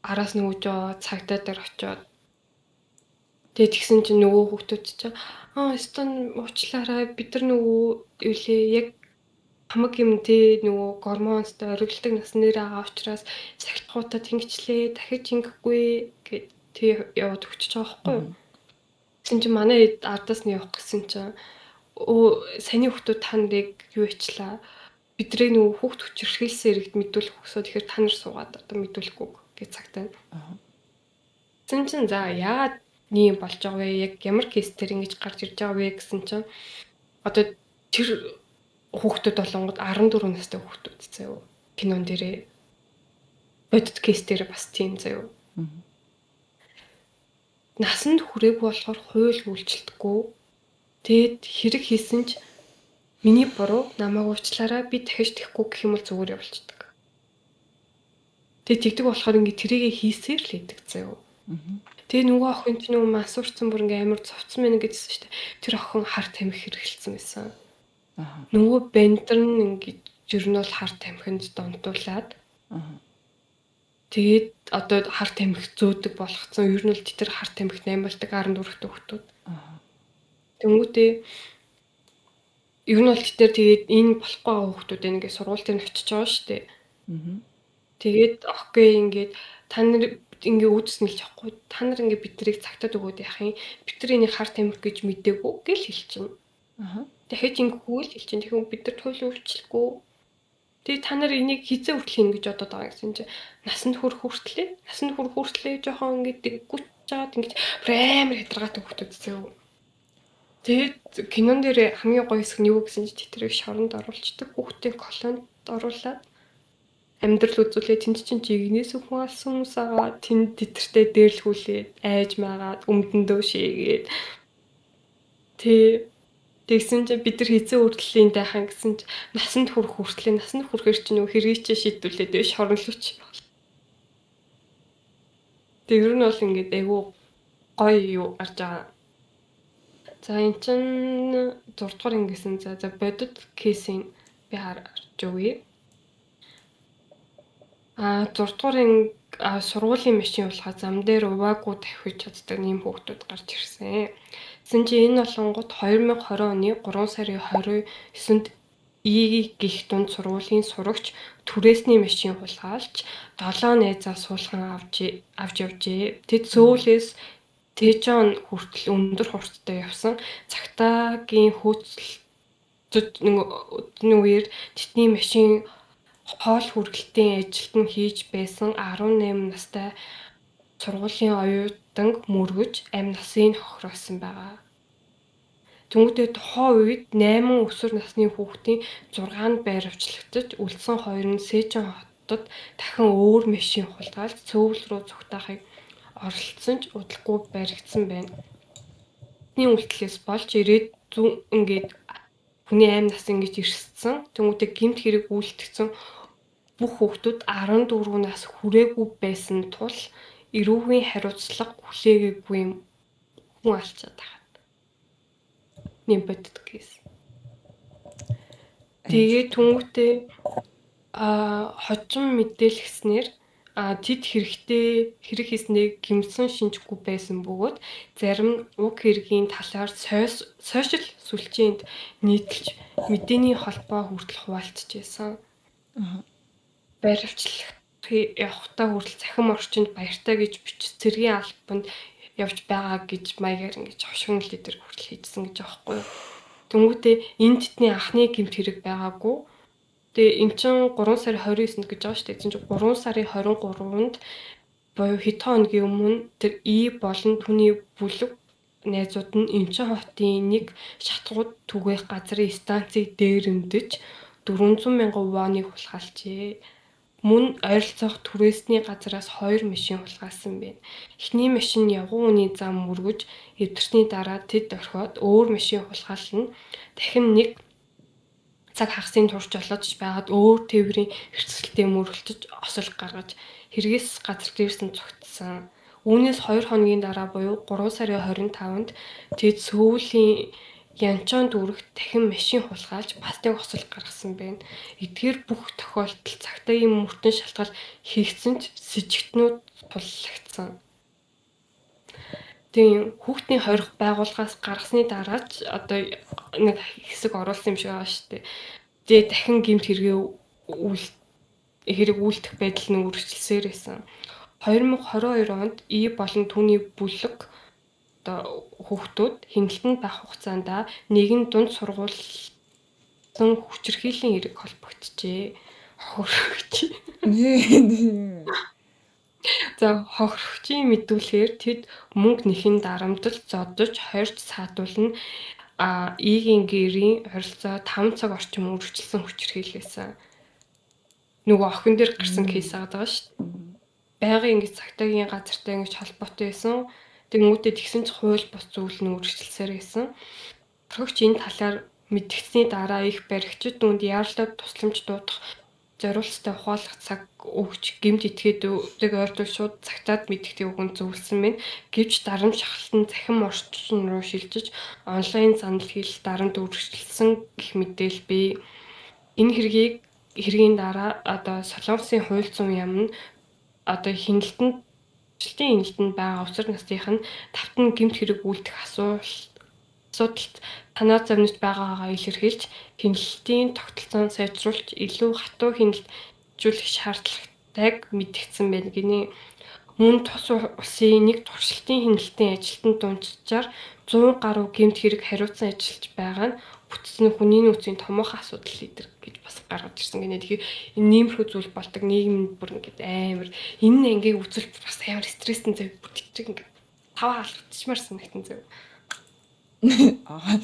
Speaker 3: араас нөгөө жоо цагдаа дээр очиод тэгээд тэгсэн чинь нөгөө хүүхдүүд чинь стон уучлаарай бид нар нөгөө юу лээ яг хамаг юм те нөгөө гормонтой оргилдог насны дээр байгаа учраас сахилахуудаа тэнгичлээ дахиж ингэхгүй гэд тэг яваад өгчөж байгаа байхгүй юу. Тэгсэн чинь манай хэд ардаас нь явах гэсэн чинь саяны хүүхдүүд та нарыг юу ичлаа бидрээ нөгөө хүүхд хүчирхийлсэн хэрэгт мэдүүлэх өсөө тэгэхээр та нар суугаад одоо мэдүүлэхгүй гэж цагтаа. Тэгсэн чинь за яагаад ийм болж байгаа вэ? Яг ямар кейс дээр ингэж гарч ирж байгаа вэ гэсэн чинь одоо тэр хүүхдүүд болонгод 14 настай хүүхдүүд заяа. Кинон дээрээ бодит кейс дээр бас тийм заяа. Насанд хүрээгүй болохоор хууль үйлчлдэггүй. Тэгэд хэрэг хийсэн ч миний буруу намайг уучлаарай би дахиж тэхгүй гэх юм бол зүгээр явуулчихдаг. Тэгээ тэгдэг болохоор ингээ тэрийгэ хийсээр л идэг заяа. Тэгээ нөгөө охин чинь нөгөө мансуурсан бүр ингээ амар зовцсон байна гэдсэн шүү дээ. Тэр охин хар тамхи хэрэглэсэн байсан. Нөгөө бендер нь ингээ ер нь бол хар тамхинд донтуулаад. Тэгээд одоо хар тамхи зөөдөг болгоцсон. Ер нь бол тэр хар тамхи 8 болдог 14 дэх хүүхдүүд. Тэнгүүтээ ер нь бол тэр тэгээд энэ болохгүй байгаа хүүхдүүд ингээ сургууль дээр нь очиж байгаа шүү дээ. Тэгээд окей ингээд та нар ингээ үүдс нэлж авахгүй та нар ингээ бид нарыг цагтаад өгөөд яах юм бид нар энийг хар тамхи гэж мдээгүй гэл хэлчихнэ. Дахиж ингэхгүй л хэлчихнэ. Тэгэхээр бид нар хууль үйлчлэхгүй. Тэгээ та нар энийг хизээ хүртэл хийнэ гэж бодоод байгаа гэсэн чинь насанд хүрэх хүртлээ. Насанд хүрэх хүртлээ жоохон ингээ дэггүүч жаад ингэж амар ядаргаатай хүүхдүүд зөө. Тэгээд кинон дээр хамгийн гоё хэсэг нь юу гэсэн чинь тэрийг шоронд оруулцдаг. Хүүхдийг колонд оруулаад Амьдрал үзүүлээ тэнд чинь жигнээс хүн алсан хүмүүс байгаа. Тэнд тэтэртэй дээрлэхүүлээд айж магаад өмдөндөө шийгээд. Тэ. Тэгсэн чинь бид нар хизээ үрдлийн дайхан гэсэн чинь насанд хүрэх хүртлээ насанд хүрэхэр чинь нөгөө хэргийг чи шийдвүлээд биш хоронлооч. Тэр нь бол ингээд айгүй гоё юу гарч байгаа. За эн чин 6 дугаар ангисэн за бодит кейсийг би харж өгье. А 6 дугаар анги сургуулийн машин уулгаа зам дээр уваагүй тавхиж чаддаг нэм хүүхдүүд гарч ирсэн. Тэгсэн чинь энэ болонгот 2020 оны 3 сарын 29-нд И гих дунд сургуулийн сурагч түрээсний машин хулгайлж 7 найзаа суулган авч явжээ. Тэд Сөүлээс Тэжон хүртэл өндөр хурдтай явсан. Цагтаагийн хөөцөлдөж үеэр тэдний машин хоол хүргэлтийн ажилтан хийж байсан 18 настай сургуулийн оюутанг мөргөж амь насыг хохироосон байгаа. Тэнгүүтээ тухайн үед 8 өсвөр насны хүүхдийн 6 нь байрвчлагдаж, үлдсэн 2 нь Сэжэн хотод дахин өөр машин хулгайлж Сөүл рүү цугтаахыг оролдсон ч удалгүй баригдсан байна. Тэдний үйлдэлээс болж ирээд зүүн ингээд хүний амь нас ингэж эрсдсэн. Тэнгүүтээ гэмт хэрэг үйлдэгдсэн бүх хүүхдүүд 14 нас хүрээгүй байсан тул эрүүгийн хариуцлага хүлээгээгүй юм хүн алчаад байгаа. Нэм бодит кейс. Тэгээд түнгүүтээ хожим мэдээлгэснээр тэд хэрэгтэй хэрэг хийснийг гэмсэн шинжгүй байсан бөгөөд зарим нь уг хэргийн талаар сошиал сүлжээнд нийтэлж мэдээний холбоо хүртэл хуваалцжээ. Баривчлах явхдаа хүртэл цахим орчинд баяртай гэж бичиж цэргийн албанд явж байгаа гэж маягаар ингэж хошигнол лидер хүртэл хийжсэн гэж байгаа байхгүй юу. Тэнгүүтээ энэ тэдний анхны гэмт хэрэг байгаагүй. Тэгээ эн чин 3 сарын 29-нд гэж байгаа шүү дээ. Тэгсэн чинь 3 сарын 23-нд буюу хэдэн хоногийн өмнө тэр И болон түүний бүлэг найзууд нь Инчон хотын нэг шатгууд түгээх газрын станцыг дээрэмдэж 400 мянган воныг хулгайлжээ. Мөн ойролцоох түрээсний газраас 2 машин хулгайлсан байна. Эхний машин явган үний зам мөргөж эвдэрсний дараа тэд орхиод өөр машин хулгайлна. Дахин нэг цаг хагасын турш жолоодож байгаад өөр тээврийн хэрэгсэлтэй мөргөлдөж осол гаргаж хэрэгээс газар дээрсэн цугтсан. Үүнээс 2 хоногийн дараа буюу 3 сарын 25-нд тэд Сөүлийн Янчон дүүрэгт дахин машин хулгайлж бас нэг осол гаргасан байна. Эдгээр бүх тохиолдолд цагтаагийн мөртөн шалтгаал хийгдсэн ч сэжигтнүүд туллагдсан. Тийм хүүхдийн хорих байгууллагаас гаргасны дараа ч одоо нэг хэсэг оруулсан юм шиг байгаа шүү дээ. Тэгээ дахин гэмт хэрэгээ үйл хэрэг үйлдэх байдал нь үргэлжилсээр байсан. 2022 онд И болон түүний бүлэг одоо хүүхдүүд хяналтанд байх хугацаанд нэгэн дунд сургуулийн хүчирхийллийн хэрэг холбогджээ. Хохирогч. За хохирогчийн мэдүүлгээр тэд мөнгө нэхэн дарамтлал зодож хорьж саадуулна Игийн гэрийн ойролцоо 5 цаг орчим үргэлжилсэн хүчирхийлэл байсан. Нөгөө охин дээр гарсан кейс байгаа шүү дээ. Байнгын ингэж цагтаагийн газартай ингэж холбоотой байсан. Тэнгүүтээ тэгсэн ч хууль бус зүйл нь үргэлжилсээр байсан. Хохирогч энэ талаар мэдгдсэний дараа их баригчид үүнд яаралтай тусламж дуудах зориулттай ухаалах цаг өгч гэмт этгээдүүдийг ойртол шууд цагтаад мэдгэдэг өгөн зөвлөсөн байна. Гэвч дарамт шахалт нь цахим орчин руу шилжиж онлайн занал хийлэл дарамт үргэлжилсэн гэх мэдээлэл бий. Энэ хэргийн дараа одоо Солонгосын хууль зүйн яам нь одоо хяналтанд хяналтанд байгаа өсвөр насных нь тавтан гэмт хэрэг үйлдэх асуудалт танаа зовниж байгаагаа илэрхийлж хяналтын тогтолцоон сайжруулж илүү хатуу хяналт хөгжүүлэх шаардлагатайг мэдгдсэн байна гинэ. Мөн тус улсын нэг туршилтын хяналтын ажилтан дунджаар 100 гаруй гэмт хэрэг хариуцсан ажиллаж байгаа нь бүтц нь хүний нөөцийн томоохон асуудал лидер гэж бас гаргаж ирсэн гинэ. Тэгэхээр энэ иймэрхүү зүйл болдог нийгэмд бүр ингээд амар энэ ангийг үзэл бас амар стресстэй зав бүр чиг ингээд таваа алгачмаар санагтан зав.
Speaker 2: Аа.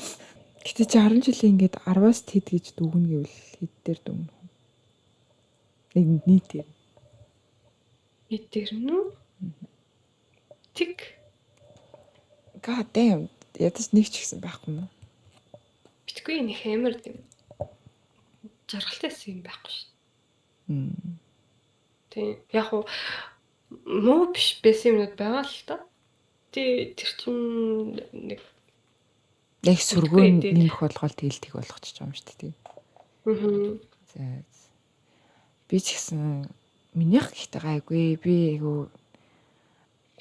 Speaker 2: Гэтэ чи 10 жилийн ингээд 10-аас тэд гэж дүгнэ гэвэл хэд дээр дүгнэх вэ? Нэг нийтээр.
Speaker 3: Нийтээр нь үү? Тэг.
Speaker 2: God damn. Ядаж нэг ч гэсэн байхгүй юм уу?
Speaker 3: Битгүй нэг амар тийм жаргалтай юм байхгүй шүү. Тийм. Яг уу муу биш байсан юмнууд байгаа л та. Тий, тэр чинь нэг
Speaker 2: яг сөргөө нэмэх болгоол тэгэл тэг болгочих юм шүү дээ, тий.
Speaker 3: Аа.
Speaker 2: За. Би ч гэсэн минийх гэхдээ гайгүй. Би айгу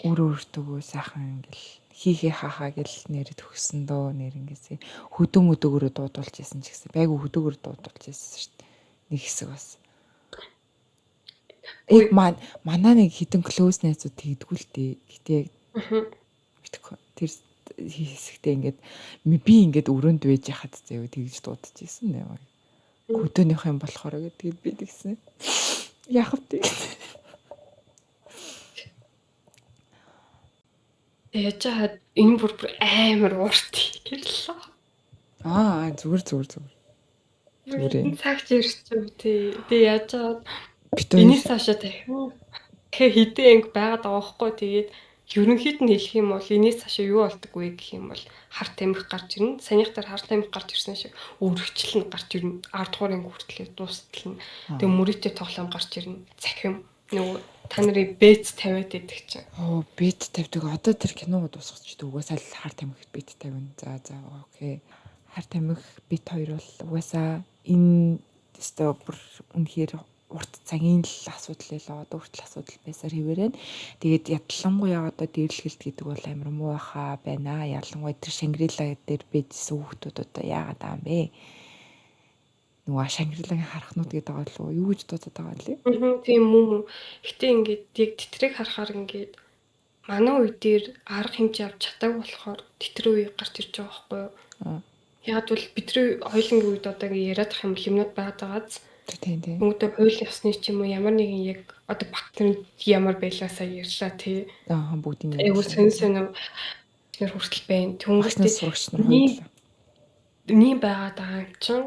Speaker 2: өөрөө өөртөөгөө сайхан ингээл хийхээ хахаа гэл нэр төгсөн дөө нэр ингээсээ хөдөө мөдөөгөөрөө дуудуулж исэн ч гэсэн байгу хөдөөгөөр дуудуулж исэн шүү дээ. Нэг хэсэг бас. Яг манай нэг хитэн close найзууд тэгдэггүй л дээ. Гэтэ яг битггүй тэр хэсэгтээ ингээд би ингээд өрөөнд байж хахад заяа тэгж дуудаж исэн нэ. Хөдөөнийх юм болохоор гэдгээд би тэгсэн. Яах вэ?
Speaker 3: Яаж хаад энэ бүр амар урт ярьлаа.
Speaker 2: Аа зүгээр зүгээр зүгээр.
Speaker 3: Зүгээр. Цагч ирчихв тий. Тэгээ яаж хаад энэс цаашаа дахин хэдэн анги байгаад байгаа байхгүй. Тэгээд ерөнхийд нь хэлэх юм бол энэс цаашаа юу болдог вэ гэх юм бол хар тамхи гарч ирнэ. Саяных дээр хар тамхи гарч ирсэн шиг өөрчлөл нь гарч ирнэ. 10 дугаар анги хүртлээр дуустал нь. Тэгээ мөрийтэй тоглоом гарч ирнэ. Цахим нөгөө та нарын бэт тавиад идэх чинь.
Speaker 2: Оо, бэт тавьдаг. Одоо тэр киног дуусгах ч угаасаа л хар тамхит бэт тавина. За за окей. Хар тамхи бит хоёр бол угаасаа энэ өстой бүр үнэхээр урт цагийн л асуудал байлаа. Одоо хүртэл асуудал байсаар хэвээрэн. Тэгээд ялангуяа одоо дээрлэгэлт гэдэг бол амар муу байхаа байна. Ялангуяа тэр Шангрила дээр байжсэн хүүхдүүд одоо яагаад байгаа юм бэ? Нөгөө Шангрилагийн харахнууд гэдэг байгаа л уу? Юу гэж дуудаад байгаа лээ?
Speaker 3: Тийм мөн. Гэтэ ингээд яг тэтрийг харахаар ингээд манай үе дээр арга хэмжээ авч чадаагүй болохоор тэтрээ үе гарч ирж байгаа байхгүй юу? Яг бол бидний хоёулангийн үед одоо ингээд яриад ах юм юмнууд байгаад байгааз.
Speaker 2: Тийм тийм.
Speaker 3: Нөгөөдөө хууль ёсны ч юм уу ямар нэгэн яг одоо бактерийн ямар байлаа сая ярьлаа тий.
Speaker 2: Аа бүгдийг
Speaker 3: айгуу сонь сонь нэр хүртэл байна.
Speaker 2: Тэнгүүтээ сурагч нар хоёулаа.
Speaker 3: Ийм байгаад байгаа юм чинь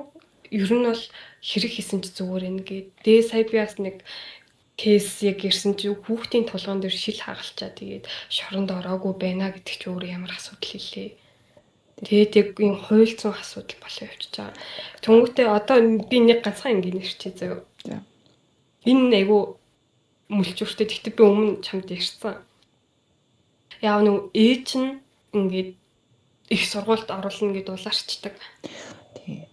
Speaker 3: ер нь бол хэрэг хийсэн чи зүгээр энэ гээд. Тэгээ сая би бас нэг кейс яг ирсэн чи хүүхдийн толгоон дээр шил хагалчаа тэгээд шоронд ороогүй байна гэдэг чи өөр ямар асуудал хэлээ. Тэгээд яг энэ хууль зүйн асуудал болоо явчихж байгаа. Тэнгүүтээ одоо би нэг ганцхан ингэ нэрчээ заяа.
Speaker 2: За.
Speaker 3: Энэ айгу мүлчүүртэй. Тэгтээ би өмнө чамд ярьсан. Яав нэг ээж нь ингээд их сургуульд оруулна гэд улаарчдаг.
Speaker 2: Тийм.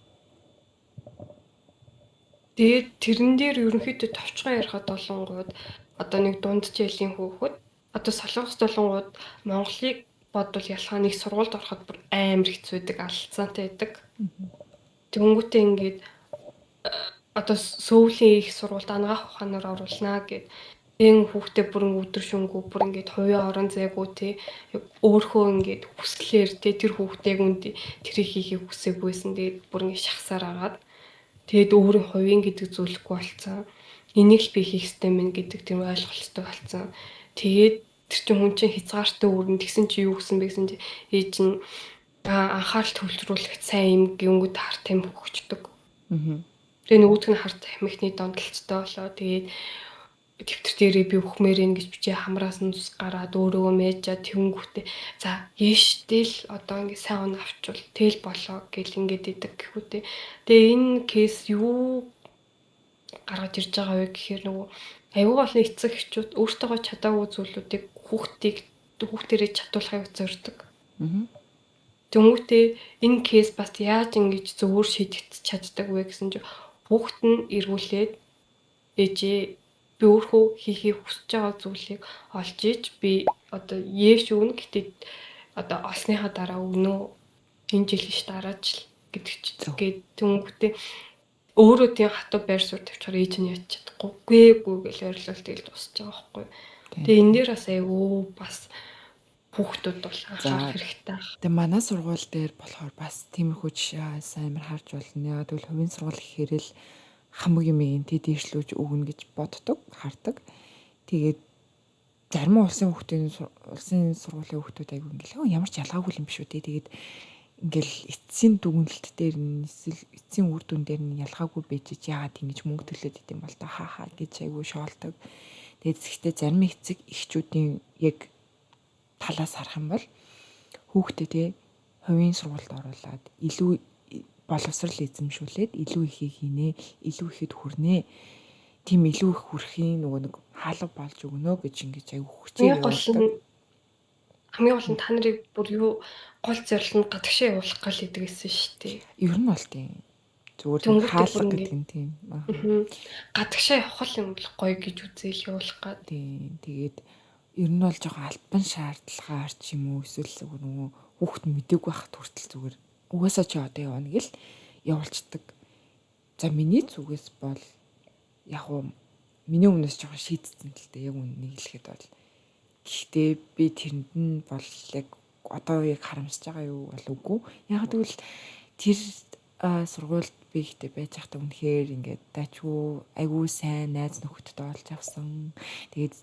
Speaker 3: Тэгээд тэрэн дээр ерөнхийдөө товчхон ярихад болонгууд одоо нэг дундчээлийн хүүхэд одоо солонгос болонгууд Монголыг бодвол ялгаа нэг сургуульд ороход бүр амар хэцүү байдаг, алдцаантай байдаг. Тэнгүүтээ ингээд одоо сөүлийн их сургуульд анагаах ухаанаар оруулнаа гэд энэ хүүхдээ бүр ингээд өдөр шөнөгүй бүр ингээд хувийн орон зайгүй те өөрхөө ингээд хүслээр те тэр хүүхдээ үнд тэрийг хийхийг хүсээгүйсэн. Тэгээд бүр ингээд шахсаар агаад тэгээд өөрийн хувийн гэдэг зүйлгүй болцсон. Энийг л би хийх ёстой мэн гэдэг тэр ойлголттой болцсон. Тэгээд тэр чинь хүн чинь хязгаартай өрн тэгсэн чи юу гэсэн бэ гэсэн чи ээж нь анхаарал төвлөрүүлэх сайн юм гингүүд хар тамхи өгчдөг. Тэгээ нөгөөх нь хар тамхины донтолцтой болоо. Тэгээд дэвтэр дээрээ би өгмээр ин гэж бичээ хамраас нь цус гараад өөрөөгөө мэйжаа тэнгүүтээ за ээштэй л одоо ингээ сайн он авчвал тэл болоо гэл ингээд идэг гэхүүтээ. Тэгээ энэ кейс юу гаргаж ирж байгаа вэ гэхээр нөгөө аюу гол нь эцэг эхчүүд өөртөөгөө чадаагүй зүйлүүдийг хүүхдэрээ чадуулахыг зорддог. Тэнгүүтээ энэ кейс бас яаж ингэж зөвөр шийдэгдэж чаддаг вэ гэсэн чинь хүүхд нь эргүүлээд ээжээ би өөрөө хийхийг хүсэж байгаа зүйлийг олж иж би одоо ээш өгнө гэтээ одоо олсныхаа дараа өгнө энэ жил ш дараач л гэдэг ч гээд тэнгүүтээ өөрөө тийм хатуу байр суурь тавьчихаар ээж нь яаж чадахгүй гүй гэл ойрлол тэгэл дуусч байгаа байхгүй. Тэгээ энэ дээр бас айгүй бас хүүхдүүд бол анхаарах хэрэгтэй.
Speaker 2: Тэгээ манай сургууль дээр болохоор бас тиймэрхүү жишээ амар харж болно. Яг тэгвэл хувийн сургууль гэхээр л хамаг юмыг тэ дээшлүүлж өгнө гэж боддог, хардаг. Тэгээд зарим улсын хүүхдийн улсын сургуулийн хүүхдүүд айгүй ингээл ямар ч ялгаагүй юм биш үү те. Тэгээд Ингээл эцсийн дүгнэлт дээр нь эсвэл эцсийн үр дүн дээр нь ялгаагүй байж яагаад ингэж мөнгө төлөөд идэм бол та хаа хаа гэж айгүй шоолдог. Тэгээд зэгтээ зарим эцэг эхчүүдийн яг талаас харах юм бол хүүхдээ те хувийн сургуульд оруулаад илүү боловсрал эзэмшүүлээд илүү ихийг хийнэ, илүү ихэд хүрнэ. Тийм илүү их хүрэхийн нөгөө нэг хаалга болж өгнө гэж ингэж айгүй хүчээр явуулдаг.
Speaker 3: Хамгийн гол нь та нарыг бүр юу гол зорилго нь гадагшаа явуулах гал гэдэг эсэн шүү дээ.
Speaker 2: Ер нь бол тийм. Зүгээр хаалга гэдэг нь тийм.
Speaker 3: Гадагшаа явах юм бол гоё гэж үзээл явуулах гад.
Speaker 2: Тийм. Тэгээд ер нь бол жоохон альбан шаардлагаар ч юм уу эсвэл зүгээр нөгөө хүүхэд мдэггүй байхад хүртэл зүгээр угаасаа чи одоо явна гэл явуулцдаг. За миний зүгээс бол яг уу миний өмнөөс жоохон шийдсэн л дээ яг үнэнийг хэлэхэд бол. Гэхдээ би тэрэнд нь бол яг одоо яг харамсаж байгаа юу бол үгүй. Яг тэгвэл тэр сургуульд би ихтэй байж байхдаа үнэхээр ингээд дажгүй айгүй сайн найз нөхөдтэй олж авсан. Тэгээд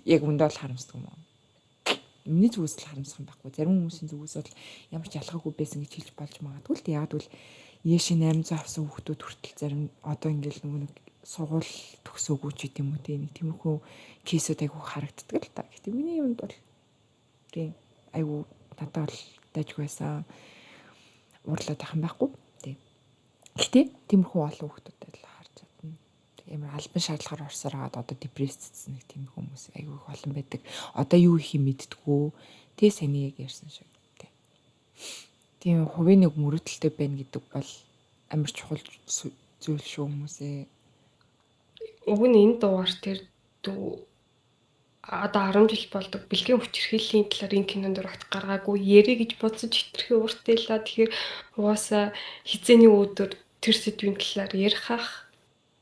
Speaker 2: яг үндэ бол харамсдаг юм уу? Миний зүгээс л харамсах юм байхгүй. Зарим хүмүүсийн зүгээс бол ямар ч ялгаагүй байсан гэж хэлж болж магадгүй л. Яг тэгвэл Ээшийн 800 авсан хүүхдүүд хүртэл зарим одоо ингээл нөгөө нэг сургууль төгсөөгүй ч гэдэм үү те нэг тиймэрхүү кейсүүд айгүй харагддаг л та. Гэтэ миний юмд бол тийм айгүй надад бол дайжгүй байсан. Уурлаад байх юм байхгүй. Тийм. Гэтэ тиймэрхүү олон хүүхдүүдтэй л харж чадна. Ямар албан шаардлагаар орсоор хагаад одоо депрессцсэн нэг тийм хүмүүс айгүй их олон байдаг. Одоо юу их юм мэддгүү. Тэ саний яг ярьсан шиг. Тийм. Тийм хувийн нэг мөрөөдөлтэй байна гэдэг бол амар чухал зүйл шүү хүмүүсээ.
Speaker 3: Уг нь энэ дугаар тэр дүү одоо 10 жил болдог бэлгийн хүчирхийллийн талаар энэ кинонд огт гаргаагүй ярэ гэж бодсон ч хитрхи ууртай лаа. Тэгэхээр угаасаа хизээний өдөр тэр сэдвийн талаар ярих ах.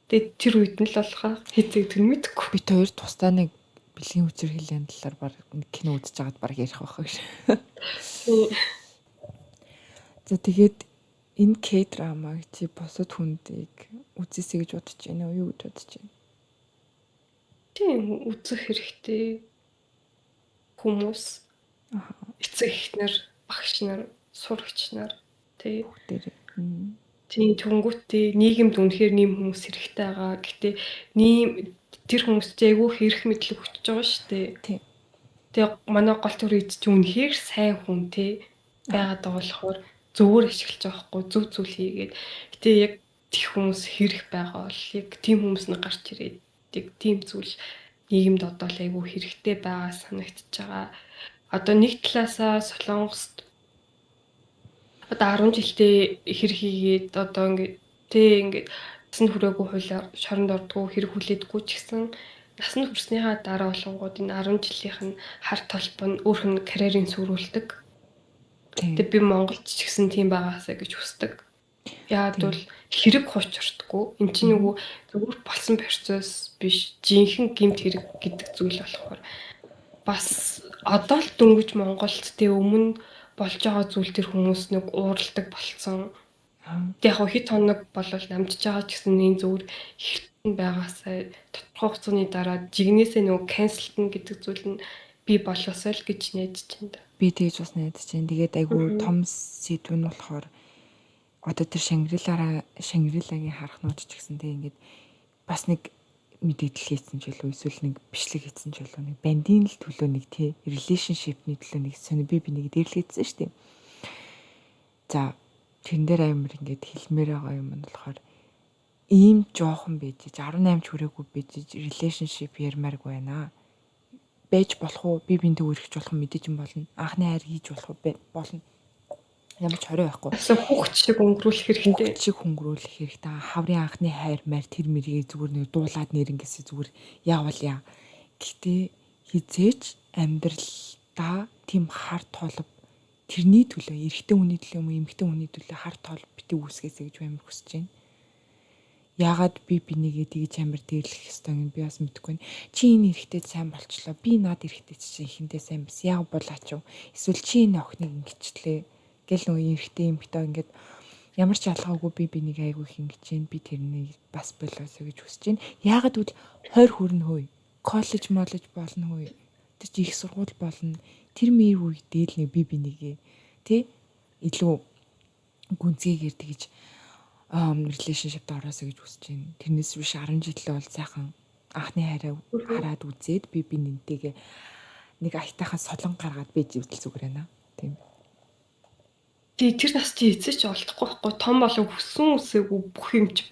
Speaker 3: Тэгээд тэр үед нь л болох ах. Хизээ гэдэг нь мэдэхгүй.
Speaker 2: Бид хоёр тусдаа нэг бэлгийн хүчирхийллийн талаар баг нэг кино үзэж байгаад баг ярих байх гэж. За тэгээд энэ K-драмаг чи бусад хүндийг үзээсэй гэж бодож байна уу? Юу гэж бодож байна?
Speaker 3: Тийм үзэх хэрэгтэй хүмүүс. Эцэг эхнэр, багш нар, сурагч нар тий.
Speaker 2: Бүгдээрээ.
Speaker 3: Тийм түнгүүтээ нийгэмд үнэхээр нэм хүмүүс хэрэгтэй байгаа. Гэтэ нийгэм тэр хүмүүс чи айгүй хэрэг мэдлэг хүчж байгаа шүү дээ.
Speaker 2: Тийм.
Speaker 3: Тэгээ манай гол төр эд чи үнэхээр сайн хүн тий байгаад байгаа болохоор зөвөр ашиглаж байгаа хгүй зөв зүйл хийгээд. Гэтэ яг тех хүмүүс хэрэг байгаа бол яг тийм хүмүүс нь гарч ирээд яг тийм зүйл нийгэмд одоо л айгүй хэрэгтэй байгаа санагдчихж байгаа. Одоо нэг талаасаа Солонгост одоо 10 жилдээ хэрэг хийгээд одоо ингээд тэ ингээд насанд хүрээгүй хуулиар шоронд ордгоо хэрэг хүлээдэггүй ч гэсэн насанд хүрснийхаа дараа болонгууд энэ 10 жилийнх нь хар толбо нь өөрх нь карьерийн сүрүүлдэг. Тэгээ би Монголд ч гэсэн тийм байгаасаа гэж хүсдэг. Яагаад бол хэрэг хуучирдаггүй. Эн чинь нөгөө зүгээр болсон процесс биш, жинхэнэ гэмт хэрэг гэдэг зүйл болохоор бас одоо л дөнгөж Монголд тэ өмнө болж байгаа зүйл төр хүмүүс нэг ууралдаг болцсон. Тэг яг хэд хоног болол намжиж байгаа ч гэсэн энэ зүгээр хэртэн байгаасаа тодорхой хугацааны дараа жигнэсээ нөгөө канселтна гэдэг зүйл нь би болоосой л гэж найдаж байна.
Speaker 2: Би тэгж бас найдаж байна. Тэгээд айгүй том сэдв нь болохоор одоо тэр Шангрилагийн харахнууд ч гэсэн тэг ингээд бас нэг мэдээлэл хийсэн ч илүү эсвэл нэг бичлэг хийсэн ч илүү нэг бандын л төлөө нэг тий relationship-ний төлөө нэг сони би бинийг дээрлэгээдсэн шүү дээ. За тэрэн дээр амар ингээд хэлмээр байгаа юм нь болохоор ийм жоохон байж 18 ч хүрээгүй байж relationship ярмааргүй байна. Байж болох уу? Би бинтээ өргөж болох мэдээж юм болно. Анхны хайр хийж болох уу? Болно. Ямар ч хорио байхгүй.
Speaker 3: Асуу хүүхд шиг өнгөрүүлэх хэрэгтэй.
Speaker 2: Хүүхд шиг өнгөрүүлэх хэрэгтэй. Хаврын анхны хайр маяр тэр мэрийг зүгээр нэг дуулаад нэрнгээсээ зүгээр яавал яа. Гэхдээ хизээч амьдралдаа тийм хар толб тэрний төлөө эрэгтэй хүний төлөө юм уу эмэгтэй хүний төлөө хар толб битгий үүсгээсэй гэж амар хүсэж байна. Яагаад би бинийгээ тэгж амар дээрлэх ёстой юм би бас мэдэхгүй байна. Чи энэ эрэгтэйд сайн болчлоо. Би над эрэгтэй чинь ихэндээ сайн биш. Яг болаач юу. Эсвэл чи энэ охиныг ингэчлээ гэл нөгөө эрэгтэй эмэгтэй ингээд ямар ч ялгаагүй би бинийг айгүй их ингэж чинь би тэрнийг бас болоосоо гэж хүсэж байна. Яагаад гэвэл 20 хүрнэ хөөе. Коллеж моллеж болно хөөе. Тэр чи их сургууль болно. Тэр мэр үедээ л нэг би бинийгээ тий илүү Гүнзгийгээр тэгж relationship-д ороосоо гэж хүсэж байна. Тэрнээс биш 10 жилээ бол сайхан анхны хайраа хараад үзээд би би нэнтэйгээ нэг аятайхан солон гаргаад байж ивэл зүгээр байна. Тийм.
Speaker 3: Тий, тэр нас чи эзэж ч олдохгүй байхгүй, том болон хүссэн үсээгүй бүх юм чи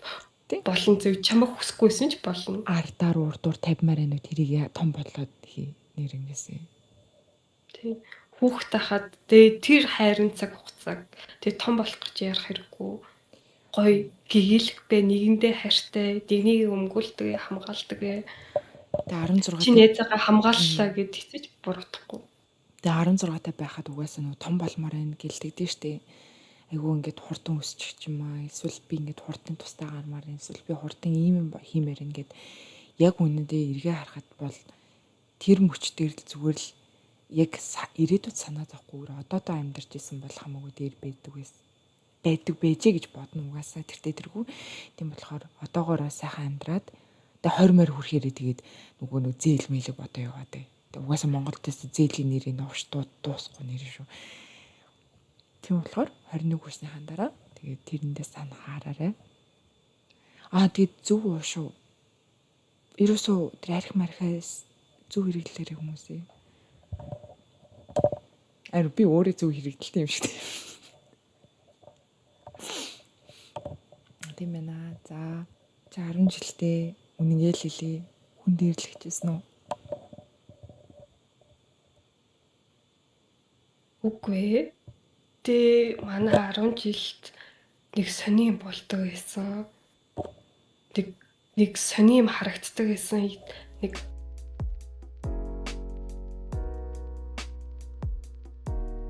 Speaker 3: болон зөв чамаг хүсэхгүйсэн ч болно.
Speaker 2: Ардаар урдуур тавьмаар байна уу, тэрийг том болоод хий нэрнгээсээ.
Speaker 3: Тий. Хүүхд тахад тэгээ тэр хайрын цаг хугацааг тэгээ том болох гэж ярих хэрэггүй. Гоё гэгээлэг бэ, нэгэндээ хайртай, дэгнийг өмгөөлдөг, хамгаалдаг.
Speaker 2: Тэгээ 16
Speaker 3: чи найзаагаа хамгааллаа гэд хэзээ ч буруутахгүй.
Speaker 2: Тэгээ 16 та байхад угаасаа нөгөө том болмоор байна гэлдэгдэн штэ. Айгуу ингээд хурдан өсчих юм аа. Эсвэл би ингээд хурдан тустай гармаар байна. Эсвэл би хурдан ийм юм хиймээр байна гэд яг үнэндээ эргээ харахад бол тэр мөч дээр л зүгээр л яг ирээдүйд санаа зовхгүйгээр одоодоо амьдарч исэн бол хамаагүй дээр байдаг байсан. Байдаг байжээ гэж бодно угаасаа тэртээ тэргүй. Тийм болохоор одоогоороо сайхан амьдраад тэгээ 20 морь хүрэхээрээ тэгээд нөгөө нэг зээл мэлэг бодоо яваад бай. Тэгээ угаасаа Монголд тест зээлийн нэрийг новш дуусахгүй нэр шүү. Тийм болохоор 21 хүрснийхаа дараа тэгээд тэрэндээ санахаараарай. Аа тэгээд зөв уу шүү. Ерөөсөө тэр арх мархаас зөв хэрэглээрэй хүмүүсээ. Ари би өөрөө зөв хэрэглэлтэй юм шиг тийм. Тийм байна. За чи 10 жилдээ үнэнгээ л хэлье. Хүн дээрлэгчсэн үү?
Speaker 3: Үгүй ээ. Тэ манай 10 жилд нэг сони юм болдог байсан. Нэг сони юм харагддаг байсан. Нэг